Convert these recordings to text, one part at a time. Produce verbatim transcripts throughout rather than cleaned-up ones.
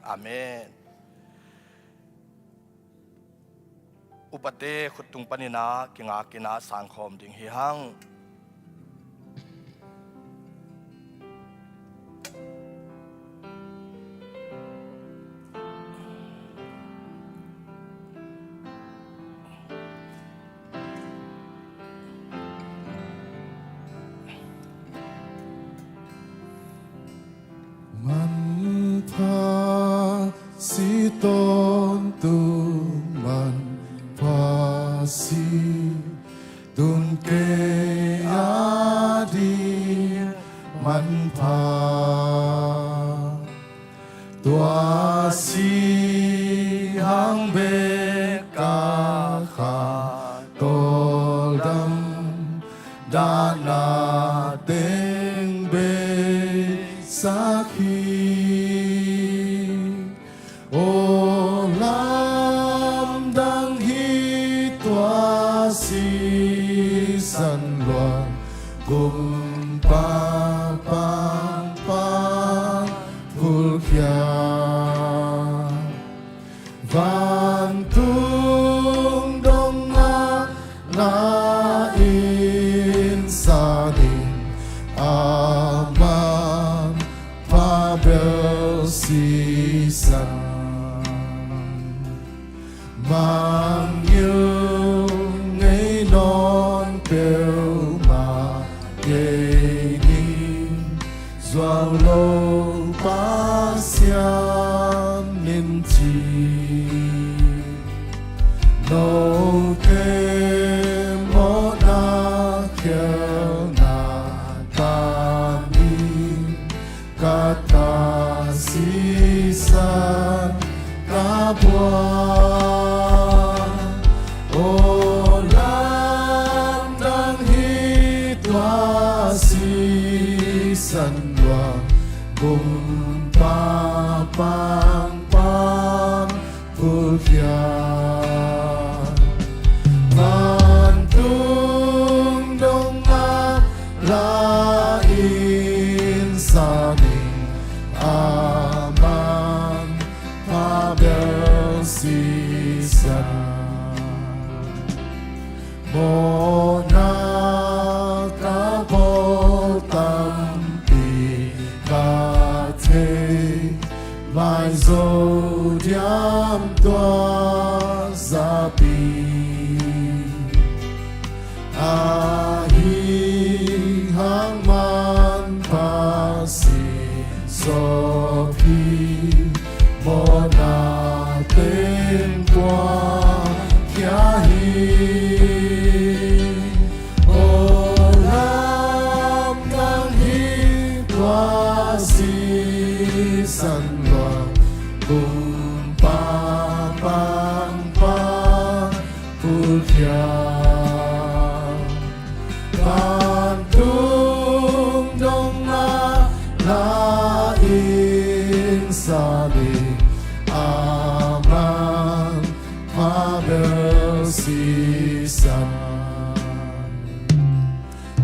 Amen. Upate khuttung panin ah kingakin ah sangkhawm ding hi hang. Manpha si tawntung, manpha si tun kei ading manpha. Tua si hang bek ka kha tawldam, dahna teng bei sak hi. Aw lamdang hi tua sisan luang, kumpa pangpang phulkhia. Vantung dong ah la in sa ding, a manpha bel sisan. Mangngilh ngei nawn peuhmah ngei ning, zuau lo Pasian min ci. Note mawhna khelna tami, ka ta sisan ka buang. Aw lamdang hi tua sisan luang, kumpa pangpang phulkhia. Vantung dong ah la in sa ding, a manpha bel sisan. Mawhna ka bawl tampi ka thei, maizo diam tua zapi. Ahi hang manpha si sawpi, mawhna teng puakhia hi. Aw lamdang hi tua sisan luang, kumpa pangpang phulkhia. Vantung dong ah la in sa ding, a manpha bel sisan.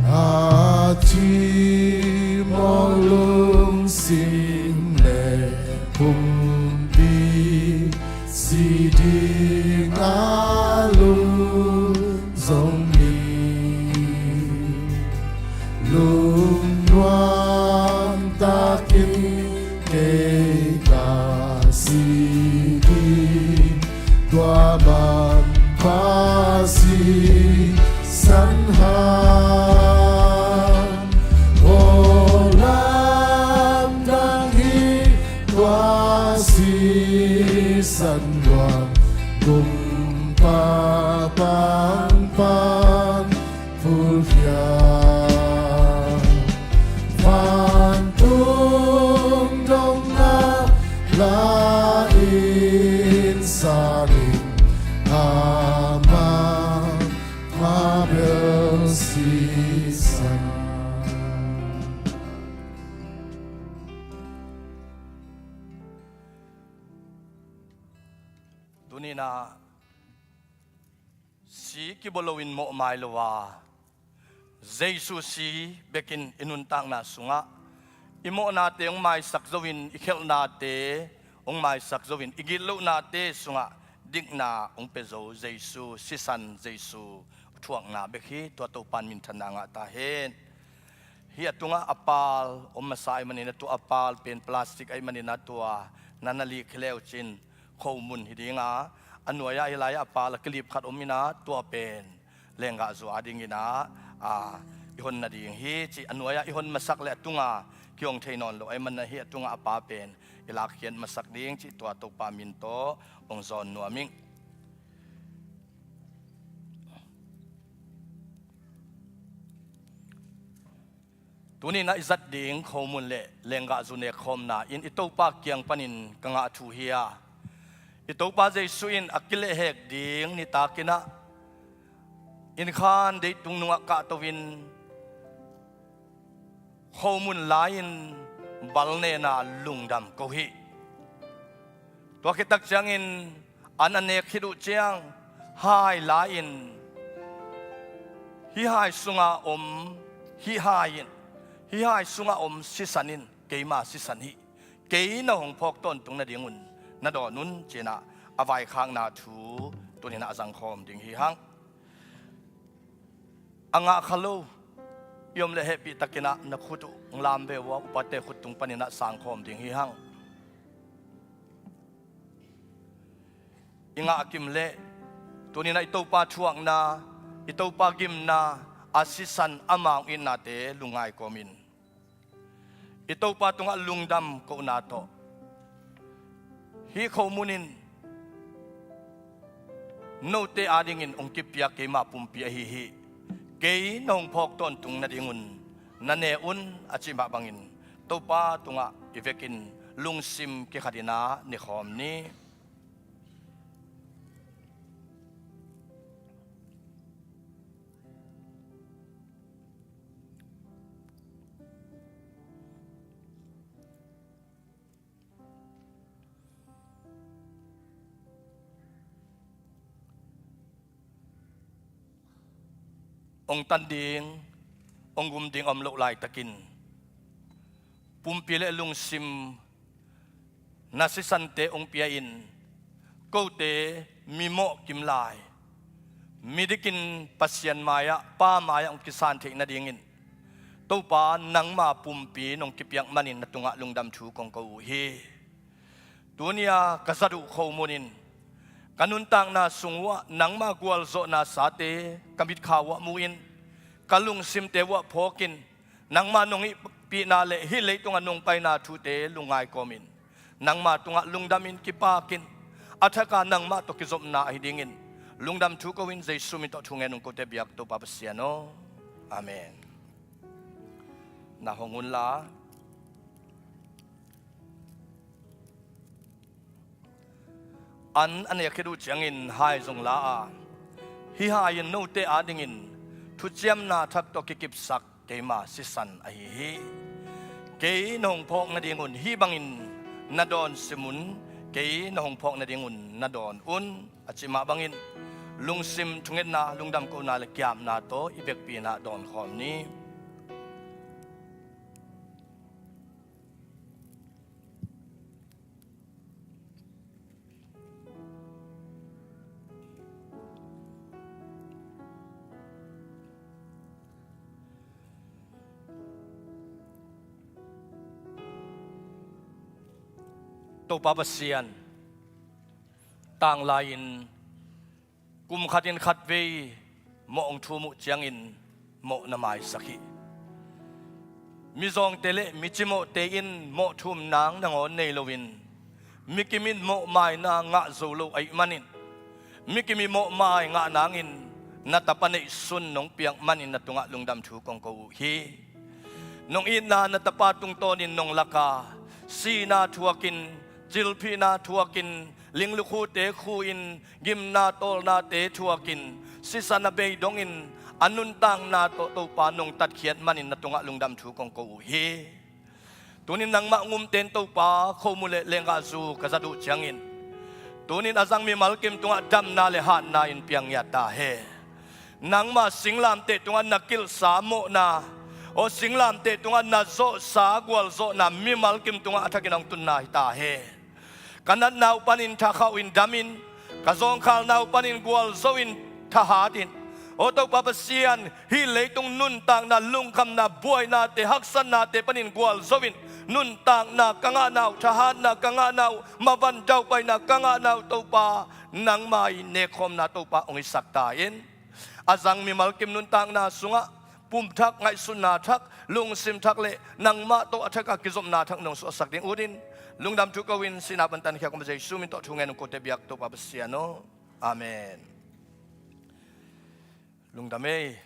A thimawh lungsim le pumpi, si ding a lungzom hi. Lungnuam takin kei ka si ding, tua manpha sisan hang. Aw lamdang hi tua sisan luang, kumpa pangpang phulkhia. Vantung dong ah la in sa ding, a manpha bel sisan. Tuni-in ah si kibawl loin mawhmai lo a, Jesu si bekin i nuntakna sungah i mawhnate hong maisak zo-in i khialhnate hong maisak zo in i gitlohnate sungah dikna hong pia zo Jesu, sisan Jesu thuakna bek hi. Tua Topa in minthanna ngah ta hen. Hih a tungah a pal om masa ahih manin ah, tua a pal pen plastic ahih manin ah, tua na na lik hi leu cin khomun hi ding a, a nuai-ah hih lai-ah a pal a kilip khat om in ah, tua pen lenggahzu adingin ah, a, i hon nading hi cih, a nuai-ah i hon masak leh a tunga kihong thei nawn lo ahih manin ah, hih a tungah a pa pen i lakkhiat masak ding cih, tua Topa min tawh hong zawn nuam ing. Tuni-in ah i zat ding khomun le lenggahzu nekkhawmna in i Topa kiang panin ka ngah thu hi a, i Topa Jesu in a kilehhek ding nitak in ah, innkhan deitung nungah kahto in khomun lai-in bal nen a lungdam ko hi. Tua khit tak ciangin an a nek khit uh ciang, hai la-in, hih hai sunga om, hih hai in, hih hai sunga om sisan in keima sisan hi. Kei na hong phawk tawntung nadingun na dawn un, ci-in ah a vaikhakna thu tuni-in ah a zangkhawm ding hi hang. A ngah kha lo i om leh hehpih takin ah na khut uh hong lam ve uh a, upate khut tung panin ah sangkhawm ding hi hang. I ngah kim leh tuni-in ah i Topa thuakna, i Topa gimna, a sisan, ama hong itnate lungngai kawm in. I Topa tungah lungdam kohna tawh, hih khomun in note adingin hong kipiak keima pumpi ahi hi. Kei na hong phawk tawntung nadingun na ne un, a cih mah bangin Topa tungah i vekin lungsim kikhatin ah nikhawm ni. Hong tan ding, hong gum ding a om loh laitakin, pumpi le lungsim na sisante hong pia-in, kote mi mawh kim lai, midikin Pasian mai-ah, Pa mai-ah hong kisan theih nadingin Topa, nangma pumpi nong kipiak manin na tungah lungdam thu kong ko uh hi. Tuni-a ka zat uh khomun in ka nuntakna sung uhah nangma gualzawhna sate ka mitkha uhah mu-in, ka lungsimte uhah phawkin, nangma nong hihpihna le hih leitungah nong paina thute lungngai kawmin, nangma tungah lungdamin kipakin, a thaka nangmah tawh kizopna ahi dingin lungdam thu ko-in, Jesu min tawh thungen ung kote biak Topa Pasian aw. Amen. Na hong unla. An a nek khit uh ciangin hai zong la a, hih hai in note adingin thuciamna thak tawh kikipsak keima sisan ahi hi. Kei na hong phawk nadingun hih bangin na dawn sim un, kei na hong phawk nadingun na dawn un, a cih mah bangin lungsim thungetna, lungdam kohna le kiamna tawh i vekpi-in ah dawnkhawm ni. Topa Pasian, tanglai-in kum khatin khatvei mawh hong thum uh ciangin mawh na maisak hi. Mizawngte le micimawhte in mawh thum nang nangawn nei loin, mikim in mawh maina ngah zo lo ahih manin, mikim i mawh mai ngah nangin na Tapa neihsun nong piak manin na tungah lungdam thu kong ko uh hi. Nong itna na Tapa tungtawnin nong lak a, sihna thuakin, cilphihna thuakin, linglukhute khu-in, gimna tawlnate thuakin, sisan a bei dongin a nuntakna tawh Topa nong tatkhiat manin na tungah lungdam thu kong ko uh hi. Tunin nangmah ngumten Topa, khomun le lenggahzu ka zat uh ciangin, tunin a zang mimal kim tungah damna le hatna in piang ngiat ta hen. Nangmah singlamteh tungah na kilhsa mawhna, aw, singlamteh tungah na zawhsa gualzawhna mimal kim tungah a thakin hong tunna hi ta hen. Ka natna uh panin thakhauhin damin, ka zawngkhalna uh panin gualzoin thahatin. Aw Topa Pasian, hih leitung nuntakna, lungkhamna, buainate, haksatnate panin gualzoin nuntakna ka ngahna uh, thahatna ka ngahna uh, maban daupaina ka ngahna uh Topa, nangmah i nekkhawmna Topa hong hisak ta in. A zang mimal kim nuntakna sungah pum thak, ngaihsutna thak, lungsim thak le nangmah tawh a thak a kizopna thak nong suahsak ding utin, lungdam thu ko-in sihna pan tankhia kong Jesu min tawh thu ngen ung kote biak Topa Pasian aw. Amen. Lungdam ei.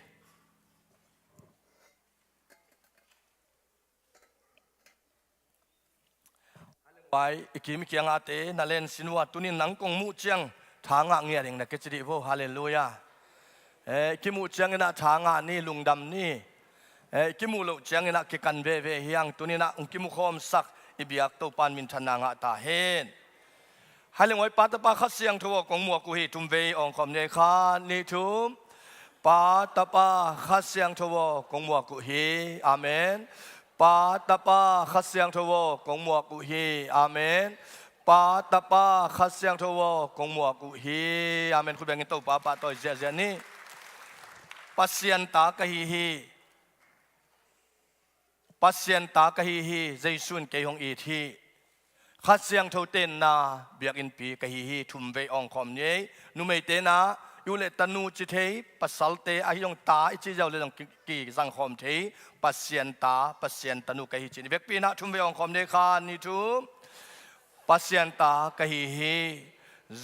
Pai, i kim i kiangahte na len sin uh a, tunin nang kong muh ciang tha ngah ngiat ing na kici dih vo. Halleluiah. Eh, i kimuh ciangin ah tha ngah ni, lungdam ni. Eh, i kimuh loh ciangin ah kikan veve hi hang, tunin ah hong kimukhawmsak i biak Topa in minthanna ngah ta hen. Hai leng oi, Pa, Tapa, Kha Siangtho aw, kong muak uh hi. Thum vei awngkhawm ni ei, khat, nih, thum. Pa, Tapa, Kha Siangtho aw, kong muak uh hi. Amen. Pa, Tapa, Kha Siangtho aw, kong muak uh hi. Amen. Pa, Tapa, Kha Siangtho aw, kong muak uh hi. Amen. Khut bengin Topa pahtawi ziahziah ni. Pasian ta ka hi hi. Pasian ta ka hi hi, Jesu in kei hong it hi. Kha Siangtho tenna biakinnpi ka hi hi. Thum vei awngkhawm ni ei. Numeite na, i u le tanu ci thei, pasalte ahi zong ta i ci ziau le zong ki, kizangkhawm thei. Pasian ta, Pasian tanu ka hi ci ni. Vekpi na, thum vei awngkhawm ni ei, khat, nih, thum. Pasian ta ka hi hi.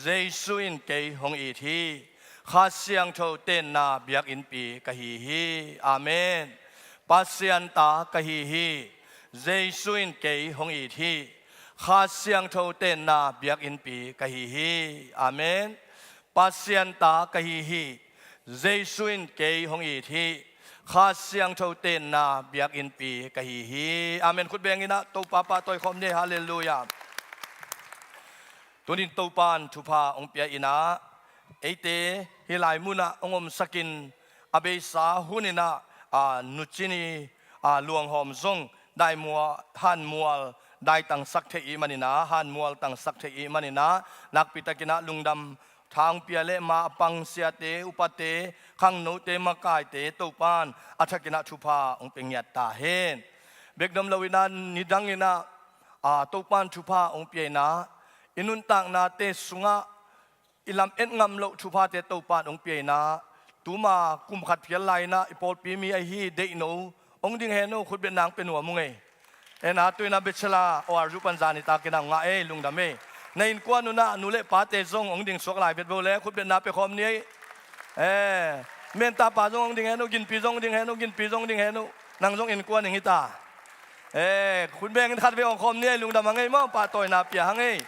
Jesu in kei hong it hi. Kha Siangtho tenna biakinnpi ka hi hi. Amen. Pasian ta ka hi hi. Jesu in kei hong it hi. Kha Siangtho tenna biakinnpi ka hi hi. Amen. Pasian ta ka hi hi. Jesu in kei hong it hi. Kha Siangtho tenna biakinnpi ka hi hi. Amen. Khut bengin ah Topa pahtawi khawm ni ei. Halleluiah. Tunin Topa in thupha hong pia in ah, eite hih lai munah hong omsakin, a beisa hunin ah, a, nucin i, a, luanghawm zong daimua, hanmual daitangsak theih i hih manin ah, hanmual tangsak theih i hih manin ah, nakpitakin ah lungdam tha hong pia le ma a pang siate, upate, khangnote, makaite Topa in a thakin ah thupha hong pia ngiat ta hen. Bek dom loin ah nidangin ah, a, Topa in thupha hong pia in ah, i nuntaknate sungah i lamet ngam loh thuphate Topa in hong pia in ah, tuma kum khat phial lai-in ah i pawlpi mi ahi Deihno, hong ding hen aw, khutbetna hong pia nuam ung ei. En a, tu-in ah bachelor O R U pan zan nitakin ah hong ngah ei, lungdam ei. Na innkuan un ah nu le pate zong hong ding suak lai vet vo le, khutbetna pia khawm ni ei. Eh, Menta pa zong hong ding hen aw, Ginpi zong hong ding hen aw, Ginpi zong hong ding hen aw. Nang zong innkuan ing hi ta. Eh, khut bengin khat vei awngkhawm ni ei, lungdam hang ei maw, pahtawina pia hang ei.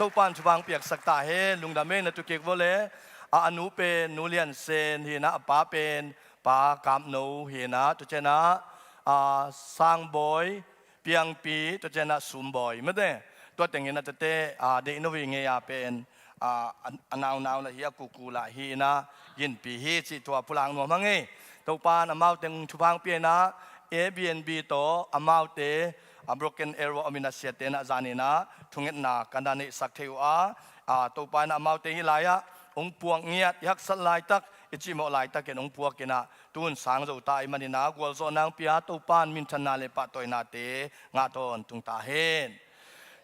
Topa in thupha hong piaksak ta hen, lungdam ei, na tu kik vo le. A, a nu pen, Nu Lian Sen hi in ah, a pa pen, Pa Kap No hi in ah, tua ciang ah, a, Sang Bawi, Piangpi, tua ciang ah Sum Bawi, mate. Tua teng hi in ah tuate, a, Deihno hi ngei a pen, a, a, a naunau lah hi, a kuku lah hi in ah, Ginpi hi cih tua pulak nuam hang ei. Topa in amau teng thupha hong pia in ah, Airbnb tawh amaute, a, Broken Arrow a om in ah siate in ah zan in ah thungetna ka na neihsak thei uh a, a, Topa in amaute hih lai-ah hong puak ngiat, i haksat laitak, i cimawh laitakin hong puak in ah, tu-in sang zo ta i hih manin ah gualzawhna hong pia Topa in minthanna le pahtawinate ngah tawntung ta hen.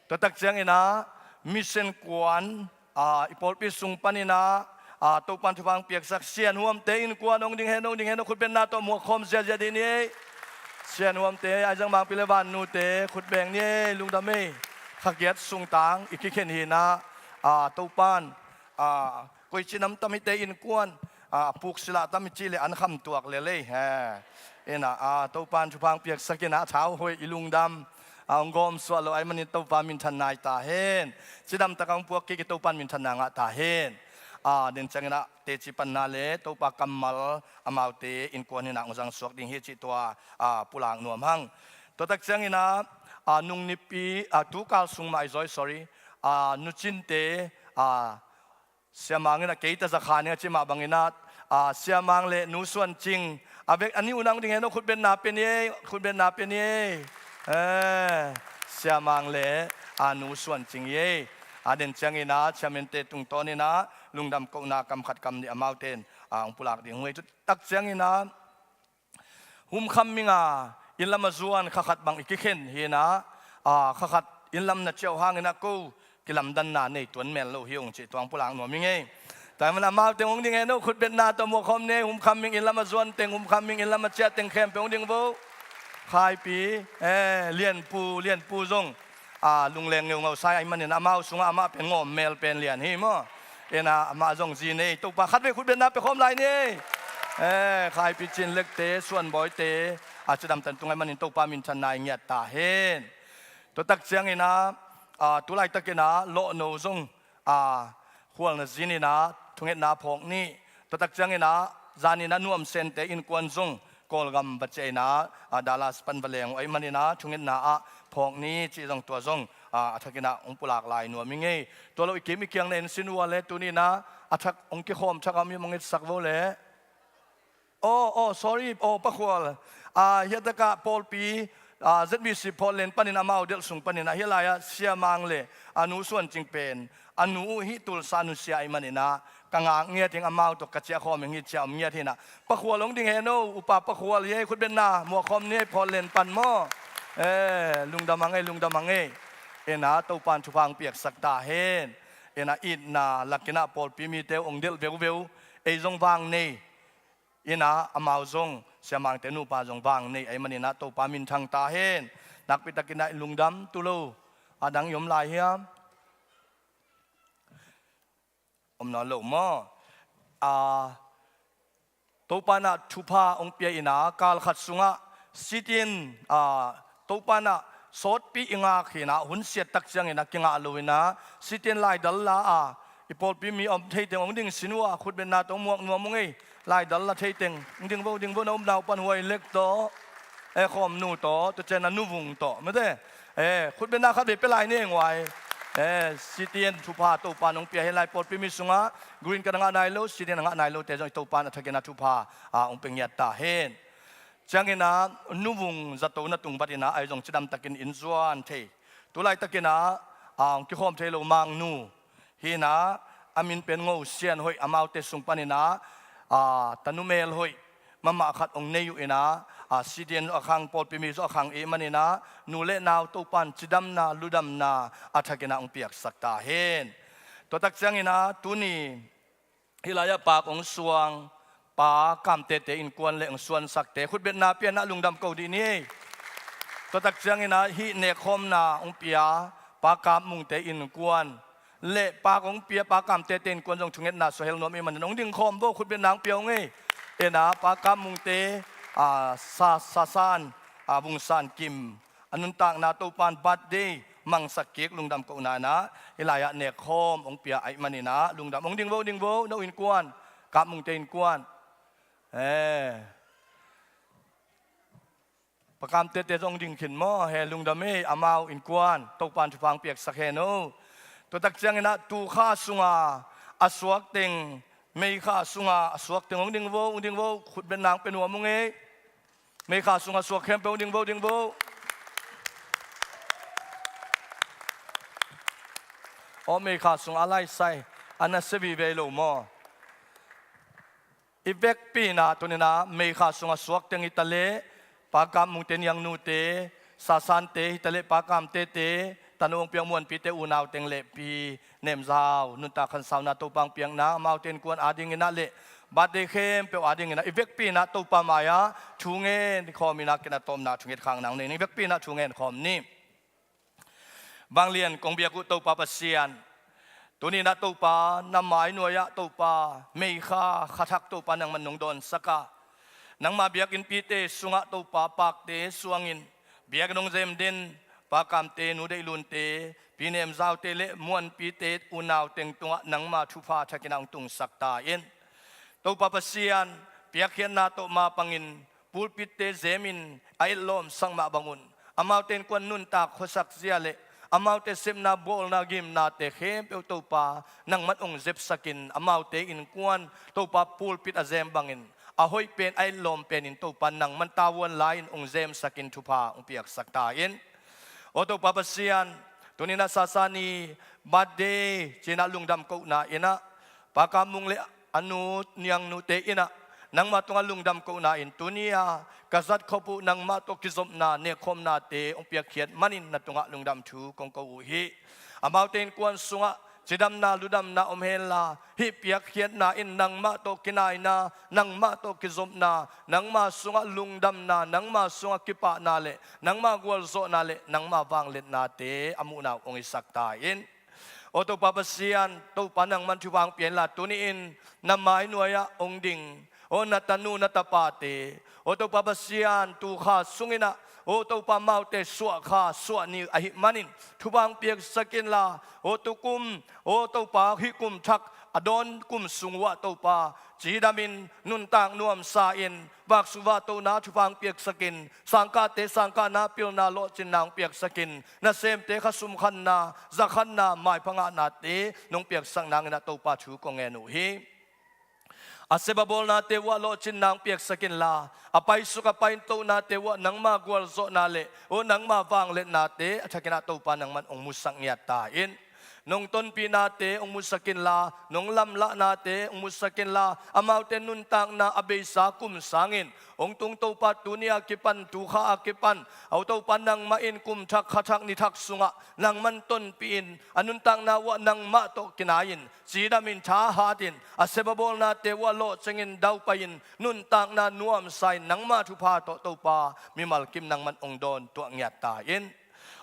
Tua tak ciangin ah mission kuan, a, i pawlpi sung panin ah, a, Topa in thupha hong piaksak Sian Huamte innkuan hong ding hen, hong ding hen, khutbetna tawh muak khawm ziahziah dih ni ei. Sian Huamte, Aizang Mangpi le Vannute, khut beng ni ei, lungdam ei. Kha giat sung tang i kikhen hi in ah, a, Topa in, a, koici nam tam hite innkuan, a, puk sila tam hi cih le an kham tuak lel ei, he. In ah, a, Topa in thupha hong piaksak in ah, a thau hoih, i lungdam, a, hong gawm suah lo a hih manin Topa minthanna hi ta hen. Cidam tak a hong puak kik i Topa in minthanna ngah ta hen. A, den ciangin ah teci panna le Topa kammal amaute innkuan in ah hong zang suak ding hi cih tua, a, pulak nuam hang. Tua tak ciangin ah, a, nung nipi, a, tukal sung mah i zawi, sorry, a, Nu Cinte, a, Sia Mang in ah kei ta za kha ning a cih mah bangin ah, a, Sia Mang le Nu Suan Cing, a vek a nih un ah hong ding hen aw, khutbetna pia ni ei, khutbetna pia ni ei. Eh, Sia Mang le, a, Nu Suan Cing hi ei. A den ciangin ah chairman-te tungtawn in ah lungdam kohna kam khat kam nih amaute in ah hong pulak ding uh hi. Tua tak ciangin ah Humkham Minga inn lam a zuan kha khat bang i kikhen hi in ah, ah, kha khat inn lam na ciah uh hangin ah ko kilamdanna nei tuan mel lo hi ung cih tua hong pulak nuam ing ei. Tua ahih manin amaute hong ding hen aw, khutbetna tawh muak khawm ni ei. Humkham Ming inn lam a zuan teng, Humkham Ming inn lam a ciah teng khempeuh hong ding vo. Khaipi, eh, Lianpu, Lianpu zong, ah, lungleng ngeungau sa ahih manin amau sungah amah pen ngawm mel pen lian hi maw. In ah amah zong zi nei, Topa khatvei khutbetna pia khawm lai ni ei. Eh, Khaipi Cin Lekte, Suan Bawite, ah, cidamtan tung ahih manin Topa minthanna i ngiat ta hen. Tua tak ciangin ah, ah, tu laitakin ah Lawhno zong, ah, khualna zin in ah thungetna phawk ni. Tua tak ciangin ah zanin ah Nuam Sente innkuan zong Kawlgam va ciah in ah, ah, Dallas pan va leng uh ahih manin ah thungetna ah phawk ni cih zong tua zong, ah, a thakin ah hong pulak lai nuam ing ei. Tua lo i kim i kiang na en sin uh a leh tuni in ah a thak hong kikhawm thak a om i hong etsak vo leh. Oh, oh, sorry, oh, Pa Khual. Ah, hiah takah pawlpi, ah, Z B C Portland panin amau delh sung panin ah hih lai-ah Sia Mang le a nu Suan Cing pen a nu uh hih Tulsa nusia ahih manin ah ka ngak ngiat ing, amau tawh ka ciah khawm ing, hih ciah om ngiat hi in ah. Pa Khual hong ding hen aw, Upa Pa Khual hi ei, khutbetna muak khawm ni ei, Portland pan maw. Eh, lungdam hang ei, lungdam hang ei. In ah Topa'n thupha hong piaksak ta hen. In ah itna lakin ah pawlpi mite uh hong delh veuveu, ei zong vang nei. In ah amau zong, Sia Mangte nupa zong vang nei ahih manin ah Topa minthang ta hen. Nakpi takin ah i lungdam tu lo, a dang i om lai hiam? Om nawn lo maw? Ah, Topa'n ah thupha hong pia in ah kal khat sungah sit-in, ah, Topa'n ah sawtpi i ngak hi in ah, hun siat tak ciangin ah kingah lo in ah sit-in laidal la a, i pawlpi mi om thei teng hong ding sin uh a, khutbetna tawh muak nuam ung ei. Laidal la thei teng hong ding vo, ding vo, na upna uh pan Huai Lek tawh, eh, Khawm Nu tawh, tua ciang a Nu Vung tawh, mate. Eh, khutbetna khatvei pia lai ni ei nguai. Eh, sit-in thupha Topa'n hong pia hi lai, pawlpi mi sungah green card a ngah nai lo, sit-in a ngah nai lote zong i Topa'n a thakin ah thupha, ah, hong pia ngiat ta hen. Ciangin ah Nu Vung zato na tung bat in ah, ahi zong cidam takin inn zuan thei. Tu laitakin ah, ah, hong kikhawm thei lo Mang Nu hi in ah, a min pen Ngo Sian Hoih, amaute sung panin ah, ah, tanu mel hoih mahmah khat hong nei uh in ah, ah, sit-in zong a khang, pawlpi mi zong a khang ahih manin ah, nu le nau Topa'n cidamna, ludamna a thakin ah hong piaksak ta hen. Tua tak ciangin ah tuni hih lai-ah Pak Aung Suang, Pa Kam Tete innkuan le hong suansakte khutbetna pia in ah lungdam ko dih ni ei. Tua tak ciangin ah hih nekkhawmna hong pia Pa Kap Mungte innkuan le Pak hong pia Pa Kam Tete innkuan zong thungetna suahel nuam ahih manin hong ding khawm vo, khutbetna hong pia ung ei. In ah Pa Kap Mungte, ah, Sa, Sasan, ah, Vungsan Kim a nuntakna Topa'n birthday mangsak kik, lungdam kohna in ah hih lai-ah nekkhawm hong pia ahih manin ah lungdam. Hong ding vo, ding vo, no innkuan, Kap Mungte innkuan. Eh. Pa Kam Tete zong ding khin maw, he lungdam ei, amau innkuan Topa'n thupha hong piaksak hen aw. Tua tak ciangin ah tu kha sunga a suak teng, May kha sunga a suak teng hong ding vo, hong ding vo, khutbetna hong pia nuam ung ei. May kha sunga suak khempeuh hong ding vo, ding vo. Aw, May kha sunga a laisai a na sia vive lo maw? I vekpi in ah tuni in ah May kha sunga suak teng hi ta leh, Pa Kam Mungte niangnute, Sasante hi ta leh, Pa Kam Tete tanu hong piak Muanpite unau teng le Pi Nemzau nuntak khansauna Topa'n hong piakna, amaute innkuan adingin ah le birthday khempeuh adingin ah i vekpi in ah Topa mai-ah thu ngen khawm in ah, ken a tawpna thunget khakna hong nei ning, i vekpi in ah thu ngen khawm ni. Vanglian kong biak uh Topa Pasian, tuni in ah Topa, na mai nuai-ah Topa, May kha, kha thak Topa nangman nong dawnsak a, nangma biakinnpite sungah Topa, Pakte suangin biakinn hong zem den Pa Kamte, Nu Deih Lunte, Pi Nemzaute le Muanpite unau teng tungah nangma thupha thakin ah hong tungsak ta in. Topa Pasian, piakkhiatna tawh mapangin pulpitte zemin a etlawmsak mah bangun, amaute innkuan nuntak khuasak zia le amaute sepna bawlna gimnate khempeuh Topa nangman hong zepsakin, amaute innkuan Topa pulpit a zem bangin, a hoih pen, a etlawm penin Topa nangman tavuan lai-in hong zemsakin thupha hong piaksak ta in. Aw Topa Pasian, Tuni-in ah Sasa ni birthday ci-in ah lungdam kohna in ah, Pa Kam Mung le a nu, niangnute in ah nangmah tungah lungdam kohna in tuni-a ka zat khop uh nangmah tawh kizopna nekkhawmnate hong piakkhiat manin na tungah lungdam thu kong ko uh hi. Amaute innkuan sungah cidamna ludamna om henla, hih piakkhiatna in nangmah tawh kinaina, nangmah tawh kizopna, nangmah sungah lungdamna, nangmah sungah kipahna le nangmah gualzawhna le nangmah vangliatnate a muhna uh hong hisak ta in. Aw Topa Pasian, Topa nangman thupha hong pia inla, tuni-in na mai nuai-ah hong ding, aw na tanu na tapate, aw Topa Pasian, tu kha sungin ah, aw Topa, amaute suah kha suah ni ahih manin thupha hong piaksak inla, aw tukum, aw Topa, hih kum thak a dawn kum sung uh ah Topa, cidamin nuntak nuamsa-in, vaksuk vahtohna thupha hong piaksakin, sangkahte sangkahna pilna lawhcinna hong piaksakin, nasemte khasum khanna, za khanna, maipha ngahnate nong piaksak nangin ah Topa thu kong ngen uh hi. A sep a bawlnate uh ah lawhcinna hong piaksak inla, a paisuk a paintohnate uh ah nangma gualzawhna le aw nangma vangliatnate a thakin ah Topa nangman hong musak ngiat ta in. Nong tonpihnate hong musak inla, nong lamlahnate hong musak inla, amaute nuntakna a beisa kum sangin hong tung Topa, tuni a kipan, tu kha a kipan, aw Topa, nangmah in kum thak, kha thak, ni thak sungah nangman tonpih in, a nuntakna uh ah nangmah tawh kinai-in, cidamin, thahatin, a sep a bawlnate uh ah lawhcingin, daupai-in, nuntakna nuamsa-in nangma thupha tawh Topa, mimal kim nangman hong dawntuah ngiat ta in.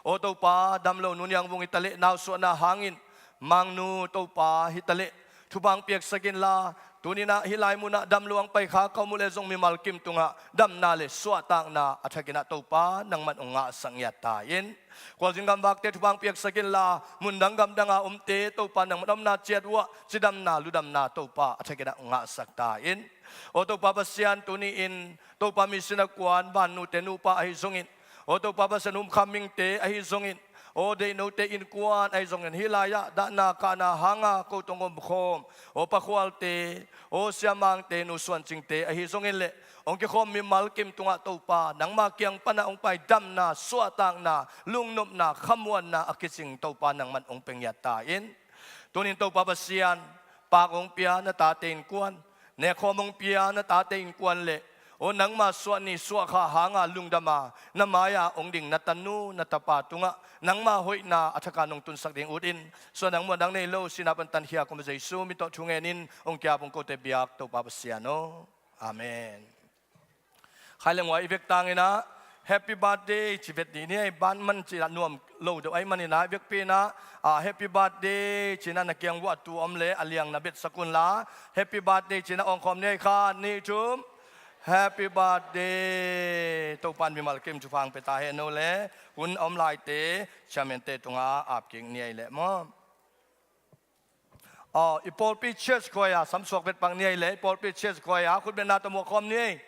Aw Topa, damlo Nu Niang Vung hi taleh, nausuahna hangin mangnu Topa hi taleh, thupha hong piaksak inla, tuni-in ah hih lai munah damlo hong paikha ka om uh leh zong mimal kim tungah damna le suahtakna a thakin ah Topa nangman hong ngahsak ngiat ta in. Khualzin gamvakte thupha hong piaksak inla, mundang gamdanga omte Topa nangman omna ciat uh ah cidamna ludamna Topa a thakin ah hong ngahsak ta in. Aw Topa Pasian, tuni-in Topa, mission a kuan vannute nupa ahi zongin, aw Topa Pasian, Humkham Mingte ahi zongin, aw deihnote innkuan ahi zongin, hih lai-ah dahna kahna hanga ko tawh hong omkhawm, aw Pa Khualte, aw Sia Mangte, Nu Suan Cingte ahi zongin le, hong kikhawm mimal kim tungah Topa, nangma kiang panah hong pai damna, suahtakna, lungnopna, khamuanna a kicing Topa nangman hong pia ngiat ta in. Tuni-in Topa Pasian, paak hong pia na tate innkuan, nekkhawm hong pia na tate innkuan le, aw nangma suah ni suah kha hanga lungdama na mai-a hong ding na tanu na tapa tungah nangma hoihna a thaka nong tunsak ding utin, suah dang muan dang nei lo, sihna pan tankhia ka om Jesu min tawh thu ngenin hong ki-ap hong kote biak Topa Pasian aw. Amen. Khai le nguai i vek tangin ah happy birthday ci vet dih ni ei, ban man ci-in ah nuam lo deuh ahih manin ah i vekpi-in ah, ah, happy birthday ci-in ah na kiang vuah tu om leh a liang na betsak unla, happy birthday ci-in ah awngkhawm ni ei, khat, nih, thum. Happy birthday. Topa'n mimal kim thupha hong pia ta hen. No le hun a om laite chairman-te tungah ap kik ni ei leh maw. Aw, i pawlpi church choir samsuak vet pak ni ei leh, i pawlpi church choir khutbetna tawh muak khawm ni ei.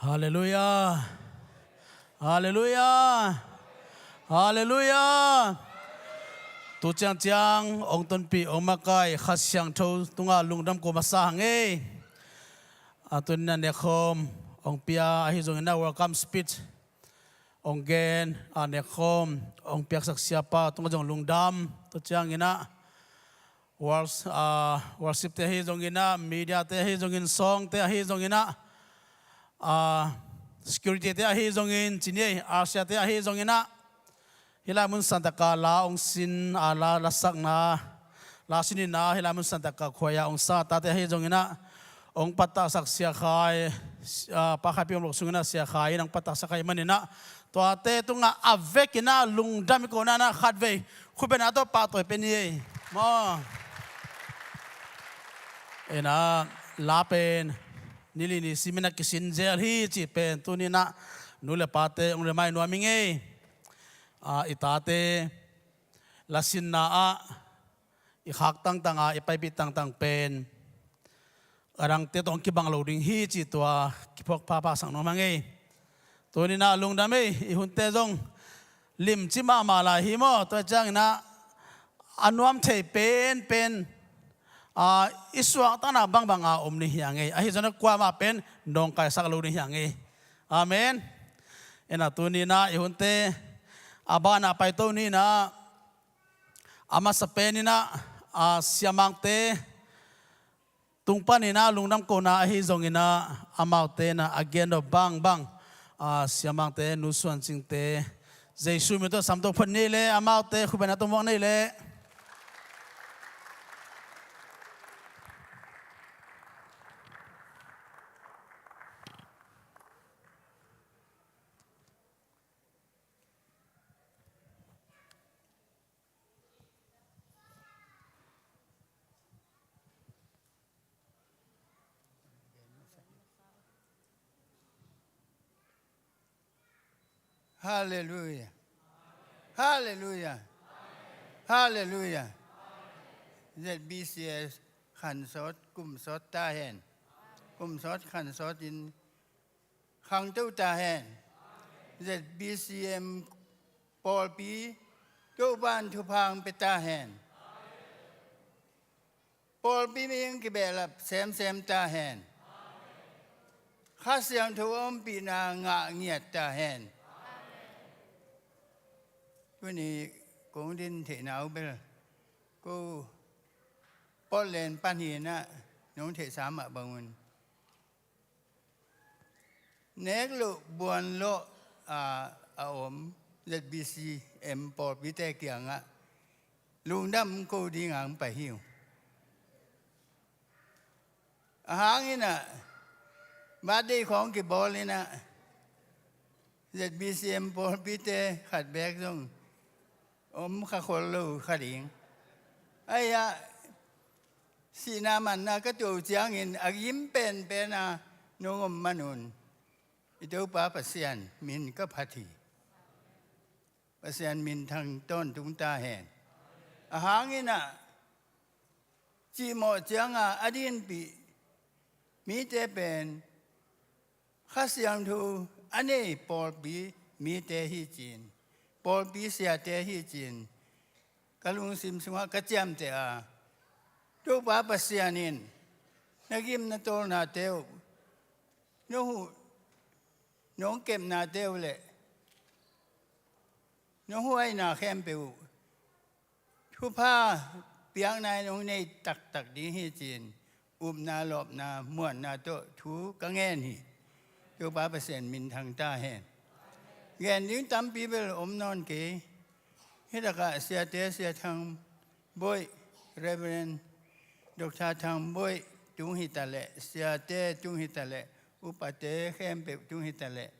Halleluiah. Halleluiah. Halleluiah. Tu ciangciang hong tonpih, hong makai Kha Siangtho tungah lungdam ko masa hang ei. A, tuni-in a nekkhawm hong pia ahi zongin a welcome speech hong gen, a, nekkhawm hong piaksak siapa tungah zong lungdam. Tu ciangin a worship, a, worship te ahi zongin a, media te ahi zongin, song te ahi zongin a, a, security te ahi zongin, ci ni ei, usher te ahi zongin a, hih lai mun santaka la hong sin, a, la, lasakna, la sin in a, hih lai mun santaka khuai-a hong sa tate ahi zongin a, hong pattahsak Sia Khai, a, Pa Khai Piang Lok sungin a Sia Khai in hong pattahsak ahih manin a, tuate tungah a vekin a lungdam i kona in a, khatvei khutbetna tawh pahtawi pia ni ei. Maw. Ena, la pen ni li ni simin a kisin zel hi cih pen tuni-in a nu le pate hong remind nuam ing ei. A, i tate la sinna ah i khak tangtang a, i paipih tangtang pen a dangte tawh hong kibang lo ding hi cih tua kiphawk phapha sak nuam hang ei. Tuni-in a lungdam ei, i hunte zong limci mahmah lai hi maw. Tua ciangin a, a nuam thei penpen, a, i suahtakna bangbang a om ni hi hang ei. Ahi zongin a kuamah pen nawngkaisak lo ni hi hang ei. Amen. Ena, tuni-in a i hunte a banah paito ni-in a, a masa pen in a, a, siamangte tung panin a lungdam kona ahi zongin a, amaute in a a gen nop bangbang, a, siamangte, Nu Suan Cing te, Jesu min tawh samto phot ni ei leh, amaute khutbetna tawh muak ni ei leh. Halleluiah. Halleluiah. Halleluiah. Z B C S khansawt, kumsawt ta hen. Kumsawt khansawt in khangto ta hen. Z B C M pawlpi Topa'n thupha hong pia ta hen. Pawlpi mi hong kibehlap semsem ta hen. Kha Siangtho ompihna ngah ngiat ta hen. Tuni kong din theihna uh bel ko Portland pan hi-in a, nong theihsa mah bangun nek loh buan loh a, a om Z B C M pawlpite kiangah lungdam ko dingin hong pai hi uh. Ahang in a, birthday khawng kibawl in a, Z B C M pawlpite khat beek zong om kha khol lo kha ding. Ahi a, sihna manna ka tuah uh ciangin a gim penpen a nong om manun i Topa Pasian min ka phat hi. Pasian minthang tawntung ta hen. Ahang in a, cihmawh cianga a dinpih mite pen Kha Siangtho a nei pawlpi mite hi ci-in, pawlpi siate hi ci-in ka lungsim sungah ka ciamteh a, Topa Pasian in na gim na tawlnate uh, na huh, nong kepnate uh leh nong huaina khempeuh uh thupha piakna in hong nei taktak ding hi ci-in upna lawpna muanna tawh thu ka ngen hi. Topa Pasian minthang ta hen. Ngen ding tampi bel om nawn kei. Hih lakah siate, Sia Thang Bawi, Reverend Doctor Thang Bawi tung hi ta leh, siate tung hi ta leh, upate khempeuh tung hi ta leh,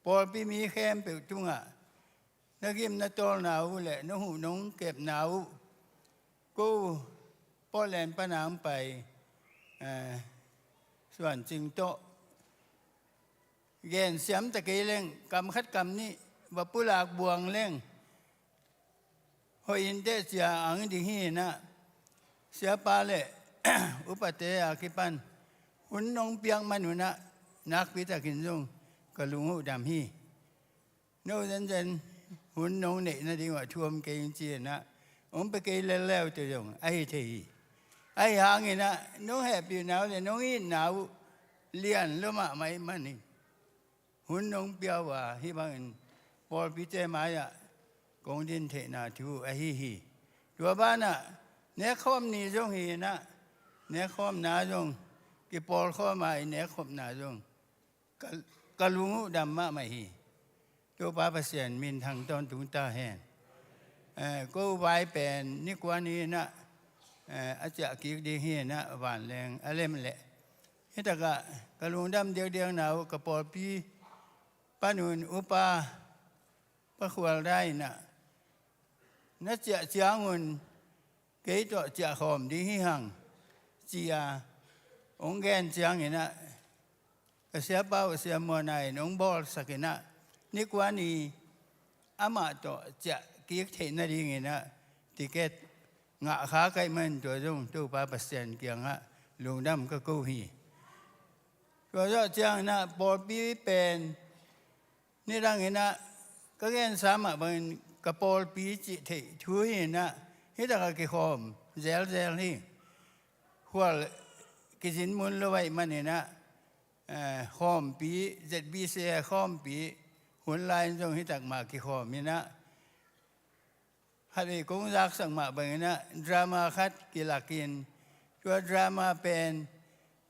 pawlpi mi khempeuh tungah na gim na tawlna uh leh na huh nong kepna uh, ko Portland pana hong pai, eh, Suan Cing tawh gen siam ta kei leng, kam khat kam nih va pulak buang leng, hoih in teh cia ang ding hi in a, siapa leh upate a kipan hun nong piak manun a, nakpi takin zong ka lung uh dam hi. No zenzen hun nong neih nading uh a thuam kei ing ci-in ah hong pia kei leuleu tawh zong ahi thei hi. Ahi hangin ah nong hehpihna uh le nong itna uh lian lua mahmah ih manin hun nong pia uh a, hih bangin pawlpite mai-ah kong din theihna thu ahi hi. Tua banah nekkhawm ni zong hi-in ah, nekkhawmna zong kipawlkhawm a, i nekkhopna zong ka, ka lung uh dam mahmah hi. Topa Pasian minthang tawntung ta hen. Eh, ko vai pen ni kua ni-in ah, eh, a ciah kik ding hi-in ah vanleng a lem leh, hitakah ka lungdam diakdiakna uh ka pawlpi panun upa Pa Khual Dai in ah, na ciah ciangun kei tawh ciahkhawm ding hi hang, ci-a hong gen ciangin ah, ka siapa uh Sia Muan in hong bawlsak in ah, ni kua ni amah tawh ciah kik theih nadingin ah ticket ngah kha ka hih manin tua zong Topa Pasian kiangah lungdam ka ko hi. Tua zawh ciangin ah pawlpi pen nidangin ah ka gensa mah bangin ka pawlpi cih theih thu hi-in ah, hitakah kikhawm zelzel hi. Khual kizin mun lo ahih manin ah, eh, khawmpi, Z B C A khawmpi hun lai-in zong hitak mah kikhawm in ah, khatvei kong zaksak mah bangin ah drama khat kilakin, tua drama pen,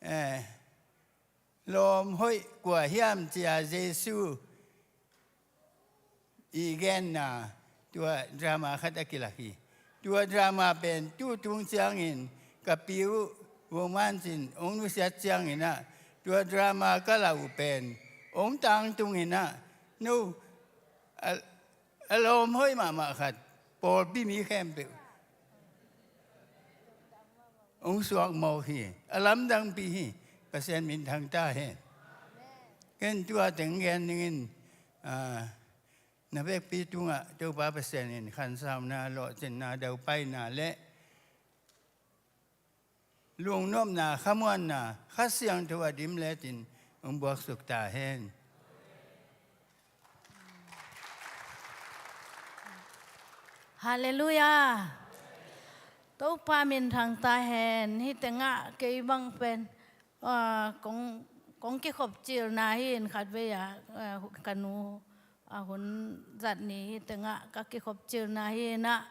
eh, Lawm Hoih Kua Hiam, ci-a Jesu i genna, tua drama khat a kilak hi. Tua drama pen tu tung ciangin ka pi uh Vo Man Cin hong nusiat ciangin ah, tua drama ka la uh pen hong tangtung in ah, no, a, a lawm hoih mahmah khat, pawlpi mi khempeuh hong suak mawk hi. A lamdangpi hi. Pasian minthang ta hen. Ken tua teng gen dingin, ah, na vekpi tungah Topa Pasian in khansauna, lawhcinna, daupaina le lungnopna, khamuanna, Kha Siangtho a dim letin hong buaksuk ta hen. Halleluiah. Topa minthang ta hen. Hih tengah kei bang pen, ah, kong, kong kikhop cilna hi-in khatvei a, ah, ka nu, ah, hun zat ni hih tengah ka kikhop cilna hi-in ah,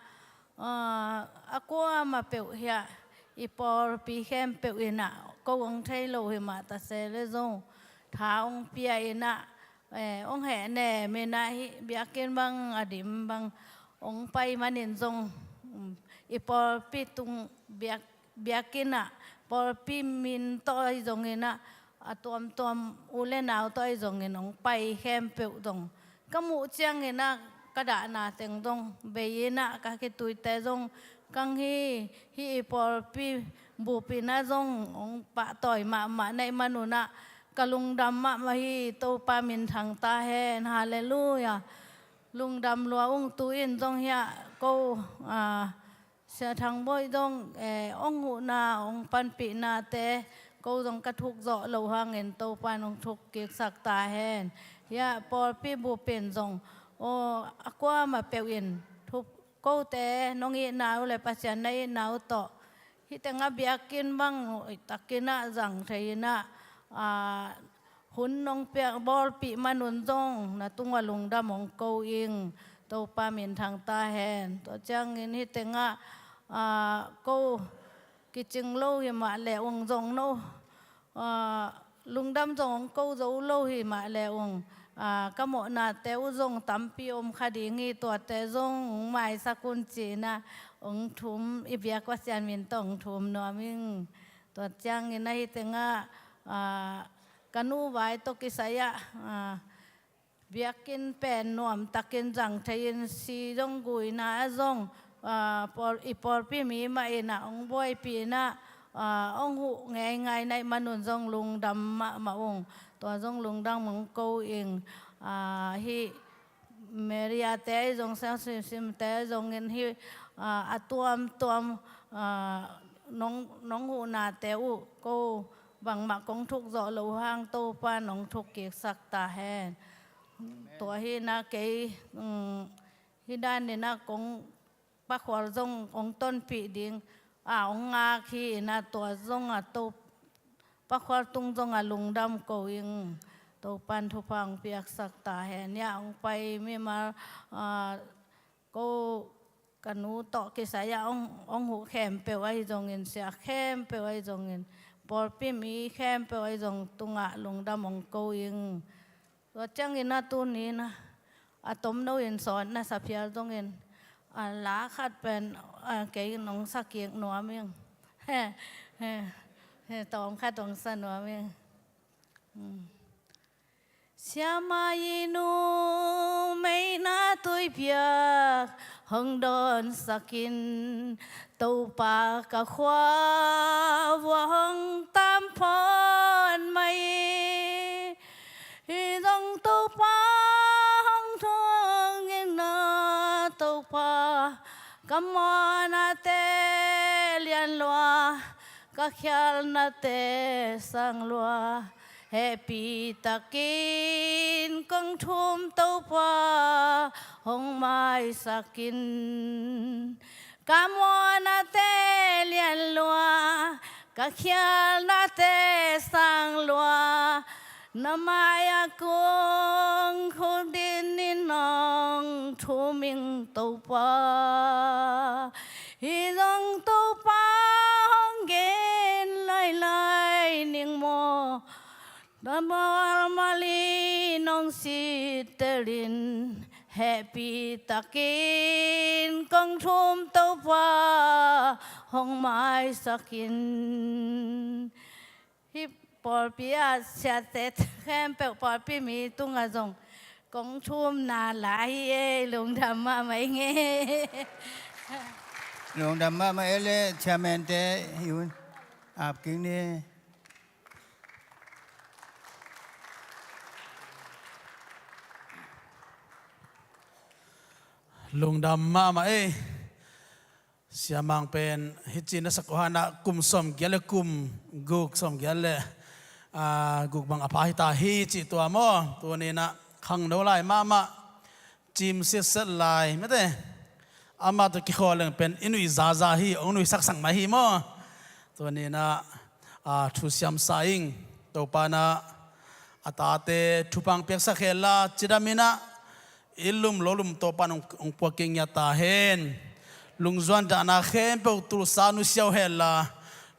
ah, a kuamah peuh hiah i pawlpi khempeuh in ah, ko hong thei lo hi mah ta se le zong, tha hong pia in ah, eh, hong hehnem in ah, hih biakinn bang a dim bang hong pai manin zong, um, i pawlpi tung biak, biakinn ah pawlpi min tawh ahi zongin ah, a tuamtuam u le nau tawh ahi zongin hong pai khempeuh zong ka muh ciangin ah, ka dahna teng zong bei in ah, ka khituite zong kang hi. Hih i pawlpi bup in ah zong hong pahtawi mahmah na hih manun ah ka lungdam mahmah hi. Topa minthang ta hen. Halleluiah. Lungdam lua ung. Tu-in zong hiah ko, ah, Sia Thang Bawi zong, eh, hong huhna, hong panpihnate ko zong ka thuk zawh loh hangin Topa in hong thuk kiksak ta hen. Hiah pawlpi bup in zong, aw, a kuamah peuh in thup, kote nong itna uh le Pasian na itna uh tawh hih tengah biakinn bang hoihtakin ah zang thei in ah, ah, hun nong piak bawlpih manun zong na tungah lungdam hong ko ing. Topa minthang ta hen. Tua ciangin hih tengah, ah, ko kicing lo hi mah le ung zong no, ah, lungdam zong hong ko zo lo hi mah le ung, ah, ka mawhnate uh zong tampi om kha ding hi. Tuate zong hong maisak un ci-in ah hong thum, i biak Pasian min tawh hong thum nuam ing. Tua ciangin ah hih tengah, ah, ka nu vai tawh kisai-ah, ah, biakinn pen nuamtakin zang thei-in, si zong guina ah zong, ah, pawl, i pawlpi mi mah in ah hong buaipih in ah, ah, hong huh ngeingai na hih manun zong lungdam mahmah ung. Tua zong lungdam hong ko ing. Ah, hih Maria te ahi zong, Siang Simsim te ahi zongin hih, ah, a tuamtuam, ah, nong, nong huhnate uh ko Bangmah kong thuk zawh loh hang Topa nong thuk kiksak ta hen. Tua hi na kei, um, hi dan ni na kong pakhual zong hong tonpih ding a hong ngak hi na tua zong a to pakhual tung zong a lungdam ko ing. Topan thupha hong piaksak ta hen. Ya hong pai mimal, ah, ko ka nu tawh kisai ah hong, hong huh khempeuh ahi zongin, sia khempeuh ahi zongin, pawlpi mi khempeuh ahi zong tungah lungdam hong ko ing. Tua ciangin a tuni na a tomno in sawt na sa phial zongin a la khat pen, a, kei nong sa kik nuam ing. He, he, he, tawng khat hong sa nuam ing. Hmm. Siamah i numeina tuipiak hong dawnsak in, Topa ka khua vua hong tam phot mai. Hi zong Topa hong thung in na, Topa ka muanate lian lua, ka khialnate sang lua. Hehpih takin kong thum Topa hong maisak in. Ka muanate lian lua, ka khialnate sang lua. Na mai-ah kong khut dingin nong thum ing Topa. Hi zong Topa hong gen lailai ning maw. Na mualmal in hong sittel in, hehpih takin kong thum Topa hong maisak in. Hih pawlpi ah siate khempeuh pawlpi mi tungah zong kong thumna la hi ei, lungdam mahmah ing ei. Lungdam mahmah ei leh chairman te hi un ap kik ni. Lungdam mahmah ei. Siamang pen hih ci na sak uh hanah kum sawmgiat le kum guk, sawmgiat le, ah, guk bang a pha hi ta hi cih tua maw. Tuni inah khangno lai mahmah, cim sitset lai mete. Amah tawh kikhawl leng pen i nuih zaza hi, hong nuih saksak mai hi maw. Tuni inah, ah, thu siamsa ing. Topa inah a tate thupha hong piaksak henla, cidam inah i lum lo lum Topa in hong, hong puak kik ngiat ta hen. Lungzuan dahna khempeuh tulsa nusia uh henla,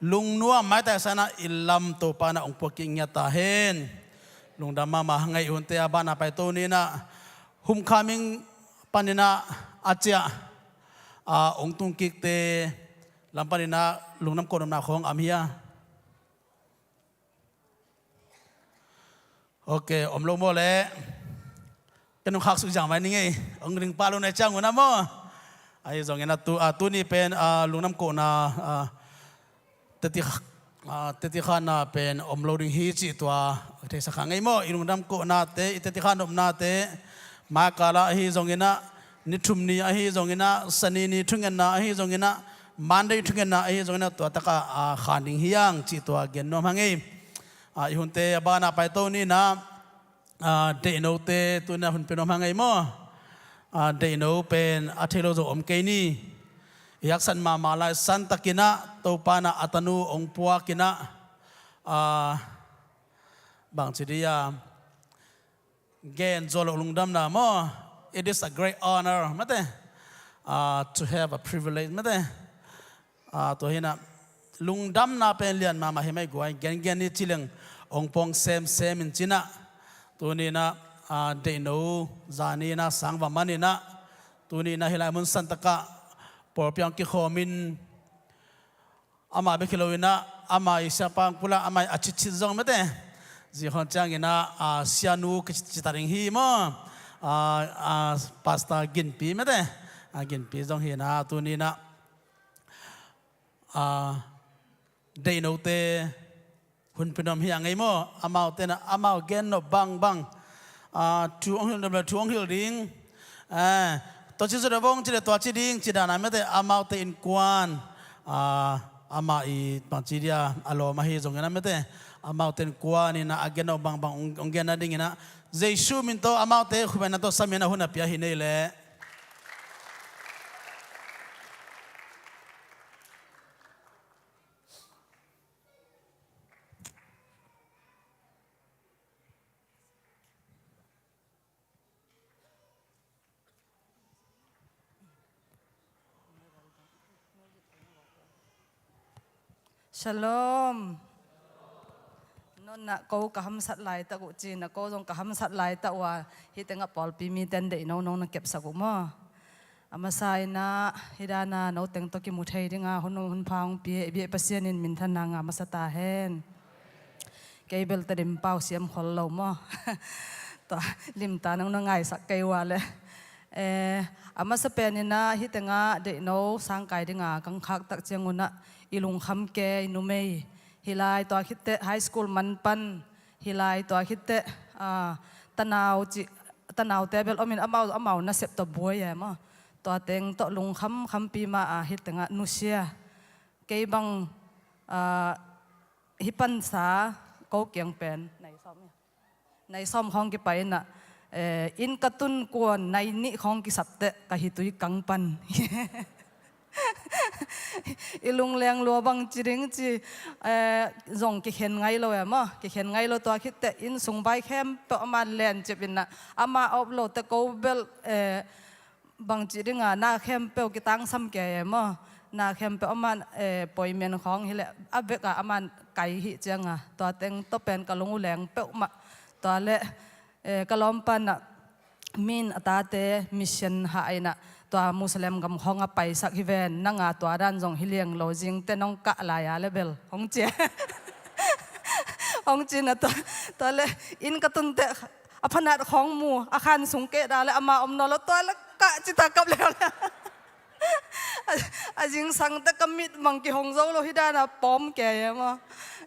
lungnuam maitai sa inah i lam Topa inah hong puak kik ngiat ta hen. Lungdam mahmah. Ngaih hunte a banah pai to ni inah, homecoming pan inah a ciah, a, hong tung kikte lam pan inah lungdam kohnopna khawng om hia? Ok, om lo maw leh? Ken hong khak suk ziang mai ning ei. Hong ring pah lo na ciang un ah maw. Ahi zongin ah tu, ah, tuni pen, ah, lungdam kohna, ah, teti, ah, teti khanna pen om lo ding hi cih tua theisak kha ngei maw. I lungdam kohnate, i teti khan nopnate, mai kal ah ahi zongin ah, ni thum ni ahi zongin ah, Sani ni thungetna ahi zongin ah, Monday thungetna ahi zongin ah, tua takah, ah, khan ding hi hang cih tua gen nuam hang ei. Ah, i hunte a banah pai to ni inah, ah, deihnote tu inah hun pia nuam hang ei maw. Ah, deihno pen a thei lo zo om kei ni. I haksat mahmah lai santak inah Topa inah a tanu hong puak inah, ah, bangci dih a, gen zual loh lungdamna maw. It is a great honor mete, ah, to have a privilege mete. Ah, tua hi inah lungdamna pen lian mahmah hi mai guai. Gengen ni ci leng hong pawng semsem in ci inah. Tuni inah, ah, deihno zani inah sang va man inah, tuni inah hih lai mun santak ah pawlpi ah hong kikhawm in, amah bek hi lo inah, amah i siapa hong pulak, amah i a citcit zong mete. Zihon ciang inah, ah, sianu kici, cita ding hi maw. Ah, ah, Pastor Ginpi mete. Ah, Ginpi zong hi inah, tuni inah, ah, deihnote hun pia nuam hi hang ei maw. Amaute inah amau gen nop bangbang, ah, thu hong hilh nop le thu hong hilh ding. Eh, tua ci zaw deuh vong ci le tua ci ding ci dan a mete, amaute innkuan, ah, Amah i bangci dia a lawm ahi zongin a mete, amaute in kua ni na a gen lo bangbang hong, hong gen nadingin ah, Jesu min tawh amaute khuapi na tawh samin a hun a pia hi nei leh. Shalom. Nong na ko ka hamsat laitak uh ci-in ah, ko zong ka hamsat laitak uh a, hih tengah pawlpi mite in deih no nong na kepsak uh maw. A masa in ah, hih dan a no teng tawh kimu thei ding a hun, hun pha hong pia i biak Pasian in minthanna ngah masa ta hen. Kei bel Tedim pau siam khol lo maw. Tua limtak nong na ngaisak kei uh a leh. Eh, a masa pen in ah hih tengah deih no sangkai ding a kang khak tak ciangun ah i lungkham kei, i numei. Hih lai tua khit teh high school man pan, hih lai tua khit teh, ah, tanau ci, tanaute bel om in amau, amau nasep tawh buai e maw. Tua teng tawh lungkham khampi mah a hih tengah nusia. Kei bang, ah, hih pansa ko kiang pen nai sawm, nai sawm khawng kipai in ah, eh, inn ka tun kuan nai nih khawng kisap teh ka hitui kang pan. I lungleng lua bangci ding ci, eh, zong kikhen ngai lo e maw. Kikhen ngai lo, tua khit teh inn sung vai khempeuh ama lencip in ah, ama op lo teh ko bel, eh, bangci ding a na khempeuh kitangsam kei e maw. Na khempeuh aman, eh, poimen khawng hi leh a bek a aman kai hi ciang a, tua teng tawh pen ka lung uh leng peuhmah. Tua leh, eh, ka lawmpa in ah, min a tate mission hah in ah, tua Muslim gam khawng a paisak hi ven, nang a tua dan zong hi liang lo, zing teh nong kah lai a leh bel hong ci. Hong ci in ah tua, tua leh inn ka tun teh a phanat khawng mu, a khan sung keh dah leh ama om nawn lo, tua leh kah ci ta kap leh leh. A, a zingsang teh ka mit mang kihong zo lo, hih dan a pawm kei e maw.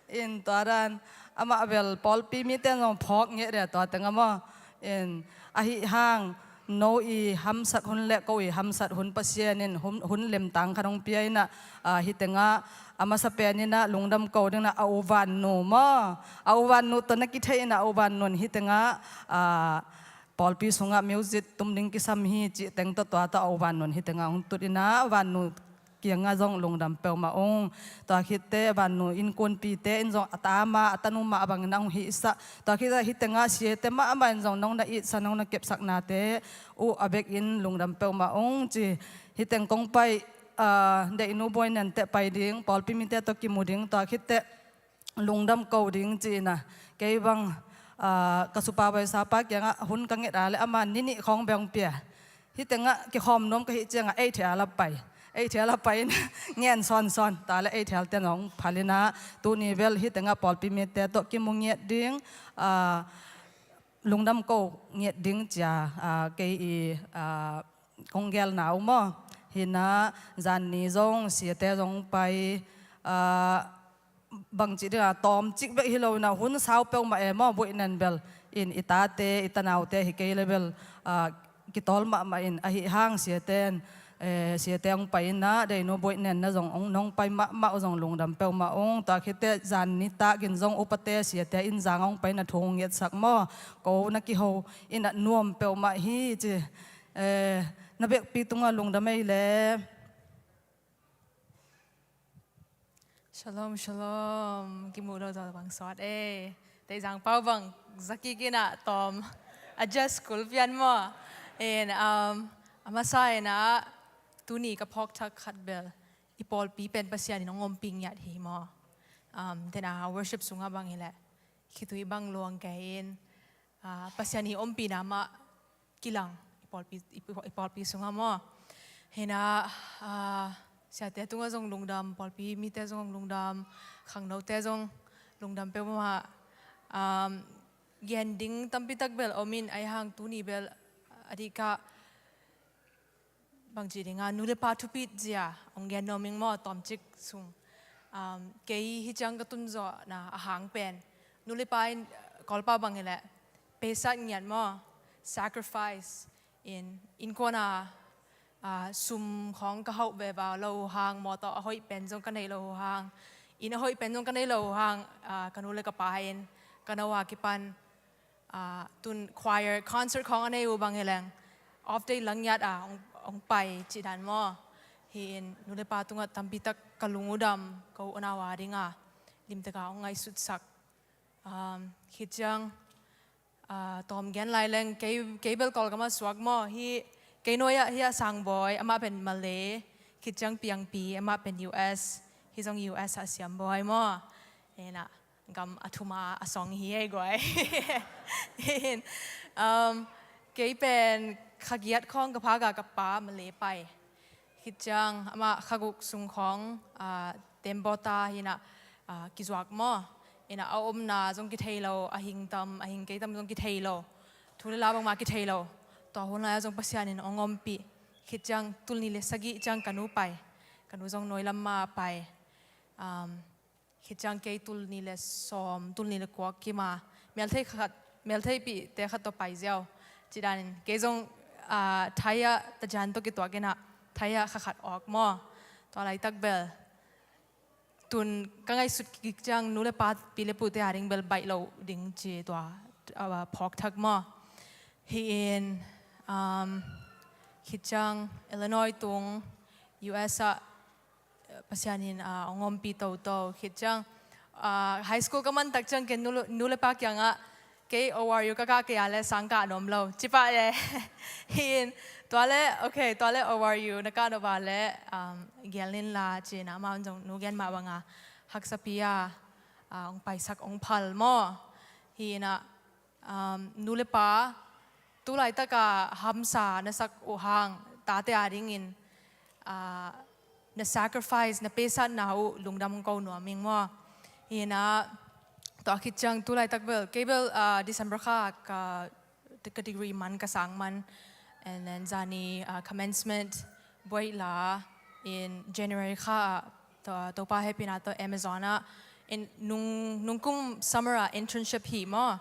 In tua dan, amah bel pawlpi mite zong phawk ngeh dia tua teng a maw. In, ahi hang, no i hamsat hun leh ko i hamsat hun Pasian in hun, hun lemtang khat hong pia in ah, ah, hih tengah, a masa pen in ah lungdam ko ding in ah, a u Vannu maw. A u Vannu tawh na kitheih in ah, a u Vannu in hih tengah, ah, pawlpi sungah music tum ding kisam hi cih teng tawh, tua tawh a u Vannu in hih tengah hong tut in ah, Vannu kiangah zong lungdam peuhmah ung. Tua khit teh Vannu innkuanpite in zong a ta mah, a tanu mah bangin a hong hihsak. Tua khit teh hih tengah siate mahmah in zong nong na itsak, nong na kepsaknate uh a bek in lungdam peuhmah ung ci. Hih teng kong pai, ah, deihnu Buai Nen teh pai ding, pawlpi mite tawh kimu ding, tua khit teh lungdam ko ding ci in ah. Kei bang, ah, ka supa baisapa kiangah hun ka nget a leh ama ni nih khawng bek hong pia. Hih tengah kikhawm nuam ka hih ciangah eight hial a pai. Eight hial a pai in ngen sawnsawn. Tua leh eight hial ten hong phal in ah, tuni bel hih tengah pawlpi mite tawh kimu ngiat ding, ah, lungdam ko ngiat ding ci a, ah, kei i, ah, kong gelna uh maw. Hi in ah, zan ni zong siate zong pai, ah, bangci ding a, tawmcik bek hi lo in ah, hun sau peuhmah e maw, Buai Nen bel. In i tate, i tanaute hi kei leh bel, ah, kitawl mahmah in, ahi hang siate in, eh, siate hong pai in ah, deihnu Buai Nen na zong hong, nong pai mahmah uh zong lungdam peuhmah ung. Tua khit teh zan nitak in zong upate siate inn zang hong pai in ah thu hong ngetsak maw. Ko na kiho in ah nuam peuhmah hi ci. Eh, na bekpi tungah lungdam ei leh. Shalom, shalom. Kimuh lo tawh bang sawt e. Teizang pau bang zakik in ah tawm. A just kul pian maw. In, um, a masa in ah tuni ka phawk thak khat bel, i pawlpi pen Pasian in hong ompih ngiat hi maw. Um, tena worship sungah bang hi leh, khitui bang luang kei in, ah, Pasian i ompihna mah kilang, i pawlpi, i, i pawlpi sungah maw. Hi in ah, ah, siate tungah zong lungdam, pawlpi mite zong lungdam, khangnote zong lungdam peuhmah. Um, gen ding tampi tak bel om in, ahi hang tuni bel, a diak ah, bangci ding a, nu le pa thupit zia hong gen nuam ing maw, tawmcik sung. Um, kei hih ciang ka tun zawhna a hang pen, nu le pa in, Kawlpa bang hi leh, paisak ngiat maw, sacrifice in, innkuan a ah, sum khawng ka hauh veva lo uh hang, mawtaw a hoih pen zong ka nei lo uh hang, inn a hoih pen zong ka nei lo uh hang, ah, ka nu le ka pa in ka no a kipan, ah, tun choir concert khawng a nei uh bang hi leng off day lang ngiat a hong, hong pai cih dan maw. Hi in nu le pa tungah tampi tak ka lung uh dam, ka uh nau a dinga limtaka hong ngaihsutsak. Um, khit ciang, ah, tawm gen lai leng kei, kei bel Kawlgam ah suak maw. Hi kei nuai ah hi a Sangbawi, amah pen Malay, khit ciang Piangpi, amah pen U S, hi zong U S ah Siambawi maw. Hi na gam a thuma a song hi ei guai. Hi in, um, kei pen kha giat khawng ka phak a ka pa Malay pai. Khit ciang amah kha guk sung khawng, ah, Tembota hi na, ah, kizuak maw. Hi na a omna zong kithei lo, a hing tam, a hing kei tam zong kithei lo. Thu le la bangmah kithei lo. Tua hun lai ah zong Pasian in hong ompih. Khit ciang tul nih le sagih ciang ka nu pai. Ka nu zong nuai lam mah pai. Um, Khit ciang kei tul nih le sawm, tul nih le kua kim a, melthei khat, meltheipihte khat tawh pai ziau. Cih danin kei zong, ah, Thai ah tacian tawh kituak in ah, Thai ah kha khat awk maw. Tua laitak bel tun ka ngaihsut kik ciang nu le pa, pi le pute a ding bel baih lo ding ci tua, ah, phawk thak maw. Hi in, um, khit ciang Illinois tung U S ah Pasian in, ah, hong ompih toto. Khit ciang, ah, high school ka man tak ciang ken nu, nu le pa kiangah kei O R U ka kah kei a le sang kah nuam lo. Ci pah le. Hi in, tua le, okay, tua le O R U na kah nop a le, um, gel ning la ci in amah zong nu gen mah banga haksapi a, ah, hong paisak hong phal maw. Hi in ah, um, nu le pa, tu laitaka hamsa na sak uh hang, tate a dingin, ah, na sacrifice, na pesatna uh lungdam ko nuam ing maw. Hi in ah, tua khit ciang tu laitak bel, kei bel, ah, December kha ka, ka degree man, ka sang man, and then zani, ah, commencement buaih la in January kha ah, Topa hehpihna tawh Amazon ah, in, nung, nungkum summer ah internship hi maw.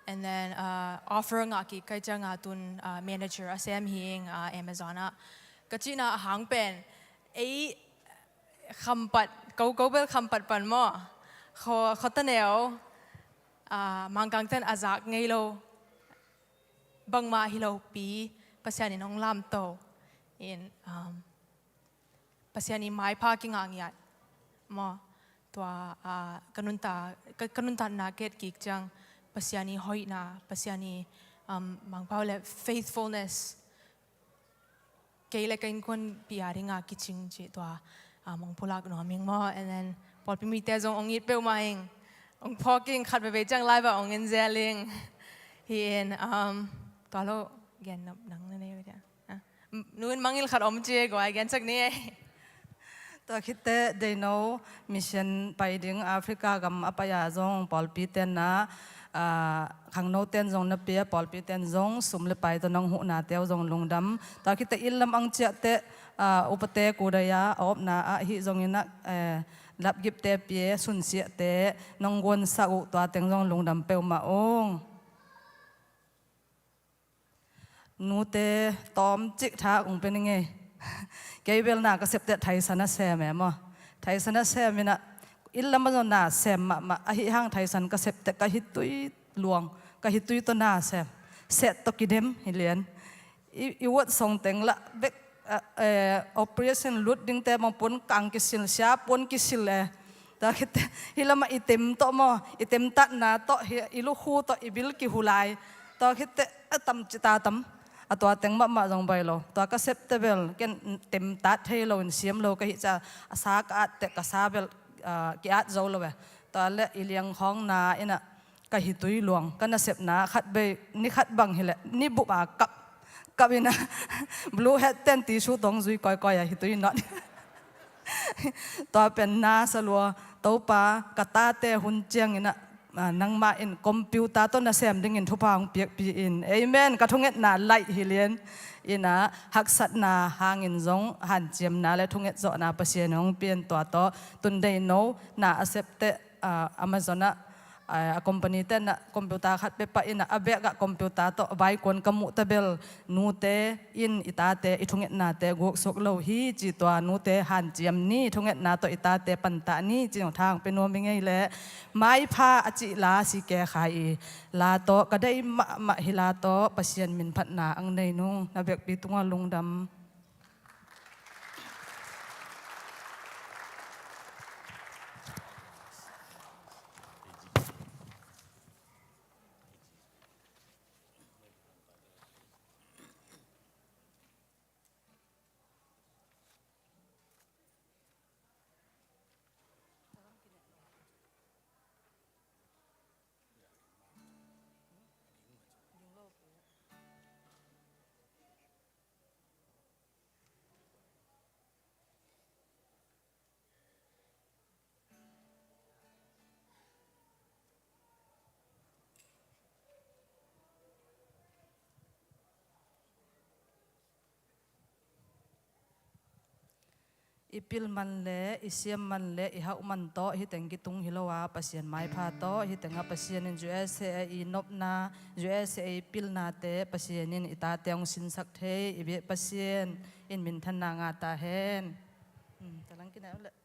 And then, uh, offer ngah kik ka hih cianga tun, uh, manager a sem hi ing, uh, Amazon ah. Ka cihna a hang pen, ei khampat, ko, ko bel khampat pan maw. Kho, kho ta neu, uh, Mangkangten a zak ngei lo. Bangmah hi lo pi, Pasian in hong lamto in, um, Pasian i maipha kingah ngiat maw. Tua, ah, ka nunta, ka, ka nuntatna ka et kik ciang Pasian i hoihna, Pasian i, um, mangpau le faithfulness, kei le ka innkuanpih a dinga kicing cih tua, ah, mong pulak nuam ing maw. And then pawlpi mite zong hong it peuhmah ing, hong phawk ing, khat veve ciang live ah hong en zel ing. Hi in, um, tua lo gen nop nang na nei ve dia. Ah, nu in mangngilh khat om ci e, guai, gensak ni e. Tua khitteh Deino mission pai ding Africa gam a pai-a zong pawlpi tenna, ah, khangno ten zong na pia, pawlpi ten zong sum le pai tawh nong huhna teu zong lungdam. Tua khitteh inn lam ang ciahteh, ah, upate kudaya a opna ah hih zongin ah, eh, lapgipte pia, sunsiahte nong guansak uh, tua teng zong lungdam peuhmah ung. Nute tawmcik tha kong pia ning ei. Kei bel na ka septeh thaisan a sem e maw. Thaisan a sem in ah inn lam a zong na sem mahmah, ahi hang thaisan ka septeh ka hitui luang, ka hitui tawh na sem. Set tawh kidem hi lian. I, i uat song teng lah bek, eh, eh, operation lut dingte bang puan kang kisil, sia puan kisil e. Tua khitteh hih lamah i tem tawh maw, i tem tatna tawh, hi, i lukhu tawh i bil kihu lai. Tua khitteh a tam cita tam. A tua teng mahmah zong baih lo. Tua ka septeh bel ken tem tat thei lo in siam lo ka hih ciang a sa ka atteh ka sa bel, ah, ki-at zo lo e. Tua le i liang khawng na in ah ka hitui luang, ka nasepna khat bei, ni khat bang hileh ni bup a kap, kap in ah blue hat ten tissue tawh zui kawikawi a hitui not. Tua pen na sa lua, Topa, ka tate hun ciangin ah, ah, nangmah in computer tawh nasem dingin thupha hong piakpih in. Amen. Ka thungetna laih hi lian. In ah haksatna hangin zong hanciamna le thunget zawhna Pasian hong pia in, tua tawh tun Deino na a septeh, ah, Amazon ah, a, a company te na computer khat pia pah in a, a bag ah computer tawh a vaikuan ka muh ta bel, nute in i tate i thungetnate guksuk lo hi ci, tua nute hanciam ni, thungetna tawh i tate pantah ni ci-in thang pia nuam ing ei leh. Maipha a cih la si ke khai i la tawh ka deih mahmah hi, la tawh Pasian min phatna ang nei nung, na vekpi tungah lungdam. I pil man le i siam man le i hauh man tawh hih teng kitung hi lo a, Pasian maipha tawh hih tengah Pasian in U S A i nopna, U S A i pilnate Pasian in i tate hong sinsak thei i biak Pasian in minthanna ngah ta hen. Hmm, talang kinai uh leh.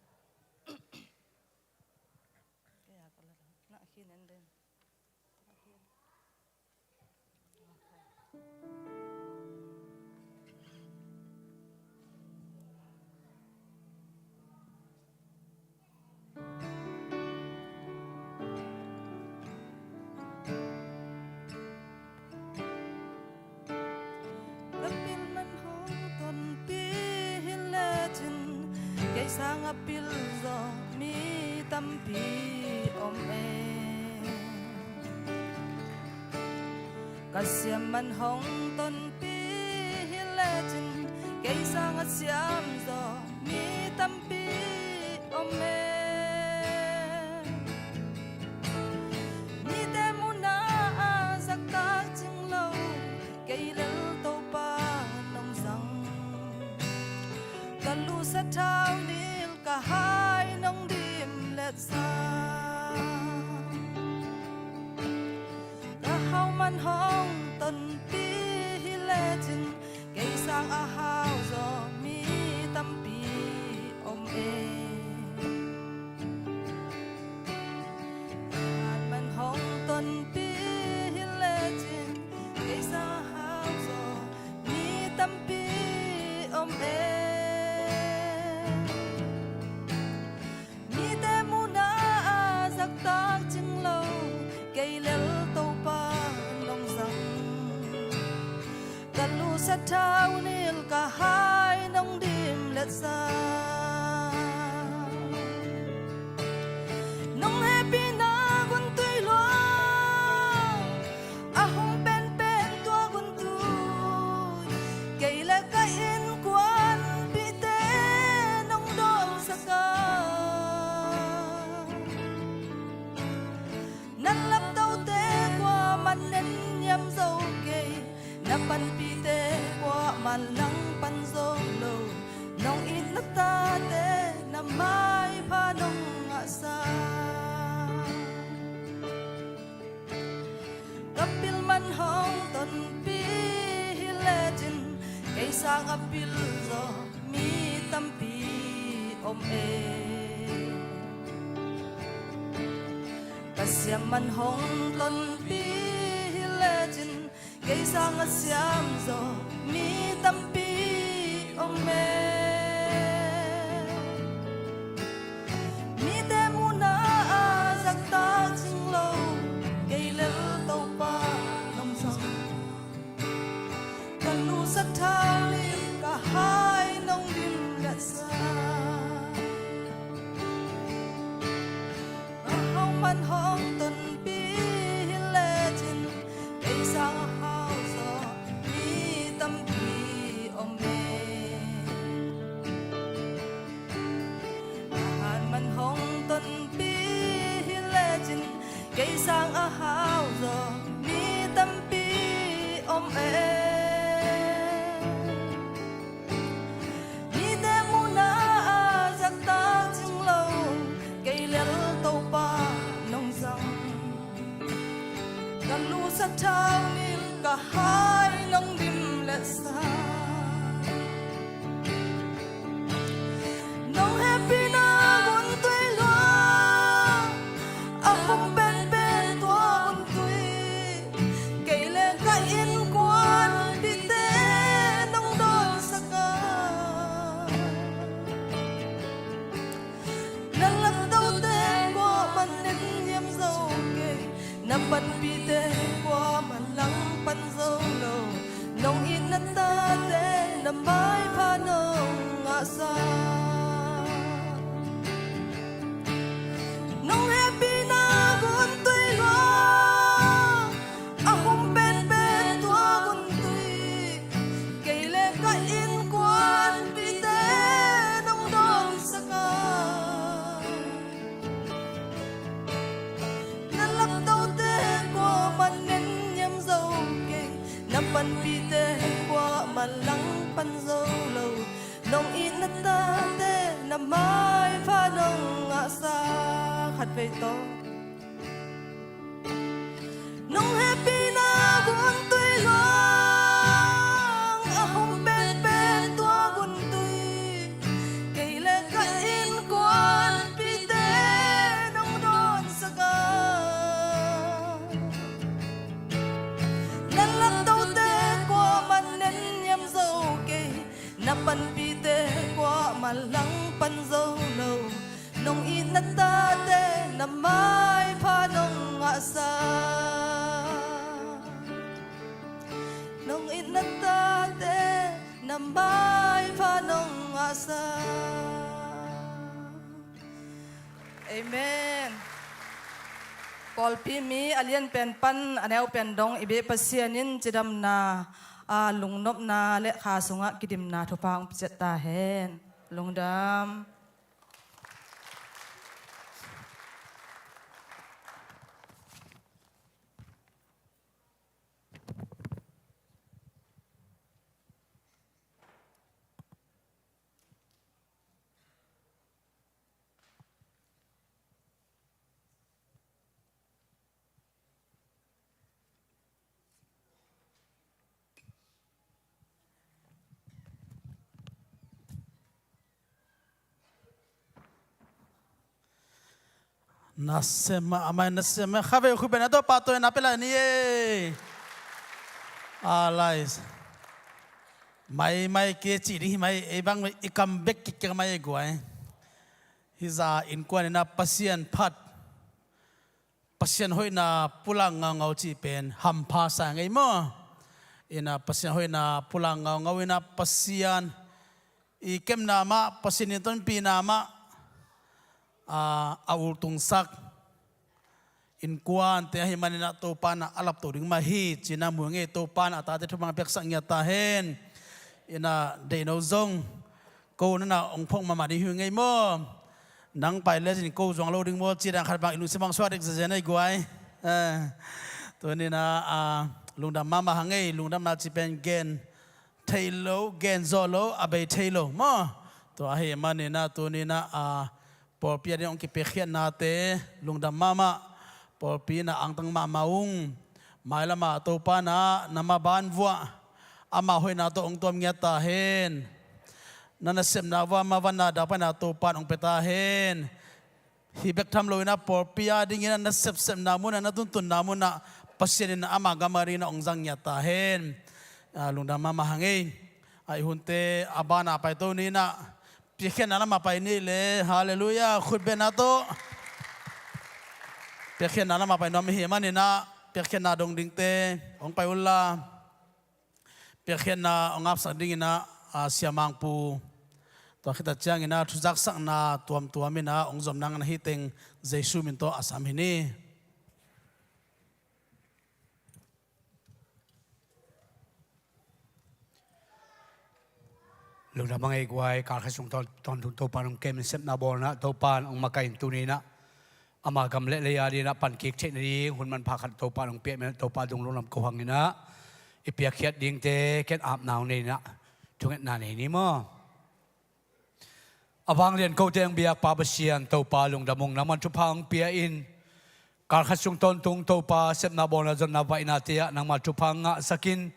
Ka pil man hong tonpih hi lecin, kei sang a pil zaw mi tampi om e. Ka siam man hong tonpih hi lecin, kei sang a siam zaw mi tampi om e. Mite muhna a zaktak cing lo, kei lel Topa nong zang. Ka lu sathau nil, ka hai nong dim letsa. Ka hau man hong tonpih hi lecin, kei sang a hau zaw mi tampi om e. Ka han man hong tonpih hi lecin, kei sang a hau zaw mi tampi om e. Mite muhna a zaktak cing lo, kei lel Topa nong zang. Ka lu sathau nil, ka hai nong dim letsa. Nong hehpihna guntui luang, a hong penpen tua guntui, kei le ka innkuanpihte nong dawlsak a. Na laptote kuaman nenniam zo kei, na panpihte kuaman langpan zo lo, nong it na tate na maipha nong ngahsak. Ka pil man hong tonpih hi lecin, kei sang a pil zaw mi tampi om e. Ka siam man hong tonpih hi lecin, kei sang a siam zaw mi tampi om e. Mite muhna a zaktak cing lo, kei lel Topa nong zang. Ka lu sathau nil, ka hai nong dim letsa. Ka hau man hong tonpih hi lecin, kei sang a hau zaw mi tampi om e. Ka han man hong tonpih hi lecin, kei sang a hau zaw mi tampi om e. Mite muhna a zaktak cing lo, kei lel Topa nong zang. na maipha nong ngahsak. Nong hehpihna guntui luang a hum penpen tua guntui, kei le ka innkuanpihte nong dawnsak a, na laptote kuamah nenniam zo kei, na panpihte kuamah langpan zo lo. Nong itna tate na maipha nong ngahsak. Khatvei tawh. Nong hehpihna guntui luang a hum penpen tua guntui, kei le ka innkuanpihte nong dawnsak a, na laptote kuamah nenniam zo kei, na panpihte kuamah langpan zo lo. Nong itna tate na maipha nong ngahsak. Nong itna tate na maipha nong ngahsak. Amen. Pawlpi mi a lian pen pan a neu pen dong i biak Pasian in cidamna, a, lungnopna le kha sungah kidimna thupha hong pia ciat ta hen. Lungdam. Nasem mah, amah nasem mah. Khavei khut beng a, Topa tawh na pia lai ni e. Alai. Mai mai ke ci ding hi mai, ei bang i kam bek kik kik mai e guai. Hi za innkuan in a Pasian phat, Pasian hoihna pulak ngaungau cih pen hampha sa ngei maw? Ina Pasian hoihna pulak ngaungau ina Pasian i kepna mah, Pasian i tonpihna mah, a, a ultungsak innkuante ahih manin a Topa in a lapto ding mah hi ci-in a mu ngei. Topa in a tate thupha piaksak ngiat ta hen. Ina deihno zong ko nana ong phawk mahmah ding hi ngei maw? Nang pai lecin ko zuang lo ding maw ci dan khat bang i lungsim hong suak dek zezen ei guai. Eh, tuni-in a, a, lungdam mahmah hang ei, lungdamna ci pen gen thei lo, gen zawh lo, a bei thei lo maw? Tua ahih manin a tuni-in a, a, pawlpi a ding hong kipiakkhiatnate lungdam mahmah. Pawlpi in a angtang mahmah ung. Mailam ah Topa in a nangma ban vuah ama hoihna tawh hong tuam ngiat ta hen. Na nasepna vuah ama vanna dau paina Topa in hong pia ta hen. Hih bek tham lo in a pawlpi a dingin a na sepsepna munah, na tuntunna munah Pasian in ama gam a dingin a hong zang ngiat ta hen. A, lungdam mahmah hang ei. A, i hunte a banah paito ni in a, piakkhiatna lamah pai ni le, halleluiah, khut bengna tawh. Piakkhiatna lamah pai nuam i hih manin a, piakkhiatna dong dingte hong pai unla. Piakkhiatna hong apsak dingin a, a, Sia Mangpu, tua khit a ciangin a thuzaksakna tuamtuam in a hong zom nang na hi teng Jesu min tawh a sam hi ni. Lungdam hang ei guai, kal khat sung tawn, tawntung Topa in hong kem in sepna bawlna, Topa in hong makaih in tuni-in a ama gam le lei a dingin a pan kik theih nading hun manpha khat Topa in hong piak in a, Topa dung lungdam ko hang in a, i piakkhiat dingte ken apna hong nei in a, thungetna nei ni maw? A vanglian kote hong biak Pa Pasian Topa lungdam ung, nangman thupha hong pia in, kal khat sung tawntung Topa sepna bawlna zonna vaihnate ah nangma thupha hong ngahsak in,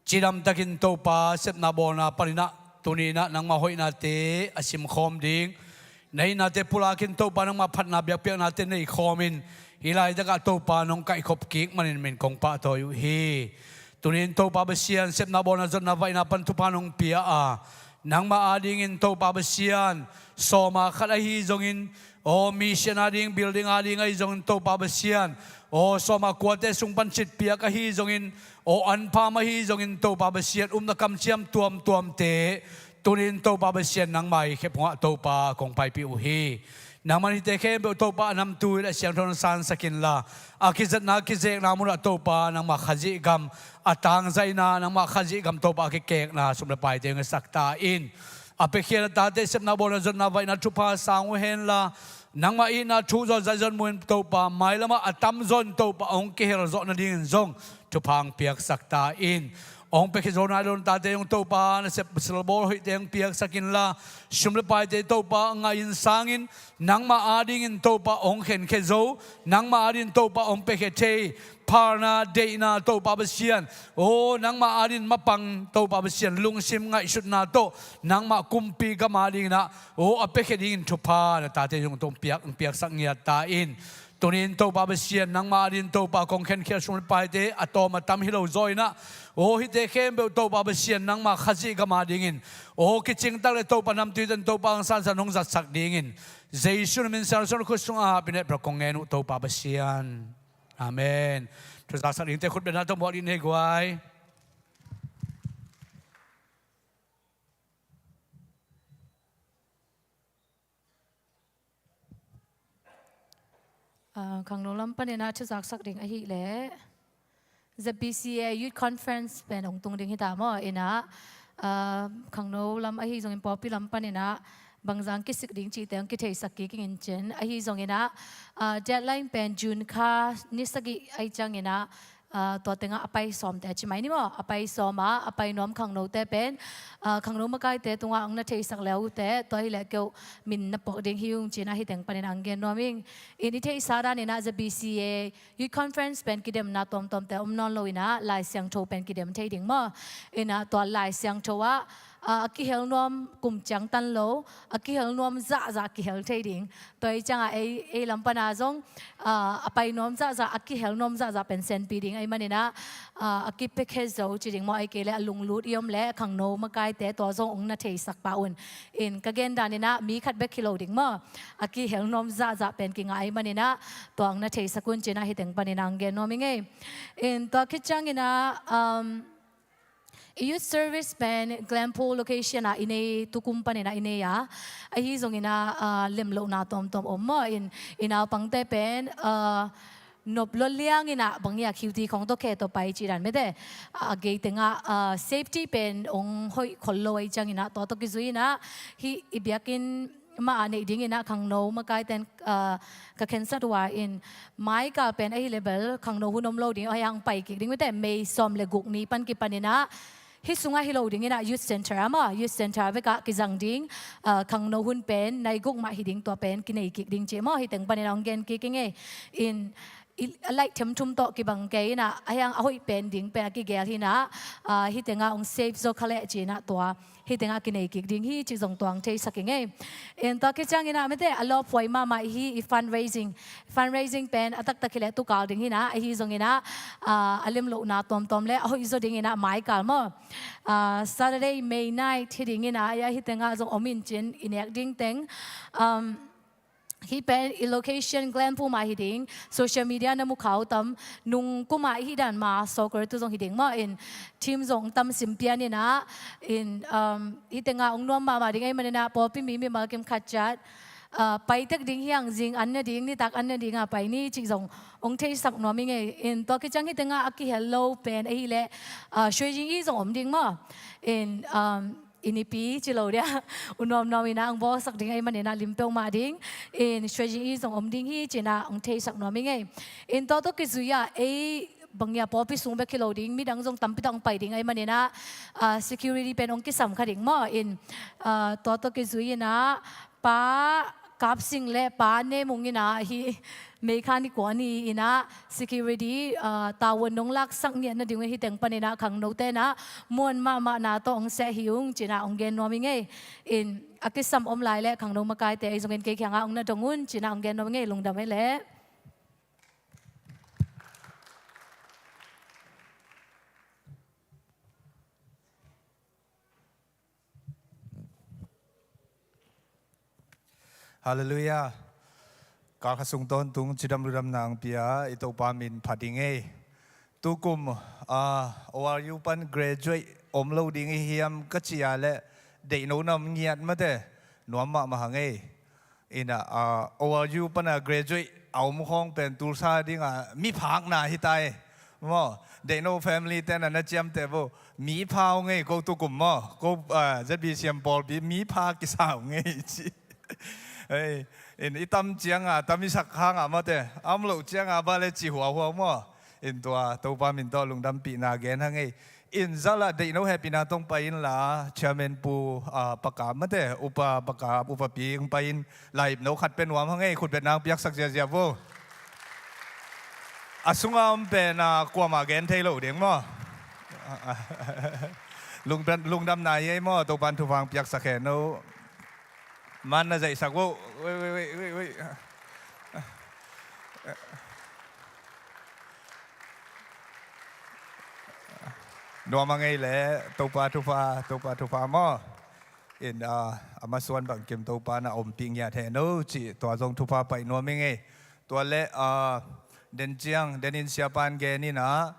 cidamtakin Topa sepna bawlna panin a tuni-in a nangma hoihnate a simkhawm ding, na itnate pulakin Topa nangma phatna biakpiaknate neikhawm in, hih laitakah Topa nong kaihkhop kik manin min kong pahtawi uh hi. Tuni-in Topa Pasian sepna bawlna zonna vaihna pan thupha nong pia a, nangma adingin Topa Pasian sawma khat ahi zongin, aw mission ading, building ading ahi zongin Topa Pasian, aw sawma kuate sung pan citpiak ahi zongin, aw an pha mah hi zongin Topa Pasian, upna kamciam tuamtuamte tuni-in Topa Pasian nangmah i khe phungah Topa kong paipih uh hi. Nangman hihte khempeuh Topa a namtui le a siangtho nong sansak inla, a kizatna kizekna munah Topa nangmah Khazih gam a tangzaina, nangmah Khazih gam Topa a kikekna sum le paite hong ngetsak ta in. A piakhia na tate sepna bawlna zonna vaihna thupha sang uh henla, nangmah itna thu zawh zai zon muin Topa mailamah a tamzaw in Topa hong kihel zawh nadingin zong thupha hong piaksak ta in. Hong piakhia zo nai lo na tate zong Topa nasep silbawl hoihte hong piaksak inla, sum le paite Topa a ngaih in sangin nangmah adingin Topa hong khenkhia zo, nangmah adingin Topa hong piakhia thei phalna, deihna Topa Pasian, aw nangmah adingin mapang Topa Pasian, lungsim ngaihsutna tawh nangmah kumpi gam adingin ah, aw a piakhia dingin thupha na tate zong tawh piak, piaksak ngiat ta in. Tuni-in Topa Pasian, nangmah adingin Topa kong khenkhiat sum le paite a tawm a tam hi lo zaw inah, aw hihte khempeuh Topa Pasian, nangmah Khazih gam adingin, aw kicingtak le Topa namtui tan Topa hong sansan hong zatsak dingin, Jesu na min siangtho khut sungah pi-in hehpih kong ngen uh Topa Pasian. Amen. Thuzaksak dingte khut bengna tawh muak dih ni guai. Ah, khangno lam panin ah thuzaksak ding ahih leh Z B C A Youth Conference pen hong tung ding hi ta maw. Inah, ah, khangno lam ahi zongin pawlpi lam panin ah bangzah kisik ding cihte hong kitheisak kik ing in cin. Ahi zongin ah, ah, deadline pen June kha ni sagih ahi ciangin ah, ah, tua tengah a pai sawmte a ci mai ni maw. A pai sawm ah, a pai nuam khangnote pen, ah, khangno makaite tungah hong na theisak le uh teh, tua hi leh kei uh min na puak ding hi ung ci-in ah hih teng panin ah hong gen nuam ing. In i theihsa danin ah Z B C A Youth Conference pen kidemna tuamtuamte om nawn lo inah Lai Siangtho pen kidem thei ding maw. Inah tua Lai Siangtho ah, ah, a kihel nuam kum ciang tan lo, a kihel nuam zahzah kihel thei ding. Tua hi ciangah ei, ei lam pana zong, ah, a pai nuam zahzah, a kihel nuam zahzah pen senpi ding ahih manin ah, ah, a kipiakhia zo ci ding maw, ahih kei leh a lunglut i om leh khangno makaite tua zong hong na theisak pah un. In ka gen danin ah mi khat bek hi lo ding maw. A kihel nuam zahzah pen kingah ahih manin ah tua hong na theisak un ci-in ah hih teng panin ah hong gen nuam ing ei. In tua khit ciangin ah, um, i youth service pen Glenpool location ah i nei, tukum panin ah i nei a. Ahi zongin ah, ah, lemlohna tuamtuam om maw. In, i naupangte pen, ah, nop lua liangin ah bang hiam, Q T khong tawh khe tawh pai cih dan mete. A gei tengah, ah, safety pen hong hoih khol lo ahih ciangin ah tua tawh kizui-in ah hih i biakinn mah ah neih dingin ah khangno makaiten, ah, ka khensat uh a, in mai kal pen ahih leh bel khangno hun om lo ding, ahih hang pai kik ding mete, May sawm le guk ni pan kipanin ah hih sungah hi lo dingin ah youth center ah maw, youth center ah vekah kizang ding, ah, khangno hun pen nai guk mah hi ding, tua pen kinei kik ding ci maw, hih teng panin ah hong gen kik ing ei. In i, a laih themthum tawh kibang kei inah, ahih hang a hoih pen ding pen a kigel hi inah, ah, hih tengah hong safe zaw kha leh ci-in ah tua hih tengah kinei kik ding hi cih zong tua hong theisak ing ei. In tua khit ciangin ah mete, a lawphuai mahmah hi i fundraising. Fundraising pen a taktak hi leh tu kal ding hi inah, ahi zongin ah, ah, a lemlohna tuamtuam le a hoih zaw dingin ah mai kal maw. Ah, Saturday, May night hi dingin ah, hih tengah zong om in cin i nek ding teng. Um, hih pen i location Glenpool mah hi ding, social media na mu kha uh tam, nung kum ah i hih dan mah soccer tu zong hi ding maw, in team zong tam sim pian inah, in, um, hih tengah hong nuam mahmah ding ahih manin ah pawlpi mi mimal kim khat ciat, ah, pai tek ding hi hang, zing an nading, nitak an nading ah pai ni cih zong hong theisak nuam ing ei. In tua khit ciang hih tengah a kihel lo pen ahih leh, ah, shuai zing i zong om ding maw. In, um, i nipi ci lo dia, u nuamnuam inah hong bawlsak ding ahih manin ah lim peuhmah ding. In shuai zing i zong om ding hi ci-in ah hong theisak nuam ing ei. In tua tawh kizui ah ei bang hiam pawlpi sung bek hi lo ding, midang zong tampi tak hong pai ding ahih manin ah, ah, security pen hong kisam kha ding maw. In, ah, tua tawh kizui inah Pa Kap Sing le Pa Ne Mung inah hih May kha ni kua ni inah security, ah, tavuan nong laksak ngiat nading uh, hih teng panin ah khangnote inah muan mahmahna tawh hong seh hi ung ci-in ah hong gen nuam ing ei. In a kisam om lai leh khangno makaite ei zongin kei kiangah hong na dong un ci-in ah hong gen nuam ing ei, lungdam ei leh. Halleluiah. Kal khat sung tawntung cidam ludamna hong pia i Topa min phat ing ei. Tukum ah, O R U pan graduate om lo ding i hiam ka ci a leh, deihno nam ngiat mate, nuam mahmah hang ei. Ina, ah, O R U pana graduate a om khawng pen Tulsa dinga miphakna hi ta ei. Maw, deihno family ten a na ciamteh vo. Mipha hong ei ko tukum maw. Ko, ah, Z B C M pawlpi mipha kisa hong ei ci. Hei, in i tam cianga, tam i sak hanga mate, a om loh cianga bale ci huahua maw. In tua, Topa min tawh lungdampihna gen hang ei. In zala deihno hehpihna tawh hong pai inla, Chairman Pu, ah, Pakap mate, Upa Pakap, Upa Pi hong pai in, laipno khat pia nuam hang ei, khutbetna hong piaksak ziazia vo. A sunga om pen, ah, kuamah gen thei lo ding maw. Lungdam, lungdamna hi ei maw, Topan thupha hong piaksak hen o. Man na zaihsak vo. Wei, wei, wei, wei, wei. Nuam a ngei le, Topa thupha, Topa thupha maw. In, ah, a masuan bangkim Topa na ompih ngiat hen o, cih tua zong thupha pai nuam i ngei. Tua le, ah, den ciang, den in siapan gen in ah,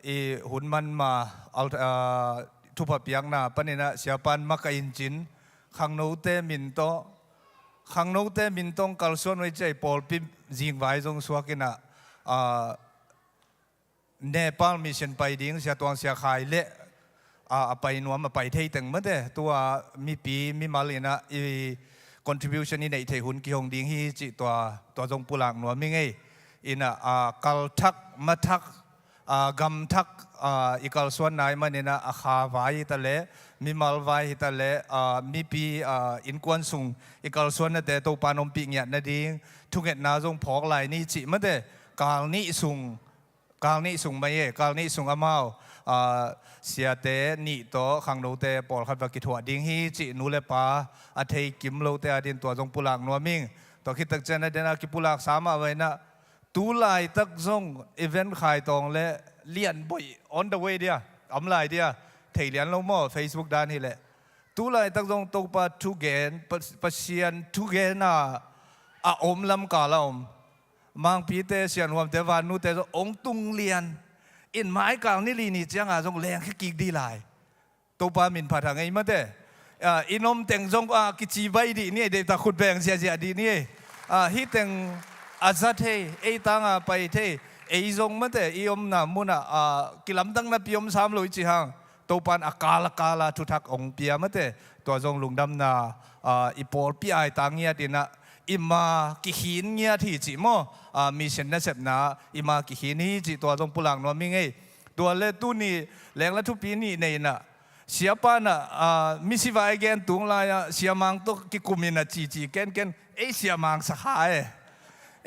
i hun manma, alt-, ah, thupha piakna panin ah siapan makaih in cin, khangnote min tawh, khangnote min tawh kalsuan uh ei ci a, i pawlpi zingvai zong suak in ah, ah, Nepal mission pai ding, Sia Tuang Sia Khai le, ah, a pai nuam a pai thei teng mate, tua mipi, mimal in ah i contribution i neih theih hun kihong ding hi cih tua, tua zong pulak nuam i ngei. In ah, ah, kal thak, ma thak, ah, gam thak, ah, i kalsuan nai manin ah, a kha vai hi ta le, mimal vai hi ta le, ah, mipi, ah, innkuan sung i kalsuannate Topan ompih ngiat nading thungetna zong phawk lai ni cih mate, kal nih sung, kal nih sung mai e, kal nih sung amau, ah, siate nih tawh khangnote pawlkhat va kithuah ding hi cih nu le pa a thei kim lote adin tua zong pulak nuam ing. Tua khit tak ciang a den a kipulak sa mah vai in ah, tu laitak zong event khaitawng le lianboih on the way dia, om lai dia, thei lian lo maw, Facebook dan hi leh. Tu laitak zong Topa thugen, Pa-, Pasian thugen a, a om lamkal a om. Mangpite, sianhuamte, vannute zong hong tung lian. In mai kal ni li ni cianga zong leng khia kik dih lai. Topa min phat hang ei mate. Ah, i nom teng zong, ah, kici bai dih ni ei, deihtak khut beng ziahziah dih ni ei. Ah, hih teng a za thei, ei tanga pai thei, ei zong mate, i omna munah, ah, kilamdang napi om sam lo i ci hang. Topan a kal a kala thuthak hong pia mate. Tua zong lungdamna, ah, i pawlpi ai ta ngiat in ah, i ma kikhin ngiat hi cih maw. Ah, mission nasepna, i ma kikhin hi cih tua zong pulak nuam i ngei. Tua le tuni, lengla thupi nih nei in ah, siapa in ah, ah, misi vai gen tung lai-ah, siamang tawh kikum in ah cici kenken, ei siamang sakha e.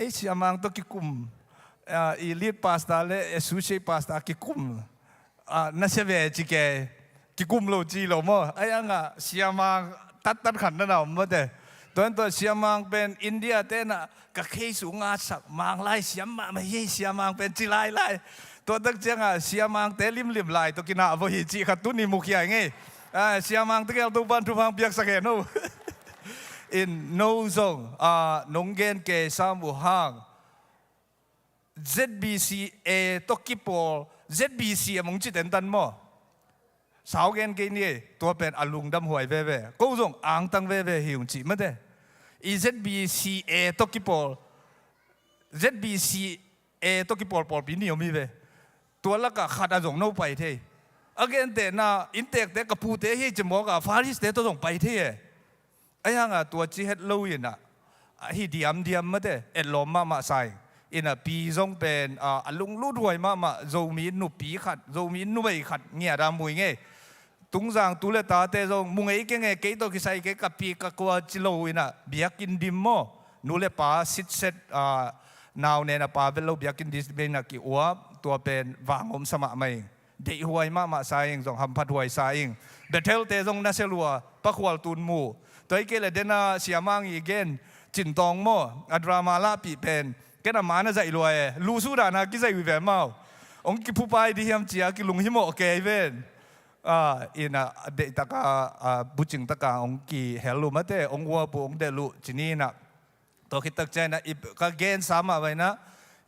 Ei siamang tawh kikum, ah, i lead pastor le associate pastor kikum. Ah, na sia ve ci ke, kikum lo ci lo maw. Ai ang ah, siamang tattat khan na na om mate. Tuan tua siamang pen India te na ka khei su nga sak mang lai siam mah mah hi siamang pen ci lai lai. Tua tak ciang ah, siamang te limlim lai tua kinah vo hi ci khat tuni mukhia ngei. Ah, siamang te kel tu pan tu pang piak sak he no. In no zong, ah, nong gen ke sam uh hang. Z B C A tawh kipawl, Z B C A mong ci tentan maw? Sau gen kei ni e, tua pen a lungdam huai veve. Ko zong angtang veve hi ung ci mate. I Z B C A tawh kipawl, Z B C A tawh kipawl pawlpi ni om hi ve. Tua lakah khat a zong no pai thei. A gentehna, inntekte ka pute hi cimawk a Fariste tawh zong pai thei e. Ahi hanga tua ci het lo inah, ahi diamdiam mate, etlawm mahmah sa ing. Inah pi zong pen, a, a lunglut huai mahmah, Zomi nupi khat, Zomi numei khat ngiat a mui ngei. Tungzang tu le tate zong, mu ngei keng e, kei tawh kisai kei ka pi ka kua ci lo inah, biakinn dim maw? Nu le pa sitset, a, nau nen a pa vet lo biakinn dim inah ki-uap, tua pen vang om sa mahmah ing. Deihhuai mahmah sa ing, zong hamphat huai sa ing. Bethel te zong nasia lua, pakhual tun mu. Tua hi kei le dena siamang i gen, cintawng maw, a drama lahpih pen. Ken a ma na zaih lua e, lusu dana kizaih uh ve mau. Ong kiphupai di hiam cia, kilung himawh kei ven. A, ina deihtaka, a, bucing taka ong kihel uh mate, ong uap uh, ong delh uh, cini inah. Tua khit tak ciangin ah, i, ka gensa mah vai inah,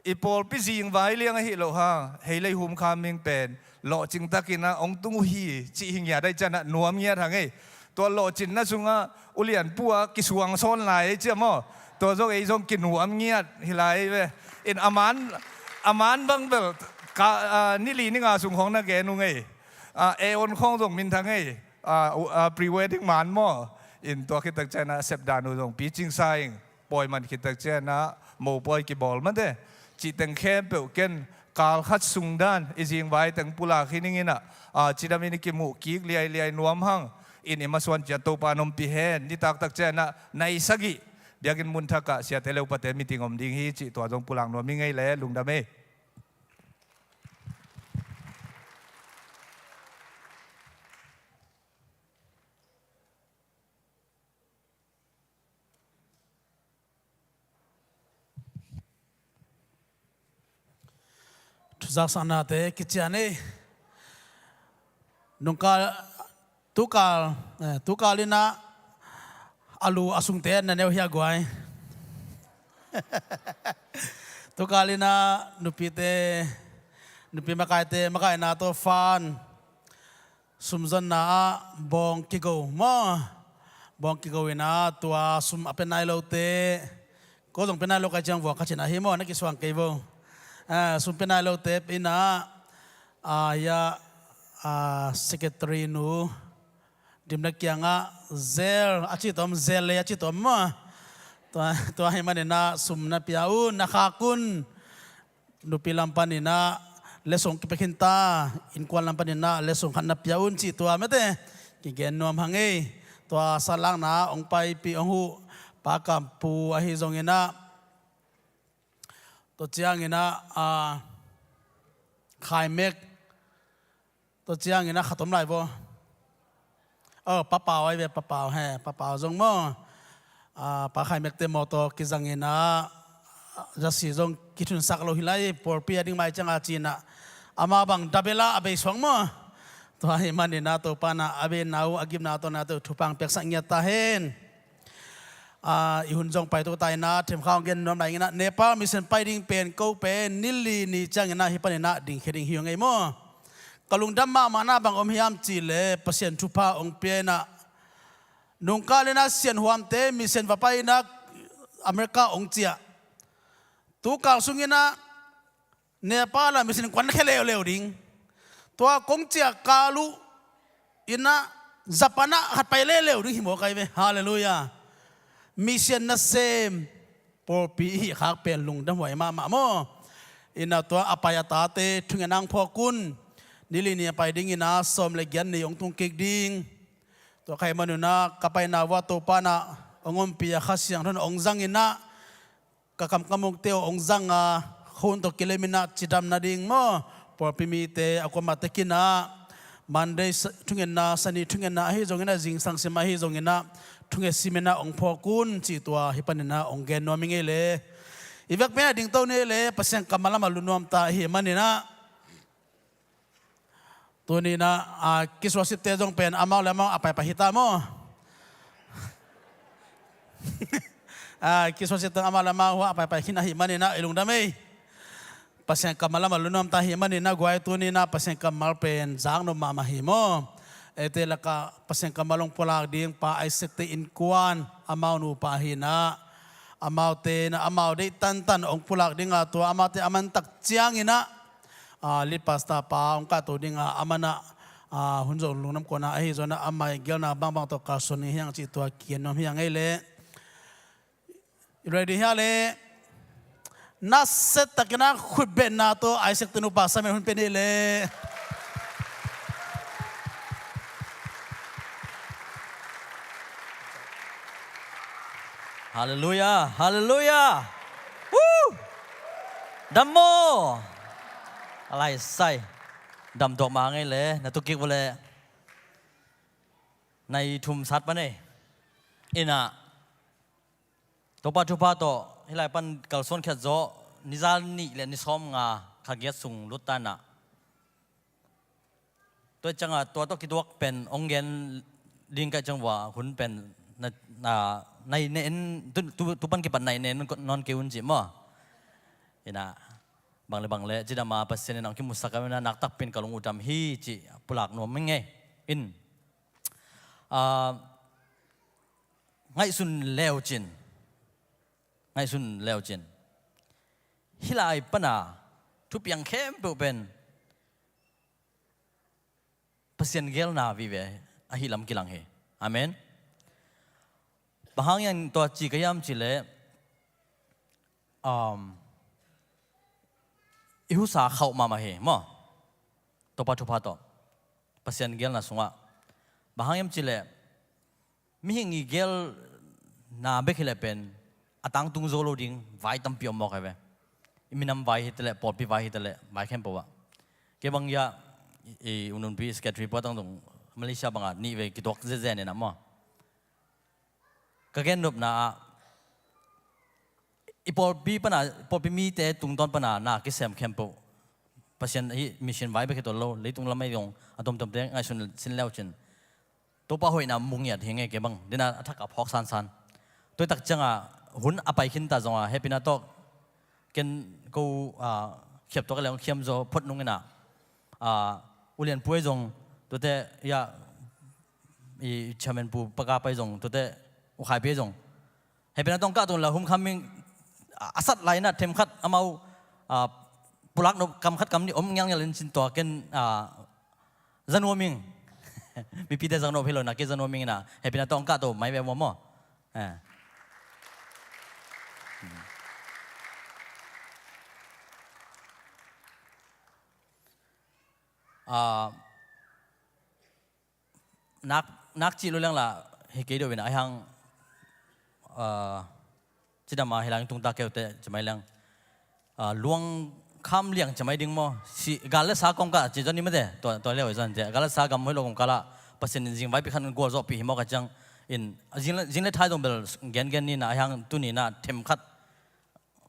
i pawlpi zingvai liang ahi loh hang, hei lei hum kha ming pen, lawhcing takin ah hong tung uh hi cih hi ngiat ahih ciangin ah nuam ngiat hang ei. Tua lawhcinna sungah ulianpu ah kisuang sawn lai ei ci a maw. Tua zong ei zong kinuam ngiat hi lai ei ve. In a man, a man bang bel ka, ah, ni li ni nga sung khawng na gen uh ngei. Ah, e on khawng zong minthang ei. Ah, u-, ah, pre-wedding man maw. In tua khit tak ciangin ah sepdan uh zong picing sa ing. Pawi man khit tak ciangin ah mopawi kibawl mate. Cih teng khempeuh ken kal khat sung dan i zingvai teng pulak hi ning in ah, ah, cidam in i kimuh kik liailiai nuam hang. In i masuan ciat Topa in ompih hen. Nitak tak ciangin ah nai sagih biakinn mun thak ah siate le upate meeting om ding hi cih tua zong pulak nuam hi ngei le lungdam ei. Thuzaksaknate kician ei. Nungkal, tukal, eh, tukal in ah a lu a sungte na neu hi a guai. Tukal in ah nupite, nupi makaite makaihna tawh fan sumzonna ah bawng kigo maw? Bawng kigo in ah tua sum a pia nai lote, ko zong pia nai lo kai ciang vua kha cin ahi maw, na kisuang kei vo. Ah, sum pia nai lote in ah, ah, ya, ah, secretary nu Dimna kiangah zel a ci tom, zel lei a ci tom maw? Tua, tua hi manin ah sum na pia un, na khak un. Nupi lam panin ah lesson kipia khin ta, innkuan lam panin ah lesson khat na pia un cih tua mate kigen nuam hang ei. Tua salakna hong paipih hong huh Pa Kam Pu ahi zongin ah, tua ciangin ah, ah, Khai Mek, tua ciangin ah khat om lai vo. Oh, Pa Pau ahi ve, Pa Pau he, Pa Pau zong maw. Ah, Pa Khai Mekte mawtaw kizangin ah, zasi zong kithunsak lo hi lai, pawlpi a ding mai ciang a ci-in ah, amah bang dabel a a bei suak maw. Tua hi manin ah Topa in ah a beina uh, a gimna tawh na tawh thupha hong piaksak ngiat ta hen. Ah, i hun zong pai to ta in ah, themkhat hong gen nuam lai ing in ah, Nepal mission pai ding pen ko pen ni li ni ciangin ah hih panin ah dingkhia ding hi ung ei maw. Ka lungdam mahmahna bang om hiam cih leh Pasian thupha hong pia in ah, nungkal in ah sianhuamte mission va pai in ah America hong ciah. Tukal sungin ah Nepal ah mission kuan khia leuleu ding. Tua kong ciah kal uh in ah Japan ah khat pai leuleu ding hi mawk ahi ve. Halleluiah. Mission nasem pawlpi i hih khak pen lungdam huai mahmah maw. In ah tua a pai a tate thungetna hong phawk un. Ni li ni a pai ding in ah sawm le giat ni hong tung kik ding. Tua kha hi manun ah ka paina uah Topa in ah hong ompih a Kha Siangtho in hong zang in ah, ka kam ka mukte uh hong zang a, khun tawh kilem in ah cidam nading maw, pawlpi mite a kuamah tekin ah Monday sa-, thungetna, Sani thungetna ahi zongin ah, zingsang sim ahi zongin ah, thunget sim in ah hong phawk un cih tua hih panin ah hong gen nuam hi ngei le. I vekpi in ah dingto ni le, Pasian kammal lamah lut nuam ta ahih manin ah, tuni in ah, ah, kisuasipte zong pen amau le amau a paipai hi ta maw. Ah, kisuasipte amau le amau hua a paipai khin ahih manin ah i lungdam ei. Pasian kammal lamah lut nuam ta ahih manin ah guai, tuni in ah Pasian kammal pen zaknop mahmah hi maw. Eite lakah Pasian kammal hong pulak ding Pa Isaac-te innkuan, amau nupa ahi in ah, amaute in ah amau deih tantan hong pulak ding a, tua amaute a mantak ciangin ah, ah, lead pastor pa hong kahto ding a, aman ah, ah, hun zawh lungdam kawmna ahi zongin ah, amah i gelna bangbang tawh kalsuan hi hang cih tua kigen nuam hi hang ei le. I ready hia le? Nasia takin ah khutbetna tawh Isaac-te nupa Samuel hun pia ni le. Halleluiah, halleluiah. Woo! Dam maw? A lai sai. Dam tuak mah ngei le, na tu kik vua le. Nai thum sat pan ei. In ah, Topa thupha tawh hih lai pan kalsuan khiat zawh, ni za nih le ni sawmnga, kha giat sung lut ta in ah. Tua ciangah tua tawh kituak pen hong gen ding ka hih ciang vua, hun pen na, na, nai ne in, tu, tu, tu pan kipan nai ne in nawn kei un ci maw. In ah, Bang le bang le cidam a Pasian in ang kimusak a, naktakpi in ka lung uh dam hi cih pulak nuam ing ei. In, ah, ngaihsun leucin, ngaihsun leucin, hih lai pana thupiang khempeuh pen Pasian geelna vive ahi lam kilang hi. Amen. Bang hang hiam tua ci ka hiam cih leh, um, i husa khauh mahmah hi maw? Topa thupha tawh Pasian geelna sungah. Bang hang hiam cih leh, mihing i geelna bek hi leh pen a tangtung zo lo ding vai tampi om mawk hi ve. I minam vai hi ta leh, pawlpi vai hi ta leh, vai khempeuh ah. Kei bang hiah i, i U Nun Pi secretary puatang zong Malaysia bangah nih vei kituak zenzen in ah maw. Ka gennopna ah i pawlpi pana, pawlpi mite tungtawn pana na kisem khempeuh, Pasian hih mission vai bek hi tuan lo, leitung lam ahi zong a tomtomte ngaihsun sin leucin, Topa hoihna mu ngiat hi ing ei. Kei bang dena a thak a phawk sansan. Tuaitak ciangah hun a pai khinta zongah hehpihna tawh ken ko, ah, khiap tuak a leng khiam zaw phot nung in ah, ah, U Lian Pu ahi zong, tuate hiah i chairman Pu Paka pai zong, tuate U Khai Pi ahi zong, hehpihna tawh kah tun la humkham ing. A, a sat lai in ah themkhat amau, ah, pulak nop kam khat kam nih om ngiangngial in cin tua ken, ah, za nuam ing. Mipite za nop hi lo in ah kei za nuam ing in ah, hehpihna tawh kah to mai ve maw maw. Eh. Ah, nak, nak cih lo leng la hi kei deuh in ah, ahi hang, ah, cidam a hi lang tungta keute ci mai leng, ah, luang kham liang ci mai ding maw, si, gal le sa kong kah ci zon ni mate, tua, tua leu zon ci, gal le sa gam hoih lo kong kah la, Pasian in zing vaipi khan gualzawhpih hi maw ka ciang in, zing le, zing le thai zong bel gengen ni in ah, ahi hang tuni in ah themkhat,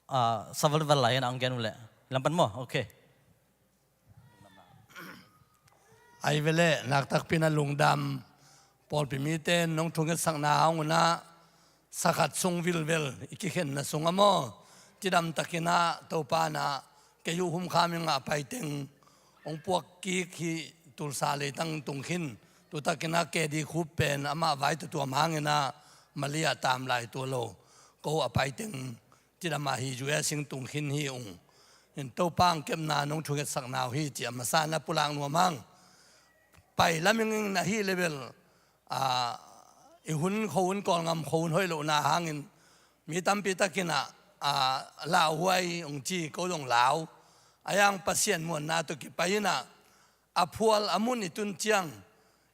ah, sa valval lai in ah ang gen uh leh lampan maw, okay. Ai ve leh, naktakpi in ah lungdam. Pawlpi mite nong thungetsakna hang un ah, sakhat sung vilvel i kikhenna sungah maw, cidam takin ah Topa in ah kei uh humkham ing a, a paiteng hong puak kik hi. Tulsa leitang tung khin, tu takin ah K D Khup pen amah vai tuatuam hangin ah Malaysia tam lai tua lo, ko a paiteng cidam a hi U S in tung khin hi ung. In Topa ang kepna nong thungetsakna uh hi ci a masa in ah pulak nuam hang. Pai lam ing in ah hih level, ah, i hun kho hun Kawlgam kho hun hoih lohna hangin mi tampi takin ah, ah, lauhuai ung ci, ko zong lau. Ahi hang Pasian muanna tawh kipai in ah, a phual a mun i tun ciang,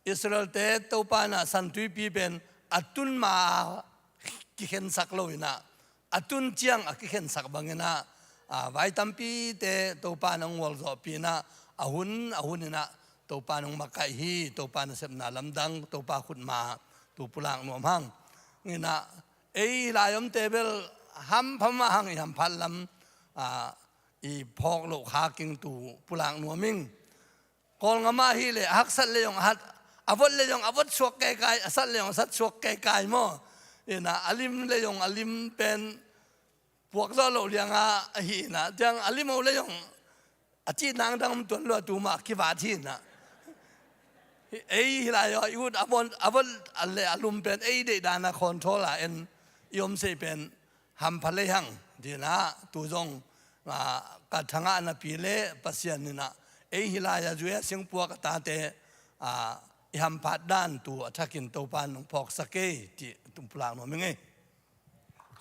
Israel-te Topa in ah San Tuipi pen a tun ma kikhensak lo in ah, a tun ciang a kikhensak bangin ah, a, vai tampite Topa in hong gualzawhpih in ah, a hun a hun in ah Topa in hong makaih hi. Topa nasepna lamdang, Topa khutma, tu pulak nuam hang. In ah, ei lai omte bel hampha mah hang, i hamphat lam, a, i phawk loh kha keng, tu pulak nuam ing. Kawlgam ah hi leh, a haksat leh zong a hat, a vot leh zong a vot suak kaikai, a sat leh zong a sat suak kaikai maw. In ah, a lim leh zong a lim pen puak zawh loh liang a, ahi in ah, ciang a lim o leh zong a cih nang dang om tuan lua, tu mah kivat hi in ah. Ei hi lai aw, i ut a vot, a vot leh a lum pen ei deihdan a control a en i om sei pen hampha lei hang, ci in ah, tu zong, a, ka thangahna pi leh Pasian in ah, ei hi lai a U S in hong puak a tate, a, i hamphat dan tu a thakin Topa in hong phawksak ei, ci tu pulak nuam ing ei.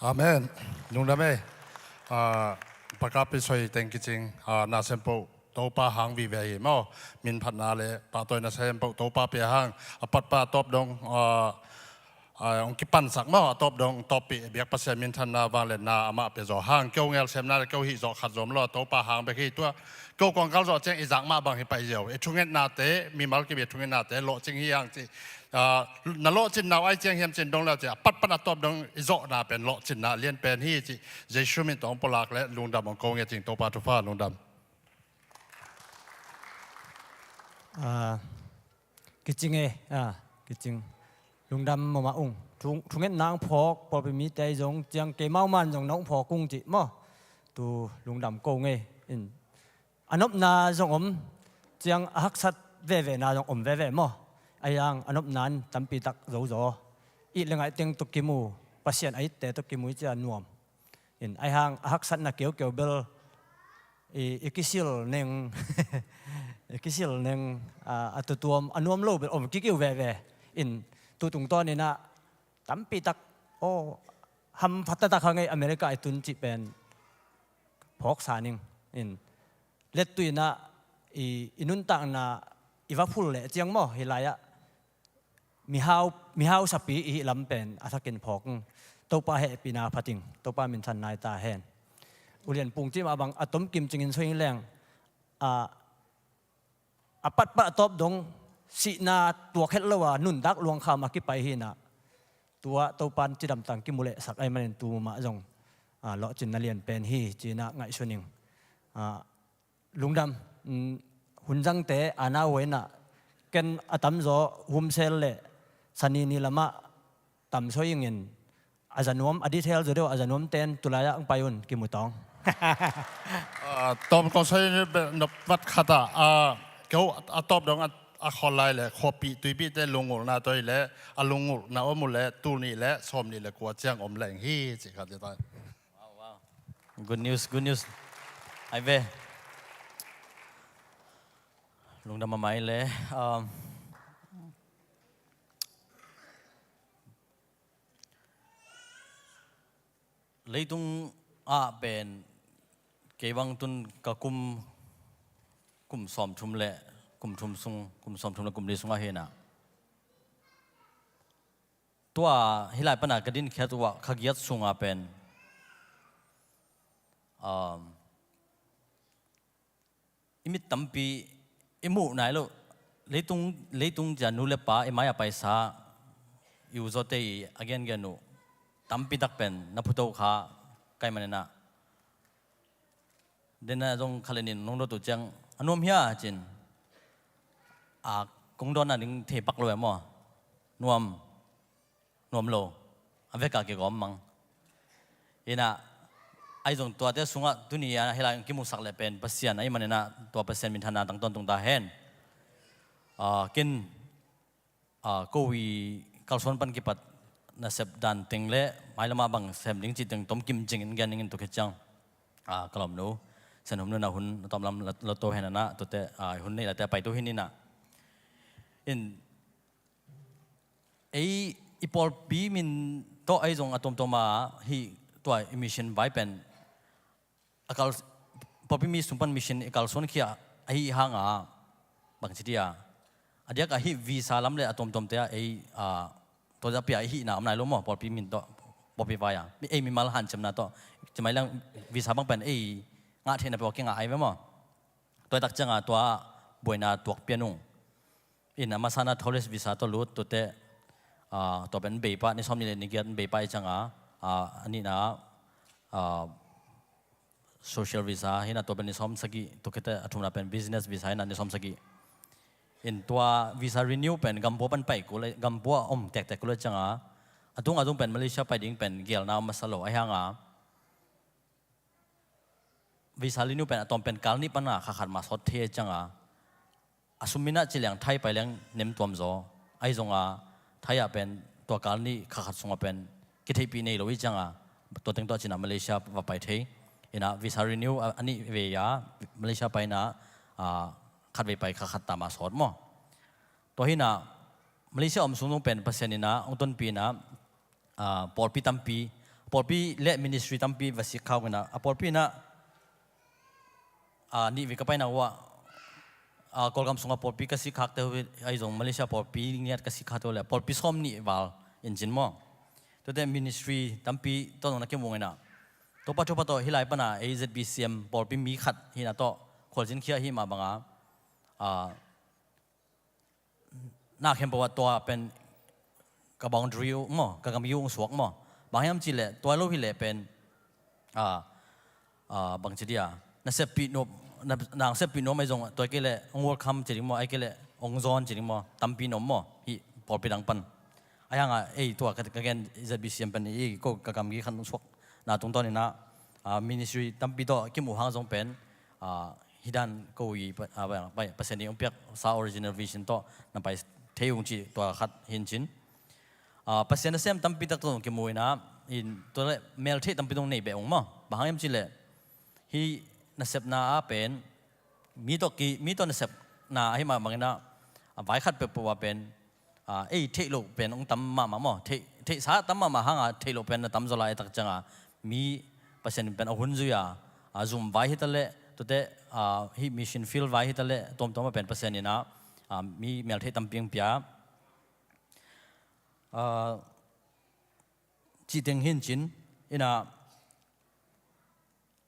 Amen. Lungdam ei. A, Paka Pi Soi teng kicing, a, nasem poh Topa hang vive hi maw. Minphatna leh pahtawina sem poh Topa pia hang, a patpa tawp dong, a, a, hong kipansak maw, a tawp dong tawppih, biak Pasian minthanna, vangliatna amah pia zaw hang. Keu ngelsemna leh keu hih zawh khat zom lo, Topa hang bek hi. Tua keu kong kal zawh ciang i zak mah bang hi pai ziau. I thungetnate, mimal kibia thungetnate lawhcing hi hang ci. A, na lawhcinna uh ai ciang hiam cin dong leu ci a, patpat a tawp dong i zawhna pen lawhcinna lianpen hi ci. Jesu min tawh hong pulak leh lungdam hong ko nge cing, Topa thupha, lungdam. A, kicing e, a, kicing. Lungdam mahmah ung. Thu, thungetna hong phawk pawlpi mite zong ciang keimau man zong na hong phawk ung ci maw. Tu lungdam ko nge. In, a nopna zong om, ciang a haksat vevena zong om veve maw? Ahi hang a nopna in tampi tak zo zaw. It le ngaih teng tawh kimu, Pasian a itte tawh kimu i cia nuam. In, ahi hang a haksatna keukeu bel i, i kisil neng, i kisil neng, a, a tutuam a nuam lo bel om kikiu veve. In, tu tungtawninah tampi tak, aw, hamphat taktak hang ei America i tun cih pen phawksa ning. In, lettuinah i, i nuntakna i va phul leh ciang maw, hih lai-ah mihau, mihau sapi i hih lam pen a thakin phawk. Topa hehpihna phating, Topa minthanna i ta hen. Ulian pungcim ah bang a tomkim cingin soi leng, a, a patpat a tawp dong sihna tuak het lo a nuntak luangkham a kipai hinah, tua Topan cidamtang kimu lehsak ahih manin tu mah zong, a, lawhcinna lian pen hi cinah ngaihsun ing. A, lungdam, mm, hun zangte a nau huainah ken a tamzaw humsel le sanini lamah tamsoi ingin a zanuam, a detail zaw deuh a zanuam ten tulai-ah ang pai un kimu tawng. Ah, tawm kong soi ni beh nop vat khatah, ah, keu a tawp dong a, a khawl lai le khuapi tuipi te lungulna toi le a lungulna om uh le tul nih le sawm nih le kua ciang om leng hi ci khat le tai. Wow, wow. Good news, good news. Ai ve. Lungdam a mai le. Um, leitung ah pen kei bang tun ka kum, kum sawmthum le kum thum sung, kum sawmthum le kum li sungah hinah. Tua hih lai pana ka dinkhiat uh ah kha giat sunga pen, um, i mit tampi i muh nai lo. Leitung, leitung cia nu le pa i mai a paisa i u zawte i a gengen uh tampi tak pen na phuto kha kai maninah. Dena zong khalin in nong dot uh ciang a nuam hia cin a kong dawnna ding thei pak lo e maw? Nuam, nuam lo. A veka kigawm mang. Inah ai zong tuate sungah tuni a hilai kimusak le pen Pasian ahi maninah tua Pasian minthanna tang tawntung ta hen. Ah, kin, ah, ko i kalsuan pan kipat nasep dan teng le mailamah bang sem ding cih teng tomkim cingin gen dingin tuk hi ciang, ah, ka lawmnu Sen Hum Nun a hun a tawmlam la, la to hen anah tuate, ah, hun neih late a pai to hi ninah. In, ei i pawlpi min tawh ei zong a tuamtuam a hih tua i mission vai pen a kal, pawlpi mi sung pan mission i kalsuan khia ahi hanga bangci dia a diak a hih visa lam le a tuamtuamte ah ei, a, tua zapia i hihna om nai lo maw, pawlpi min tawh, pawlpi vai a ei mimal hanciamna tawh cimai lang visa bang pen ei ngah theihna peuh a kingah ai ve maw? Tua i tak cianga tua buaina tuak pian ung. In a masana tourist visa tawh lut tuate, ah, tua pen beipa ni sawm ni le ni giat beipa i cianga, ah, a nihna, ah, social visa hina tua pen ni sawm sagih, tua khete a thumna pen business visa hina ni sawm sagih. In tua visa renew pen gampua pan pai kul, gampua om tektek kul cianga a tunga zong pen Malaysia pai ding pen gelna masa lo ahi hanga visa renew pen a tawm pen kal nih pana kha khat mah sawt thei cianga a sum minah ci leng Thai pai leng nem tuam zaw. Ahi zonga Thai ah pen tua kal nih kha khat sungah pen kitheihpih nei lo i cianga tua teng tua cina Malaysia va pai thei. Ina visa renew a, a nih vei a Malaysia paina, a, khat vei pai kha khat ta mah sawt maw? Tua hina Malaysia om sung zong pen Pasian ina hong tonpi ina, ah, pawlpi tampi, pawlpi le ministry tampi va sikkhak ina, a pawlpi ina, ah, nih vei ka paina uh ah, ah, Kawlgam sunga pawlpi ka sikkhakte uh ahi zong Malaysia pawlpi ngiat ka sikkhakte uh le pawlpi sawm nih val in cin maw? Tuate ministry tampi tawh zong na kimung ina. Topa thupha tawh hih lai pana ei Z B C M pawlpi mi khat hina tawh khualzin khia hi mah banga, ah, na khempeuh ah tua pen ka boundary uh maw, ka gam uh hong suak maw? Bang hiam cih leh tua lo hi leh pen, ah, ah, bang ci dia, na seppih nuam, na, na seppih nuam ahi zong tua kei leh hong welcome ci ding maw, ahi kei leh hong zawn ci ding maw, tampi nuam maw, hih pawlpi dang pan. Ahi hanga ei tua ka, ka gen Z B C M pen ei ko ka gam uh khat hong suak na tungtawn ina, ah, ministry tampi tawh kimuh hang zong pen, ah, hih dan ko i pa-, ah, pa-, pa-, Pasian i hong piaksa original vision tawh na pai thei ung cih tua khat hi in cin. Ah, Pasian nasem tampi tak tawh kimu in ah, in tua leh meltheih tampi dong nei beh ung maw. Bang hang hiam cih leh hih nasepna ah pen mi tawh ki, mi tawh nasepna ahih mah bangin ah, a vai khat peuhpeuh ah pen, ah, ei theih loh pen hong tam mahmah maw. Theih, theihsa tam mahmah hang a theih loh pen na tam zaw lai a, tak ciang a mi Pasian in pen a hun zui a, a zum vai hi ta leh, tuate, ah, hih mission field vai hi ta leh, tuamtuam ah pen Pasian in ah, ah, mi meltheih tampi hong pia. Ah, cih teng hi in cin, in ah,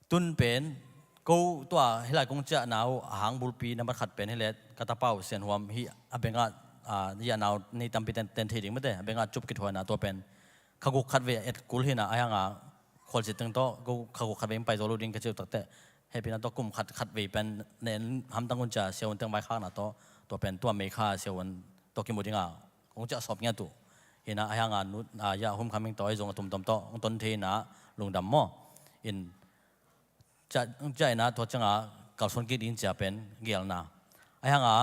tun pen ko tua hih lai kong ciahna uh a hang bulpi nambat khat pen hi leh ka tapa uh Sian Huam hih a beng ah, ah, hih a nau nei tampi ten, ten thei ding mate, a beng ah cup kithuahna tua pen kha guk khat vei a et kul hi in ah, ahih hang a khualzin teng tawh ko kha guk khat vei in pai zo lo ding ka ci uh tak teh, hehpihna tawh kum khat khat vei pen na en hamtang un ci a siavuan teng vaikhakna tawh, tua pen tua May kha siavuan tawh kimu ding a kong ciah sawp ngiat uh hi in ah, ahih hang a nu, ah, ya Hum Kham Ming tawh ahi zong a tuamtuam tawh hong ton thei in ah lungdam maw. In ciah, ciah in ah tua ciang a kalsuan kik ding ci a pen geelna. Ahih hang a,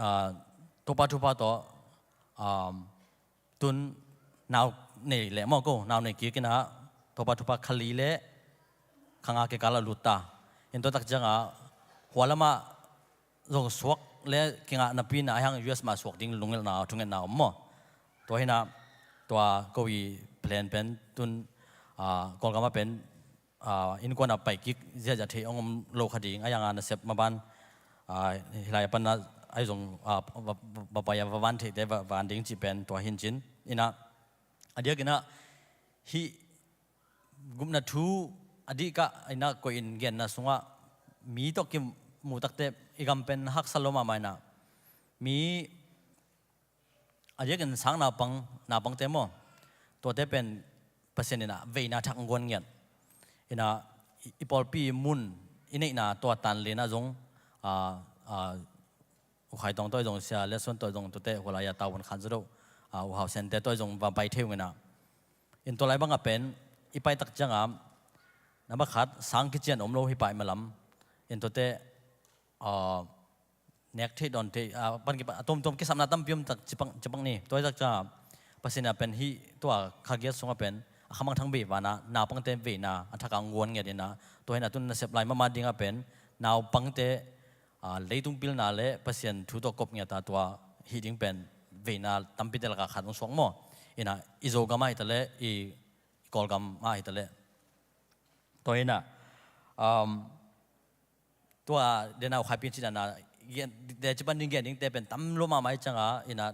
ah, Topa thupha tawh, um, tun nau nei leh maw ko, nau nei kik in ah Topa thupha kha li leh kha nga kikal ah lut ta. In tua tak ciang a hua lam ah zong suak leh kingah napi in ah, ahih hang U S mah suak ding lungngelhna, thungetna om maw. Tua hi in ah tua ko i plan pen tun, ah, Kawlgam ah pen, ah, innkuan ah pai kik ziahziah theih hong om lo kha ding, ahih hang a nasep maban, ah, hih lai a pan ah ahi zong, ah, va, va, va pai a va van theihte va, va van ding cih pen tua hi in cin. In ah, a diak in ah hih gupna thu a dih kah in ah koih in genna sungah mi tawh kimu tak teh i gam pen haksa lo mahmah in ah, mi a diakin sang naupang, naupangte maw, tuate pen Pasian in ah veina thak guan ngiat. In ah i, i pawlpi mun i neihna tua tan lian ah zong, ah, ah, U Khai Tawng tawh zong, Sia Lian Suan tawh zong, tuate hua lai a tau hun khan zaw doh, ah, U Hau Sian te tawh zong va pai thei ung in ah. In tua lai bang ah pen i pai tak ciang a, nambat khat sang kician om lo hi pah i malam. In tuate, ah, nek theih dawn theih, ah, pan kipan, a tuamtuam kisapna tampi om tak ci pak, ci pak ni. Tua hi tak ciang a Pasian in ah pen hih tua kha giat sungah pen a kha mangthang bei van ah naupangte veina a thak a guan ngiat in ah, tua hi in ah tun nasep lai mahmah ding ah pen naupangte, ah, leitung pilna leh Pasian thu tawh kop ngiat a tua hih ding pen veina tampite lak ah khat hong suak maw. In ah i Zogam ah hi ta leh, i Kawlgam ah hi ta leh. Tua hi in ah, um, tua den a U Khai Pian cih dan a, gen, de ci pan ding gen dingte pen tam lo mahmah hi ciang a, in ah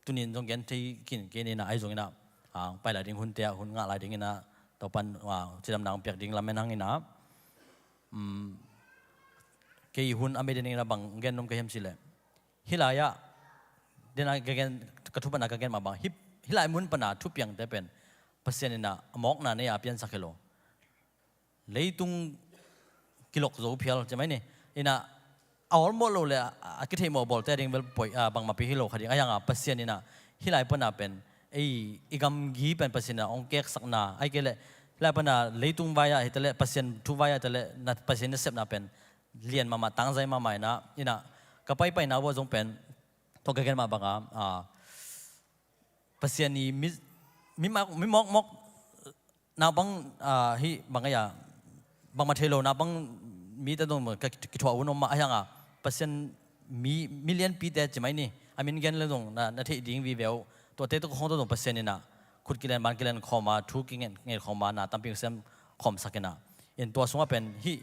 tuni in zong gen thei khin kei ni in ah, ahi zong in ah, ah, pai lai ding hunte ah hun ngah lai ding in ah, tua pan, ah, cidamna hong piak ding lamen hang in ah, um, kei hun a mei den in ah bang gen nuam ka hiam cih leh, hih lai ah den a ka gen, ka thu pan a ka gen mah bang, hih, hih lai mun pan a thupiangte pen Pasian in ah a mawkna nei a piansak hi lo. Leitung kilok zo phial ci mai ni. In ah a awlmawh lo leh a, a kitheihmawh bawlte a ding bel poi, ah, bangmahpi hi lo kha ding. Ahih hang a Pasian in ah hih lai pan a pen ei i gamgi pen Pasian in ah hong keksakna, ahih kei leh hih lai pan a leitung vai ah hi ta leh, Pasian thu vai ah hi ta leh, na Pasian nasepna pen lian mahmah, tangzai mahmah in ah, in ah ka paipaina uh ah zong pen tua ka gen mah bang a, ah, Pasian i mi, mi mak, mi mawkmawk naupang, ah, hih bang a, bangmah thei lo naupang mite dong ka kithuah hun om mah, ahih hang a Pasian mi, mi lianpite ci mai ni, a min gen leh dong na, na theih ding vive uh, tuate tawh khawng tawh dong Pasian in ah khut kilen ban kilen khawm a, thu kingen, nget khawm a, na tampi sem khawmsak in ah. In tua sungah pen hih,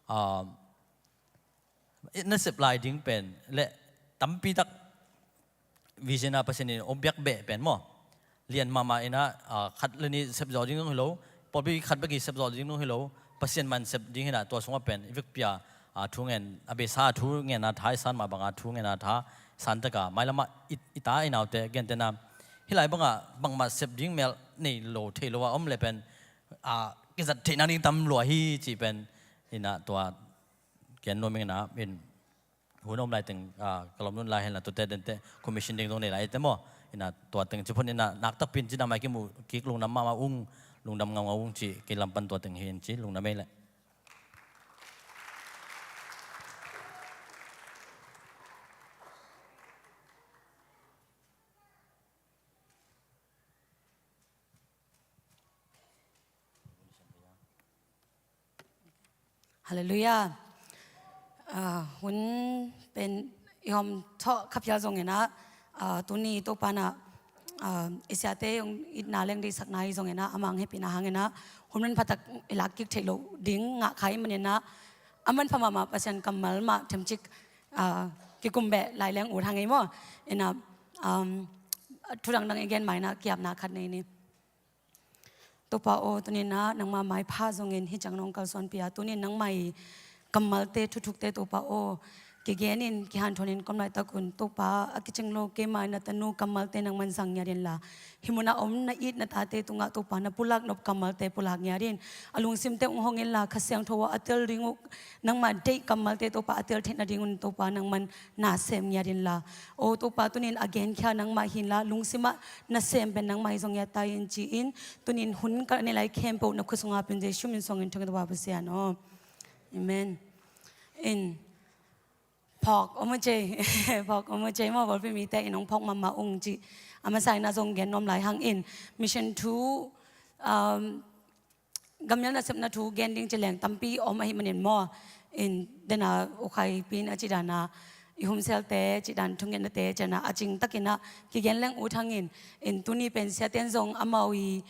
ah, nasep lai ding pen leh tampi tak vision a Pasian in hong piak beh pen maw, lian mahmah in ah, ah, khat leh nih sep zawh ding dong hi lo, pawlpi khat bek i sep zawh ding dong hi lo, Pasian mah in sep ding hi in ah, tua sungah pen i vekpi a, ah, thu ngen, a beisa thu ngenna tha i san mah bang a, thu ngenna tha san tek a, mailam ah i, i ta i naute gentehna hih lai bang a bangmah sep ding mel nei lo, thei lo a om leh pen, ah, kizat theihna ding tam lua hi cih pen in ah tua gen nuam ing in ah, in hun om lai teng, ah, ka lawm nung lai hen la, tuate dente commission ding zong nei lai te maw. In ah tua teng ci phot in ah, nak takpi in ci, na mai kimu kik lungdam mahmah ung, lungdam ngaungau ung ci, kei lam pan tua teng hi in ci, lungdam ei leh. Halleluiah. Ah, hun pen i hawm thawh kha phial zongin ah, ah, tuni Topa in ah, ah, i siate hong itna leng deihsakna hi zongin ah, amah hong hehpihna hangin ah, hun manpha tak i lak kik theih loh ding ngah kha ahih manin ah, a manpha mahmah Pasian kammal mah themcik, ah, kikum beh lai leng ut hang ei maw. In ah, um, thu dangdang i gen ma in ah ki-apna khat nei ni. Topa aw, tuni in ah nangma maipha zongin hih ciang nong kalsuanpih a, tuni in nangma i kammalte, thuthukte Topa aw, kigen in, kihanthawn in ka om laitak un Topa, a kicing lo keima in na tanu kammalte nangman zang ngiat inla, hih munah om na it na tate tungah Topa na pulak nop kammalte pulak ngiat in, a lungsimte hong hong inla, Kha Siangtho ah a tel ding uh, nangma deih kammalte Topa a tel theih nadingun Topa nangman na sem ngiat inla. O Topa, tuni in a genkhia nangmah hi inla, lungsim ah na sem pen nangmah hi zong ngiat ta in ci-in, tuni in hun ka nei lai khempeuh na khut sungah pia in, Jesu min suangin thang Topa Pasian aw. Amen. In phawk om uh cei, phawk om uh cei maw, pawlpi mite in hong phawk mahmah ung cih a masa in ah zong gen nuam lai hang in, mission thu, um, gammial nasepna thu gen ding ci leng tampi om ahih manin maw. In dena ukhaipi in a cih dan a i humselte cih dan thungetnate ciang a a cingtakin ah kigen leng ut hang in, in tuni pen siate in zong amau i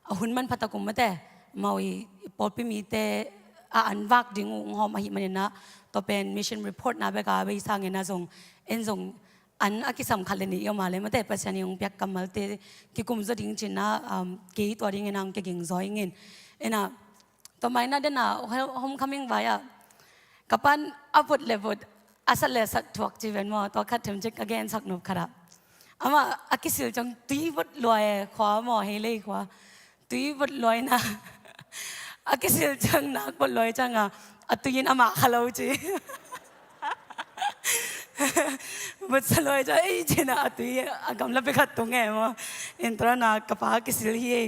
a hun manpha tak uh mate, amau i pawlpi mite a an vak ding uh hong hawm ahih manin ah, tua pen mission report na bek a bei sangin ah zong, en zong an a kisam khat le nih i om a le mate, Pasian i hong piak kammalte kikum zaw ding ci in ah, um, kei tua dingin ah hong kiging zaw ing in. In ah, tua ma in ah dena homecoming vai ah ka pa'n a vut le vut, a sat le sat thuak ci ven maw, tua khat themcik ka gensak nop khat ah, amah a kisil ciang tui vut luai khua maw, hei lei khua. Tui vut luai na. A kisil ciang nak vut luai ciang a, a tui in amah kha lo ci. Vutsa luai ciang ei ci in ah a tui a gamla pek khat tung e maw. In tua na ka pa a kisil hi ei.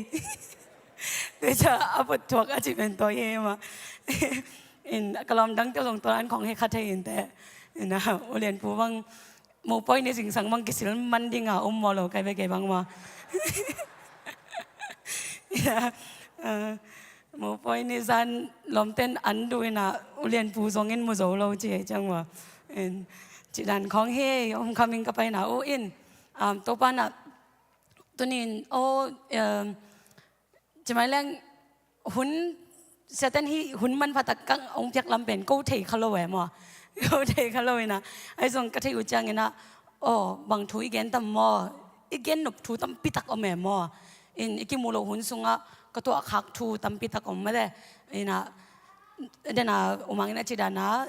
Tua ciang a vut thuak a ci pen tua hi ei maw. In ka lawm dangte zong tua an khong he kha thei in teh. In ah, U Lian Pu bang Mopawi ni zingsang bang kisil man ding a om maw lo kai ve kei bang maw. Mopawi ni zan lawmte'n an duh in ah U Lian Pu zongin mu zo lo ci ei ciang maw. Cih dan khawng hi ei, homecoming ka paina uh in, um, Topa in ah tuni in aw, um, Ci mai leng hun, Satan hi hun manpha tak ka hong piak lam pen ko thei kha lo e maw. Ko thei kha lo in ah, ahi zong ka theih uh ciangin ah, aw, bang thu i gen tam maw, i gen nop thu tampi tak om e maw. In i kimu lo hun sungah ka tuah khak thu tampi tak om mate. In ah, dena U Mang in a cih dan a,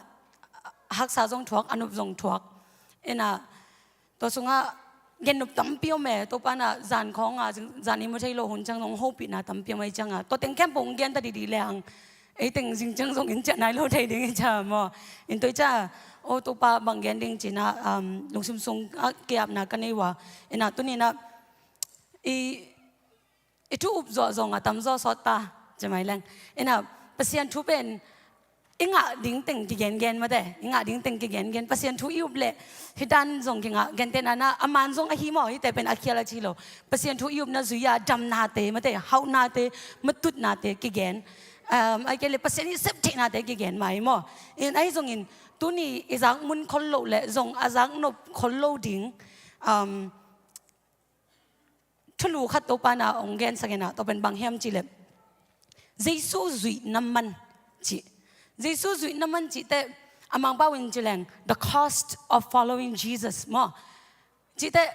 haksa zong thuak, a nop zong thuak. In ah, tua sungah gen nop tampi om e, Topa in ah zan khawng a, zan i mu thei lo hun ciang zong hopihna tampi om ahi ciang a, tua teng khempeuh hong gen ta didi le hang, ei teng zing ciang zong in ciah nai lo thei ding hi ciang maw. In tua hi ciang, aw Topa bang gen ding ci in ah, um, lungsim sung ah ki-apna ka nei uh a. In ah tuni in ah, i i thu up zawh zong a tamzaw sawt ta, ci mai leng. In ah, Pasian thu pen i ngah ding teng kigengen mate, i ngah ding teng kigengen. Pasian thu i up leh hih dan zong kingah, gentehna in ah, a man zong ahi maw, hihte pen a khial a ci lo. Pasian thu i upna zui-a damnate mate, hauhnate, matutnate kigen. Um, ahih kei leh Pasian i septheihnate kigen mah hi maw. In ahi zongin tuni i zak mun khol loh le zong a zak nop khol lo ding, um, thulu khat Topa in ah hong gensak in ah, tua pen bang hiam cih leh Jesu zuihna man cih. Jesu zuihna man cih teh a Mangpau in ci leng the cost of following Jesus maw. Cih teh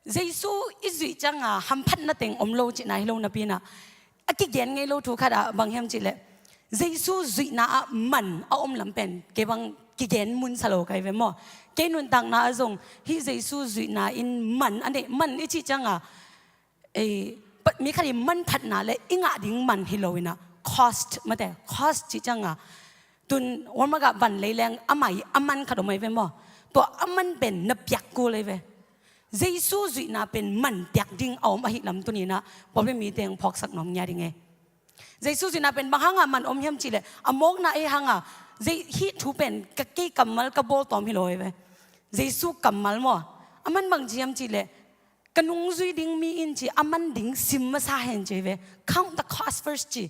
Jesu i zuih ciang a hamphatna teng om lo cihna hi lo napi in ah, a kigen ngei lo thu khat ah bang hiam cih leh Jesu zuihna ah man a om lam pen kei bang kigen mun sa lo kai ve maw. Kei nuntakna ah zong hih Jesu zuihna in man a neih, man i cih ciang a, ei, pa-, mi khat i manphatna le i ngah ding man hi lo in ah, cost mate, cost cih ciang a, tun warmak ah van lei leng amah i a man khat om ahi ve maw. Tua a man pen na piak kul ahi ve. Jesu zuihna pen man piak ding a om ahih lam tuni in ah pawlpi mite hong phawksak nuam ngiat ding e. Jesu zuihna pen bang hang a man om hiam cih leh, a mawkna ei hang a, Ze-, hih thu pen ka kei kammal ka bawl tawm hi lo ahi ve. Jesu kammal maw. A man bang ci hiam cih leh, ka nungzui ding mi in ci, a man ding sim masa hen ci ahi ve. Count the cost first ci.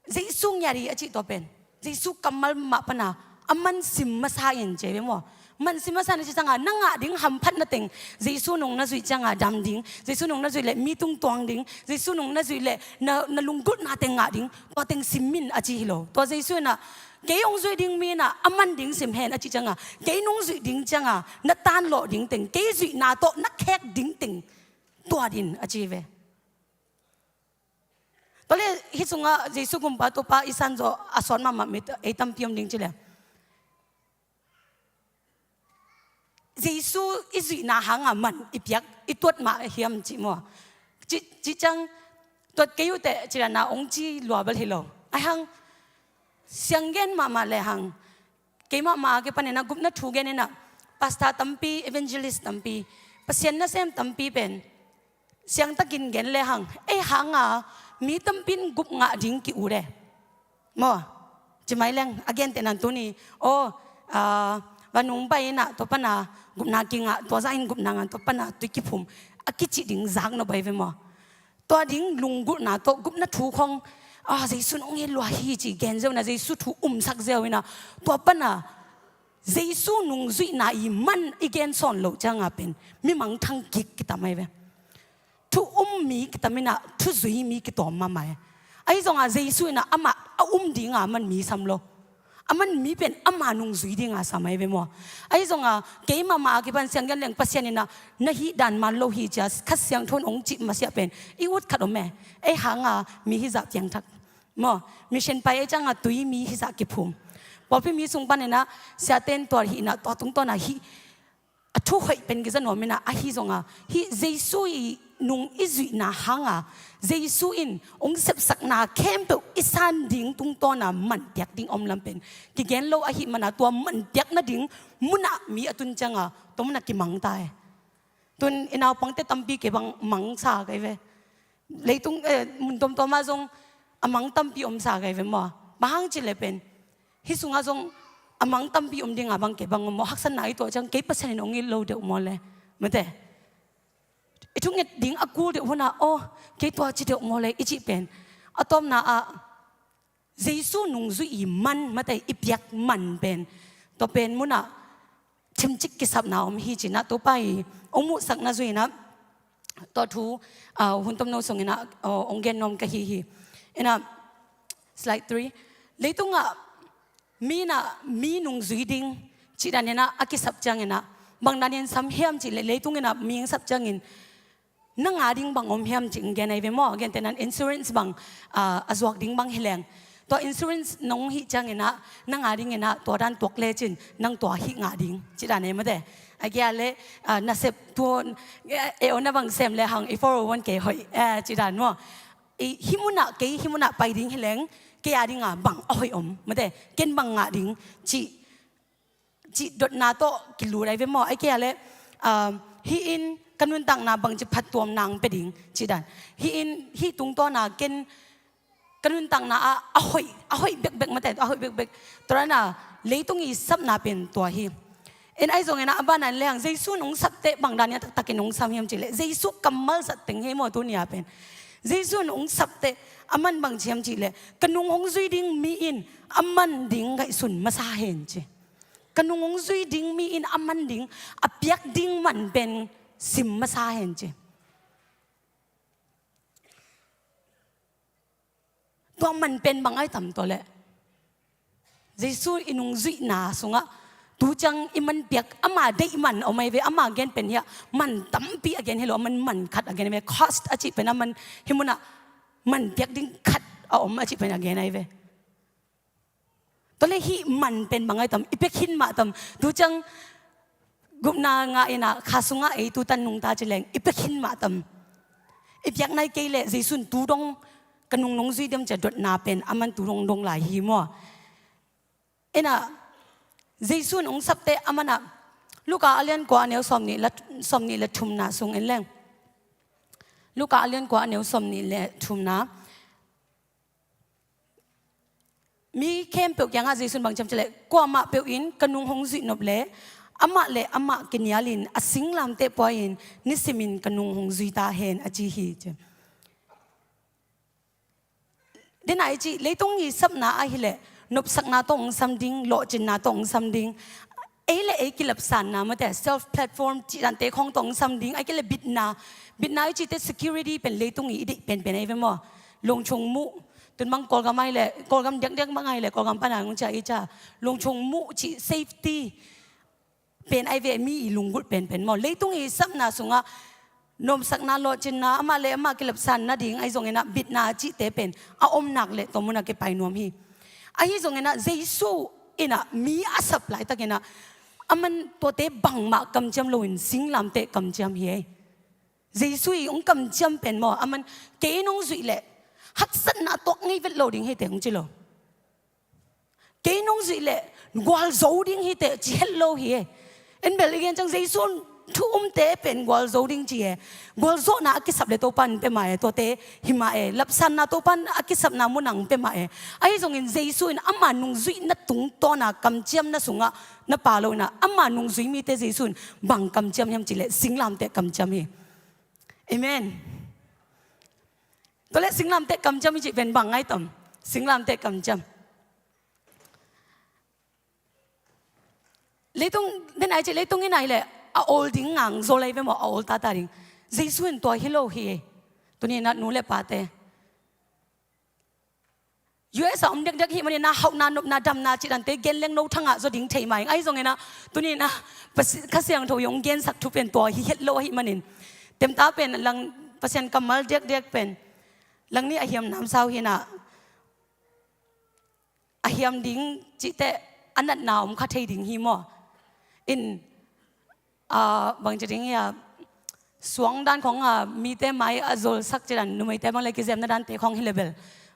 Jesu ngiat hi a cih tua pen. Jesu kammal mah pana a man sim masa in ci ve maw. Man sim masa na ci cianga na ngah ding hamphatna teng Jesu nung na zuih cianga dam ding, Jesu nung na zuih leh mi tungtuang ding, Jesu nung na zuih leh na, na lunggulhna teng ngah ding, tua teng sim in a ci hi lo. Tua Jesu inah kei hong zuih ding mi inah a man ding sim hen a ci cianga, kei nung zuih ding cianga na tanlawh ding teng, kei zuihna tawh na khek ding teng tuat in a ci ve. Tua le hih sungah Jesu gumpa Topa i san zawh a sawt mahmah mi ei tampi om ding ci le, Jesu i zuihna hanga man i piak i tuat mah hiam cih maw? Ci, ci ciang tuat kei uh teh ci dana ong ci lua bel hi lo. Ahi hang siang gen mahmah le hang, keimah mah a kipan inah gupna thu gen inah pastor tampi, evangelist tampi, Pasian nasem tampi pen siangtakin gen le hang, ei hanga mi tampin gup ngah ding ki-ut e maw? Ci mai leng a gentehna tuni, aw, ah, vanung bai inah tua pana gupna kingah, tua zahin gupna ngah, tua pana tui kiphum a kicih ding zak nop ahi ve maw? Tua ding lunggulhna tawh gupna thu khong, ah, Jesu nung hi lua hi ci gen ziau inah, Jesu thu umsak ziau inah, tua pana Jesu nungzuihna i man i gen sawn loh cianga pen mi mangthang kik kitam ahi ve. Thu um mi kitam inah thu zui mi kitawm mahmah e. Ahi zonga Jesu inah amah a um dinga man mi sam lo. A man mi pen ama nungzui dinga sam ahi ve maw? Ahi zonga keimah mah a kipan siang gen leng Pasian inah na hih dan man lo hi cia Kha Siangtho in ong cih masiah pen i ut khat om e. Ei hanga mi hizah piangthak maw, mission pai ei cianga tui mi hizah kiphum. Pawlpi mi sung pan inah siate in tua hih inah tua tungtawna hih a thu hoih pen kiza nuam inah, ahi zonga hih Jesu i nung i zuihna hanga Jesu in ong sepsakna khempeuh i san ding tungtawna manpiak ding om lam pen kigen lo ahih mana tua manpiak nading munah mi a tun cianga tua munah kimangta e. Tun i naupangte tampi kei bang mangsa kai ve. Leitung, eh, mun tuamtuama zong a mang tampi omsa kai ve maw? Bang hang ci le pen hih sungah zong a mang tampi om dinga bang kei bang om maw? Haksatna i tuah ciang kei Pasian in ong it lo deuh maw le? Mate. I thunget ding a kul deuh hunah, aw, kei tua ci deuh maw le? I cih pen a tawpna ah Jesu nungzuih i man, mate, i piak man pen tua pen munah thimcik kisapna om hi cinah Topa i ong muhsakna zuinah tua thu, ah, hun tomno sunginah, ah, ong gen nuam ka hi hi. Inah slide three. Leitungah mi inah mi nungzui ding cih dan inah a kisap cianginah bang dan in sam hiam cih le leitung inah mi ong sap ciangin na ngah ding bang om hiam cih ong gen ahi ve maw? Gentehna in insurance bang, ah, a zuak ding bang hi leng tua insurance nong hih cianginah na ngah dinginah tua dan tuak lecin nang tua hih ngah ding cih dan e mate. A kia le, ah, nasep tuan, eh, eh, na bang sem le hang i four oh one K hoih, eh, cih dan maw? I hih munah kei hih munah pai ding hi leng kei a dinga bang a hoih om mate, ken bang ngah ding cih cih dotna tawh kilut ahi ve maw? Ai kei a le, um, hih in ka nuntakna bangci phattuam nang pia ding cih dan. Hih in, hih tungtawna ken ka nuntakna ah a hoih, a hoih bekbek mate, a hoih bekbek. Tua dana leitung i sapna pen tua hi. In ahi zongin a bana in lehang Jesu in hong sapte bang dan ia taktakin hong sam hiam cih leh Jesu kammal sat teng hi maw tuni a pen. Jesu in hong sapte a man bang ci hiam cih leh ka nung hong zui ding mi in a man ding ngaihsun masa hen ci. Ka nung hong zui ding mi in a man ding, a piak ding man pen sim masa hen ci. Tua man pen bang ai tam tua leh Jesu i nungzuihna sungah tu ciang i man piak ama deih man om ai ve, ama gen pen hiah man tampi a gen hi lo, a man man khat a gen ai ve, cost a cih pen a man hi munah man piak ding khat a om a cih pen a gen ai ve. Tua leh hih man pen bang ai tam, i pia khin mah tam. Tu ciang gupna ngah inah kha sungah ei tu tan nungta ci leng i pia khin mah tam. I piak nai kei leh Jesu in tu dong ka nung nong zui diam ci a dotna pen a man tu dong dong lai hi maw? Inah Jesu in hong sapte a manah Luka a lian kua a neu sawmnih le, sawmnih le thumna sung en leng. Luka a lian kua a neu sawmnih le thumna. Mi khempeuh kiangah Jesu in bang ci hiam cih leh kuamah peuh in ka nung hong zuih nop leh amah le amah kinialin a singlamteh pua-in nisimin ka nung hong zui ta hen a ci hi ci. Dena i cih leitung i sapna ahih leh Nopsakna tawh hong sam ding, lawhcinna tawh hong sam ding. Ei le ei kilapsanna mate, self platform cih dante khawng tawh hong sam ding, ahih kei leh bitna. Bitna i cihte security pen leitung i i deih penpen ahi ve maw. Lungchung muh, tun bang Kawlgam ahi leh, Kawlgam diakdiak bang ahi leh, Kawlgam pan a hong ciah i ciah. Lungchung muh cih safety pen ahi ve, mi i lunggulh penpen maw. Leitung i sapna sungah nopsakna, lawhcinna, amah le amah kilapsan nading ahi zongin ah bitna cihte pen a om nak leh tua munah kipai nuam hi. Ahi zongin ah Jesu in ah mi a sap laitakin ah aman tuate bangmah kamciam loin singlamteh kamciam hi ei. Jesu i hong kamciam pen maw, aman kei in hong zuih leh haksatna tuak ngei vet lo ding hi teh hong ci lo. Kei in hong zuih leh gualzo ding hi teh ci het lo hi e. En bel i gen ciang Jesu in thu umte pen gualzo ding ci e. Gualzawhna a kisap leh Topa in pia mah e, tuate hi mah e. Lapsanna Topa in a kisapna munah hong pia mah e. Ahi zongin Jesu in ama nungzuihna tungtawna kamciamna sungah na pha lo in ah ama nungzui mite Jesu in bang kamciam hiam cih leh singlamteh kamciam hi. Amen. Tua leh singlamteh kamciam i cih pen bang ngai tam? Singlamteh kamciam. Leitung, den ai cih leitung in ai leh a awl ding ngang zaw lai ve maw, a awl tata ding. Jesu in tua hi lo hi. Tuni in ah nu le pate, U S a om diakdiak hih manin ah hauhna, nopna, damna cih dante gen leng no thangah zaw ding thei mah ing. Ahi zongin ah tuni in ah Pasi-, Kha Siangtho i hong gensak thu pen tua hi het lo ahih manin, temta pen lang Pasian kammal diakdiak pen lang nih a hiam namsau hi in ah, a hiam ding cih teh a natna om kha thei ding hi maw. In, ah, bangci ding hi a, suang dan khawng a mite mai a zolsak cih dan, numeite bang le kizemna dante khawng hi leh bel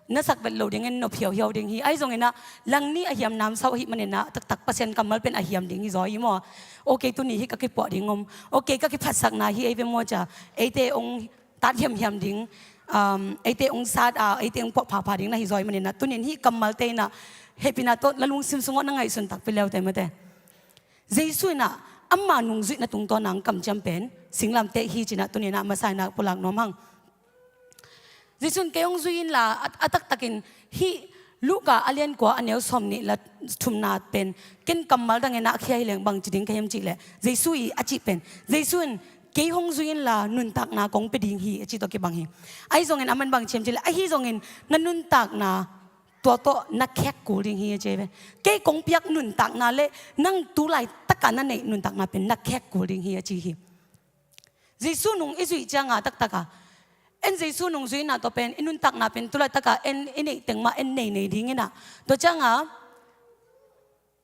na sak vet lo dingin nop hiauhiau ding hi. Ahi zongin ah lang nih a hiam namsau ahih manin ah taktak Pasian kammal pen a hiam ding hi zaw hi maw. Okay, tuni hih ka kipuah ding om. Okay, ka kiphatsakna hi ei ve maw cia. Eite hong tat hiamhiam ding, um, eite hong sat a, eite hong puah phapha ding na hi zaw ahih manin ah, tuni in hih kammalte in ah hehpihna tawh na lungsim sungah na ngaihsun takpi leute mate. Jesu in ah ama nungzuihna tungtawna hong kamciam pen singlamteh hi ci in ah tuni in ah masa in ah pulak nuam hang. Jesu in kei hong zui inla, a, a taktakin hih Luka a lian kua a neu sawm nih le thumna pen ken kammal dangin ah a khia hi leng bangci ding ka hiam cih leh, Jesu i a cih pen, Jesu in kei hong zui inla nuntakna kong pia ding hi a cih tawh kibang hi. Ahi zongin aman bangci hiam cih leh, ahi zongin na nuntakna tua tawh na khek kul ding hi a ci ve. Kei kong piak nuntakna le nang tu laitak a na neih nuntakna pen na khek kul ding hi a ci hi. Jesu nung i zuih ciang a taktak a, en Jesu nungzuihna tawh pen i nuntakna pen tu laitak a en i neih teng mah en nei nei ding in ah, tua ciang a,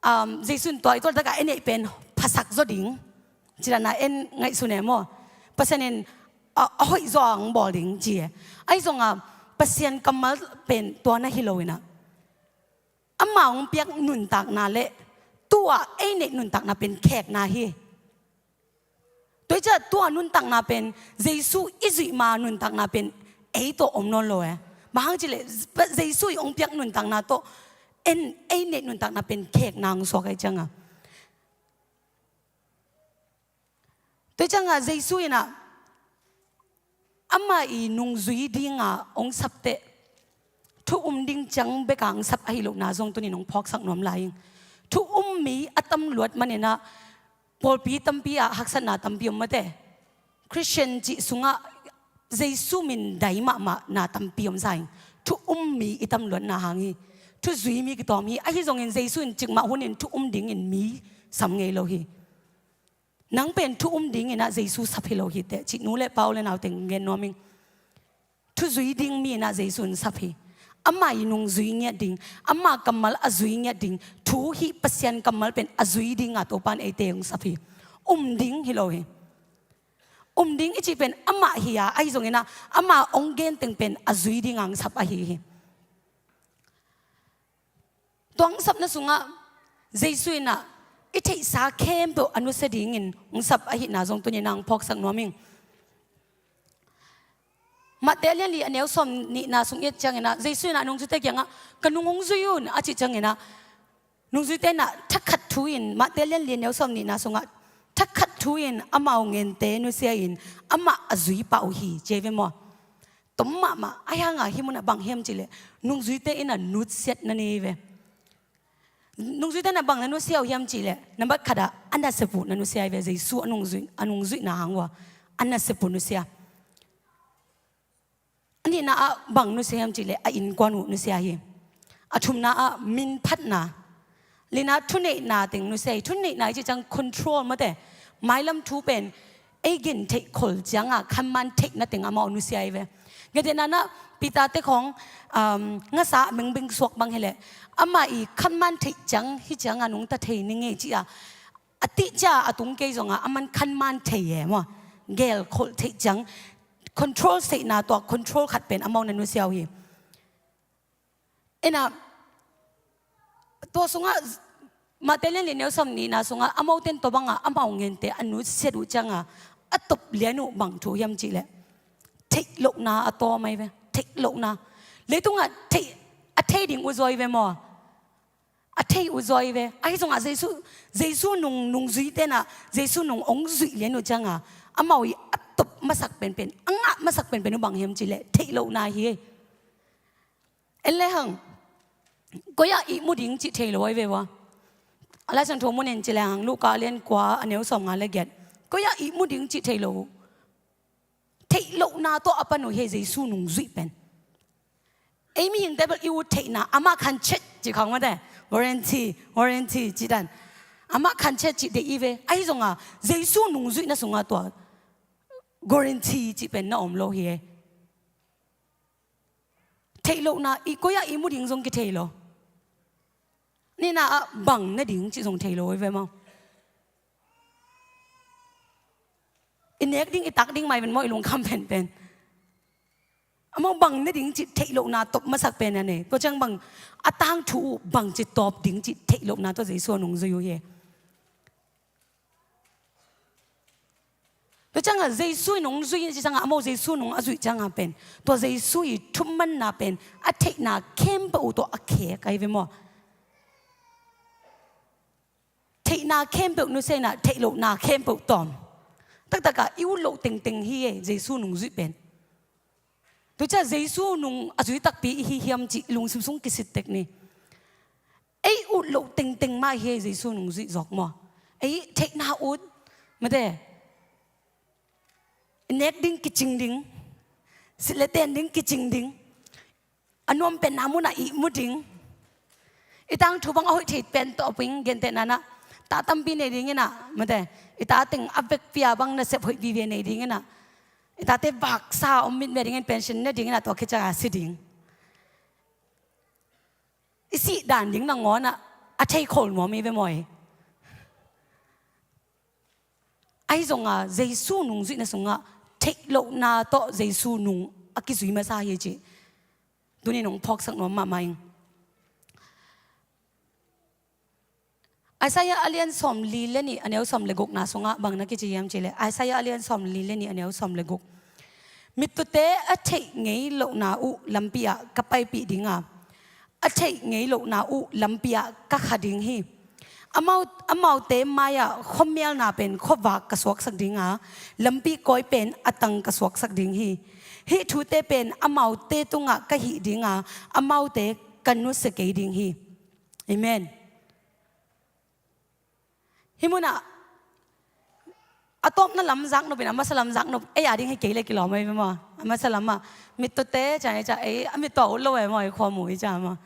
um, Jesu in tua i tu laitak a en neih pen phasak zaw ding cih dan a en ngaihsun e maw. Pasian in a, a hoih zaw a hong bawl ding ci e. Ahi zong a Pasian kammal pen tua na hi lo in ah, ama hong piak nuntakna le tu a ei neih nuntakna pen khekna hi. Tua hi ciah tua nuntakna pen Jesu i zuih ma nuntakna pen ei tawh om nawn lo e. Bang hang cih leh Jesu i hong piak nuntakna tawh en ei neih nuntakna pen khekna hong suak ahih ciang a. Tua hi ciang a Jesu in ah ama i nungzui ding a hong sap teh thu um ding ciang bek a hong sap ahi lohna zong tuni in hong phawksak nuam lai ing. Thu um mi a tam luat manin ah pawlpi tampi ah haksatna tampi om mate. Christian cih sungah Jesu min dai mahmah na tampi om sa ing. Thu um mi i tam luatna hang hi. Thu zui mi kitawm hi. Ahi zongin Jesu in cikmah hun in thu um dingin mi sam ngei lo hi. Nang pen thu um ding in ah Jesu sap hi lo hi teh cih nu le pa u le nau teng gen nuam ing. Thu zui ding mi in ah Jesu in sap hi. Ama i nungzui ngiat ding, ama kammal a zui ngiat ding, thu hih Pasian kammal pen a zui ding a Topa in eite hong sap hi. Um ding hi lo hi. Um ding i cih pen amah hi a, ahi zongin ah ama hong gen teng pen a zui ding a hong sap ahi hi. Tua hong sapna sungah Jesu in ah i theihsa khempeuh a nusia dingin hong sap ahihna zong tuni in ah hong phawksak nuam ing. Matthai a lian li a neu sawm nihna sung i et ciangin ah Jesu in ah nungzuite kiangah, "Ka nung hong zui un," a cih ciangin ah nungzuite in ah thakhat thu in, Matthai a lian li a neu sawm nihna sungah thakhat thu in amau ngente nusia in amah a zui pah uh hi ci ve maw. Tom mahmah, ahi hang a hih munah bang hiam cih leh nungzuite in ah nutsiat na nei ve. Nungzuite na bang na nusia uh hiam cih leh, nambat khat ah a nasep uh na nusia hi ve. Jesu a nungzui, a nungzuihna hang uh a, a nasep uh nusia. A nihna ah bang nusia hiam cih leh, a innkuan uh nusia hi. A thumna ah minphatna. Lina, thuneihna teng nusia hi. Thuneihna i cih ciang control mate. Mailam thu pen ei gen theih khol ciangah khanman theihna teng amau nusia hi ve. Ngetehna ah Peter te khawng, um, ngasa bengbeng suak bang hi leh, amah i khanman theih ciang hi ciangah nungta thei ning ei ci-a, a tih cia a tung kei zongah aman khanman thei e maw. Gel kholh theih ciang control seihna, tua control khat pen amau na nusia uh hi. Ina, tua sungah Mate lian li neu sawm nihna sungah amaute in tua bangah amau ngente a nusiat uh ciangah a top lian uh bang thu hiam cih leh, theih lohna a tawm ahi ve. Theih lohna. Leitungah theih, a thei ding uh zaw hi ve maw. A thei uh zaw hi ve. Ahi zongah Jesu, Jesu nung, nungzuite na, Jesu nung ong zuih lian uh ciangah amau i a top masak penpen, a ngah masak penpen uh bang hiam cih leh, theih lohna hi. En le hang, koi ah ihmu ding cih thei lo ahi ve ua. A Lai Siangtho mun en ci le hang, Luka lian kua a neu sawm nga le giat. Koi ah ihmu ding cih thei lo. Theih lohna tawh a pan uh hi Jesu nungzuih pen. Ei mihingte bel i ut theihna, amah khan chet cih khawng mate. Guarantee, guarantee cih dan. Amah khan chet cih deih i ve. Ahi zongah Jesu nungzuihna sungah tua guarantee cih pen na om lo hi. Theih lohna, i koi ah ihmu ding zong kithei lo. Nihna ah bang na ding cih zong thei lo hi ve maw. I nek ding, i tak ding mah hi ven maw, i lungkham penpen. Amau bang na ding cih theih lohna top masak pen a nei. Tua ciang bang a tangthu uh bangci tawp ding cih theih lohna tua Jesu a nungzui uh hi. Tua ciangah Jesu in hong zui, ci ciangah amau Jesu nung a zuih ciangah pen, tua Jesu i thumanna pen a theihna khempeuh uh tawh a khek ahi ve maw. Theihna khempeuh nusia inah, theih lohna khempeuh tawm. Taktakah i ut loh tengteng hi e, Jesu nung zuih pen. Tua ciah Jesu nung a zui takpi i hi hiam cih i lungsim sung kisit tek ni. Ei ut loh tengteng mah hi e, Jesu nung zuih zawk maw. Ei theihna ut, mate. Nek ding kicing ding. Silh le ten ding kicing ding. A nuam penna munah ihmu ding. I tangthu bang a hoih thei pen tawh ping, gentehna nah. Ta tampi nei ding inah, mate. I ta teng a vekpi a bang nasep hoih vive nei ding inah. I tate vaksa om mitmia dingin pension ne ding inah, tua khit ciangah si ding. I sih dan ding nangawnah a thei khol nuam i ve maw. Ahi zongah Jesu nung zuihna sungah theih lohna tawh Jesu nung a kizui masa hi cih tuni nong phawksak nuam mahmah ing. Isaiah a lian sawm li le nih a neu sawm le gukna sungah bang na kici hiam cih leh, Isaiah a lian sawm li le nih a neu sawm le guk. Mittute a theih ngei lohna uh lampi ah ka paipih dinga, a theih ngei lohna uh lampi ah ka kha ding hi. Amau, amaute mai-ah khuamialna pen khuavak ka suaksak dinga, lampi kawi pen a tang ka suaksak ding hi. Hih thute pen amaute tungah ka hih dinga, amaute ka nusia kei ding hi. Amen. Hih munah a tawpna lam zaknop in a masa lam zaknop ei a ding hi kei le kilawm ei ve maw. A masa lamah mittute ciang ei ciang ei a mittaw ut lo ei maw, ei khua mu ei ciang maw.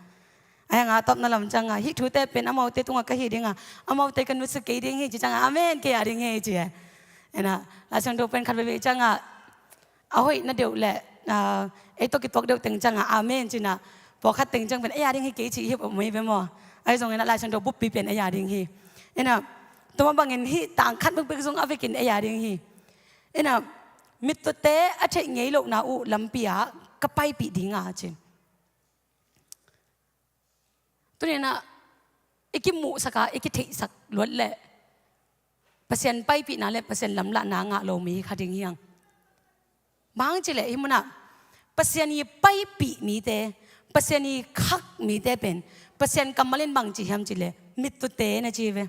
Ahi hanga a tawpna lam cianga hih thute pen amaute tungah ka hih dinga, amaute ka nusia kei ding hi ci cianga, amen, kei a ding hi ci e. Ena, Lai Siangtho pen khat veivei cianga a hoih na deuh le, ah, ei tawh kituak deuh teng ciangah amen cinah, pawlkhat teng ciang pen ei a ding hi kei cih hi om hi ve maw. Ahi zongin a Lai Siangtho buppi pen ei a ding hi. Inah, tua mah bangin hih tang khat bekbek zong a vekin ei a ding hi. Inah, mittute a theih ngei lohna uh lampi ah ka paipih dinga ci. Tuninah i kimuhsaka, i kitheihsak luat leh Pasian paipihna le Pasian lamlahna ngah lo mi hi kha ding hiang. Bang cileh hih munah Pasian i paipih mite, Pasian i khak mite pen Pasian kammal in bang ci hiam cileh mittute na ci ve.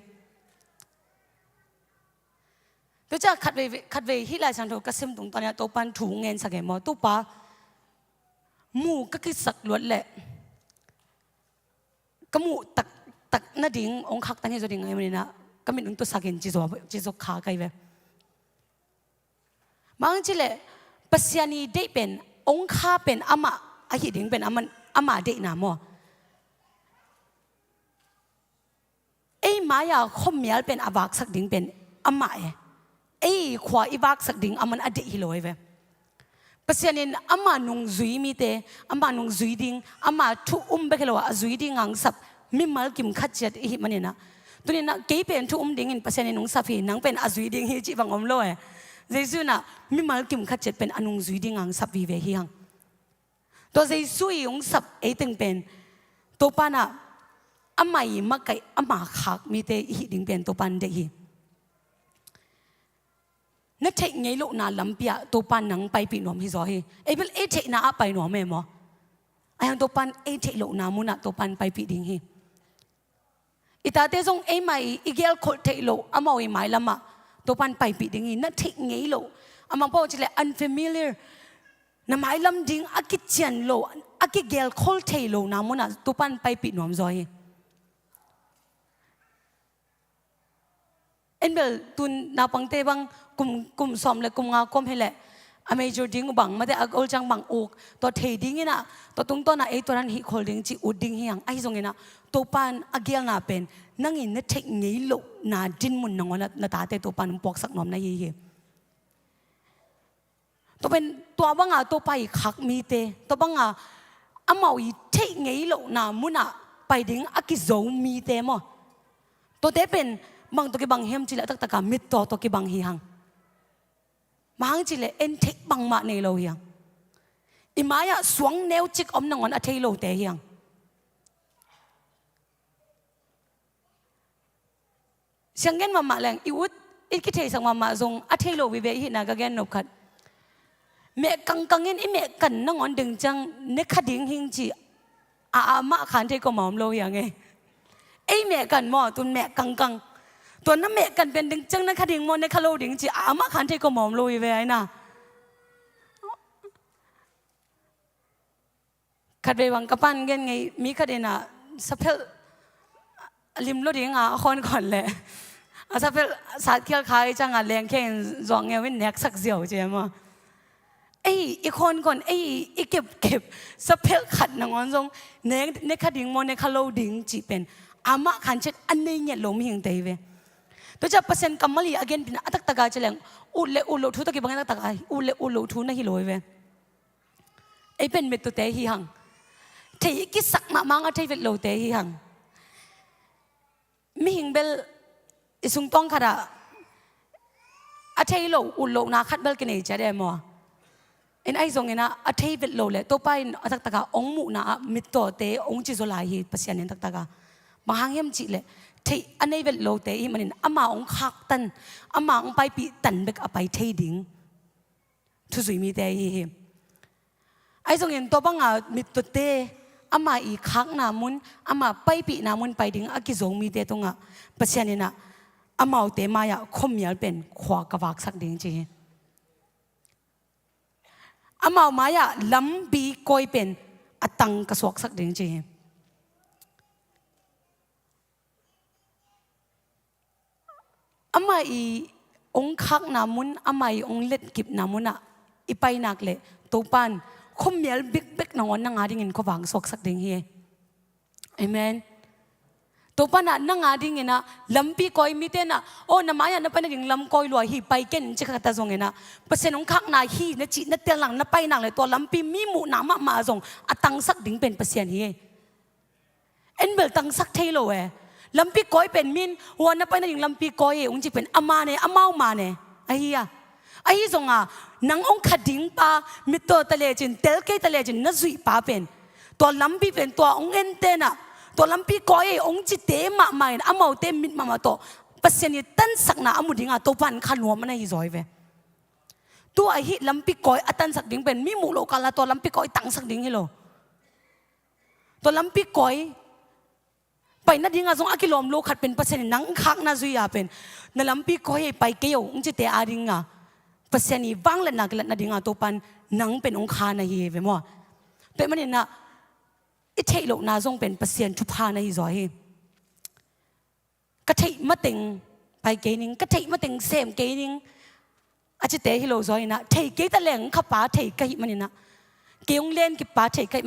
Tua ciah khatvei, khatvei hih Lai Siangtho ka sim tungtawn ah Topan thu ngensak e maw. Topa, mu ka kisak luat leh ka muh tak, taktak nading hong khaktan hi zaw ding ahih manin ah ka mit hong tusak in ci zaw, ci zaw kha ka hi ve. Bang hang hiam cih leh Pasian i deih pen, hong kha pen amah ahih ding pen amah, amah deihna maw. Ei mai-ah khuamial pen a vaksak ding pen amah e. Ei khua i vaksak ding aman a deih hi lo hi ve. Pasian in ama nungzui mite, ama nungzui ding, ama thu um bek hi lo a, a zui ding a hong sap mimal kim khat ciat i hih manin ah, tuni-in ah kei pen thu um dingin Pasian in hong sap hi, nang pen a zui ding hi cih bang om lo e. Jesu in ah mimal kim khat ciat pen a nungzui ding a hong sap vive hi hang. Tua Jesu i hong sap ei teng pen Topa in ah ama i makaih, ama khak mite i hih ding pen Topa in deih hi. Na theih ngei lohna lampi ah Topa in nang paipih nuam hi zaw hi. Ei bel ei theihna ah pai nuam e maw. Ahih hang Topa in ei theih lohna mun ah Topa in paipih ding hi. I tate zong eimah i, i gelkholh theih loh amau i mailam ah Topa in paipih ding hi. Na theih ngei loh, a mangpau cih leh unfamiliar, na mailam ding a kician loh, a kigelkholh thei lohna mun ah Topa in paipih nuam zaw hi. En bel tun naupangte bang kum, kum sawm le kum nga kawm hi leh a major ding uh bang, mate a goal ciang bang uk, tua thei dingin ah, tua tungtawn ah ei tua dan hih khol ding cih ut ding hi hang. Ahi zongin ah Topa in a gelna pen nang in na theih ngei lohna dinmun nangawn ah na tate Topa in hong puaksak nuam na hi hi. Tua pen tua banga Topa i khak mite, tua banga amau i theih ngei lohna mun ah pai ding a kizo mite maw. Tuate pen bang tawh kibang hiam cih leh a taktak a mittaw tawh kibang hi hang. Bang hang cih leh en theih bangmah nei lo hi hang. I mai-ah suang neucik om nangawn a thei lote hi hang. Siang gen mahmah leng, i ut, i kitheisak mahmah zong a thei lo vive i hihna ka gen nop khat. Meh kangkang in i meh kan nangawn ding ciang ne kha ding hing ci a, amah khan thei kua mah om lo hi hang e. Ei meh kan maw, tun meh kangkang. Tua na meh kan pen ding ciang ne kha ding maw, ne kha lo ding ci a, amah khan thei kua mah om lo vive ai na. Khatvei bang ka pan gen ngei, mi khat in ah saphelh a lim lo ding a, a khawnkawn leh a saphelh satkhial kha i ciang a lengkhia in zuak ngeu in neksak ziau ci e maw. Ei i khawnkawn, ei i kepkep saphelh khat nangawn zong ne, ne kha ding maw, ne kha lo ding cih pen amah khan ciat a nei ngiat lo mihingte hi ve. Tua ciang Pasian kammal i a gen pen a taktak a ci leng ut le ut loh thu tawh kibang a taktak a ut le ut loh thu na hi lo hi ve. Ei pen mittawte hi hang. Thei i kisak mahmah a thei vet lote hi hang. Mihing bel i sungtawng khat ah a thei lo ut lohna khat bel kinei ciat e maw. In ahi zongin ah a thei vet lo le Topa in a taktak a hong muhna ah mittawte hong ci zaw lai hi Pasian in taktak a. Bang hang hiam cih leh theih a nei vet lote i hih manin ama hong khaktan, ama hong paipih tan bek a pai thei ding thuzui mite ahi hi. Ahi zongin tua banga mittawte ama i khakna mun, ama paipihna mun pai ding a kizo mite tungah Pasian in ah amaute mai-ah khuamial pen khua ka vaksak ding ci hi. Amau mai-ah lampi kawi pen a tang ka suaksak ding ci hi. Ama i hong khakna mun, ama i hong letkipna munah i pai nak leh Topa in khuamial bikbek nangawn nang a dingin khuavak suaksak ding hi. Amen. Topa in ah nang a dingin ah lampi kawi, mite in ah, "Aw, na mai-ah na pai nading lam kawi lua hi, pai ken," ci kha ta zongin ah, Pasian hong khakna hi na cih na tel nak, na pai nak leh tua lampi mi muhna mahmah zong a tangsak ding pen Pasian hi. En bel tangsak thei lo e. Lampi kawi pen min, "Hua na pai nading lampi kawi e," hong ci pen a man e, amau man e. Ahi a. Ahi zong a, nang hong kha ding pa, mittaw ta lecin, tel kei ta lecin na zuih pa pen, tua lampi pen tua hong ente in ah, "Tua lampi kawi e," hong cite mahmah in amaute mit mahmah tawh Pasian i tansakna a mu ding a Topa in kha nuam a na hi zaw hi ve. Tu-a hih lampi kawi a tansak ding pen mi muh loh kal a tua lampi kawi tangsak ding hi lo. Tua lampi kawi pai nading a zong a kilawm lo khat pen Pasian in nang khakna zui a pen, "Na lampi kawi e, pai kei o," hong cite a ding a Pasian i vangliatna kilat nading a Topa in nang pen hong kha na hi ve maw. Tua ahih manin ah i theih lohna zong pen Pasian thupha na hi zaw hi. ka theih mateng pai kei ning, ka theih mateng sem kei ning, a cite hi lo zaw in ah, thei kei ta leng khapa thei ka hih manin ah, kei hong len kippa thei ka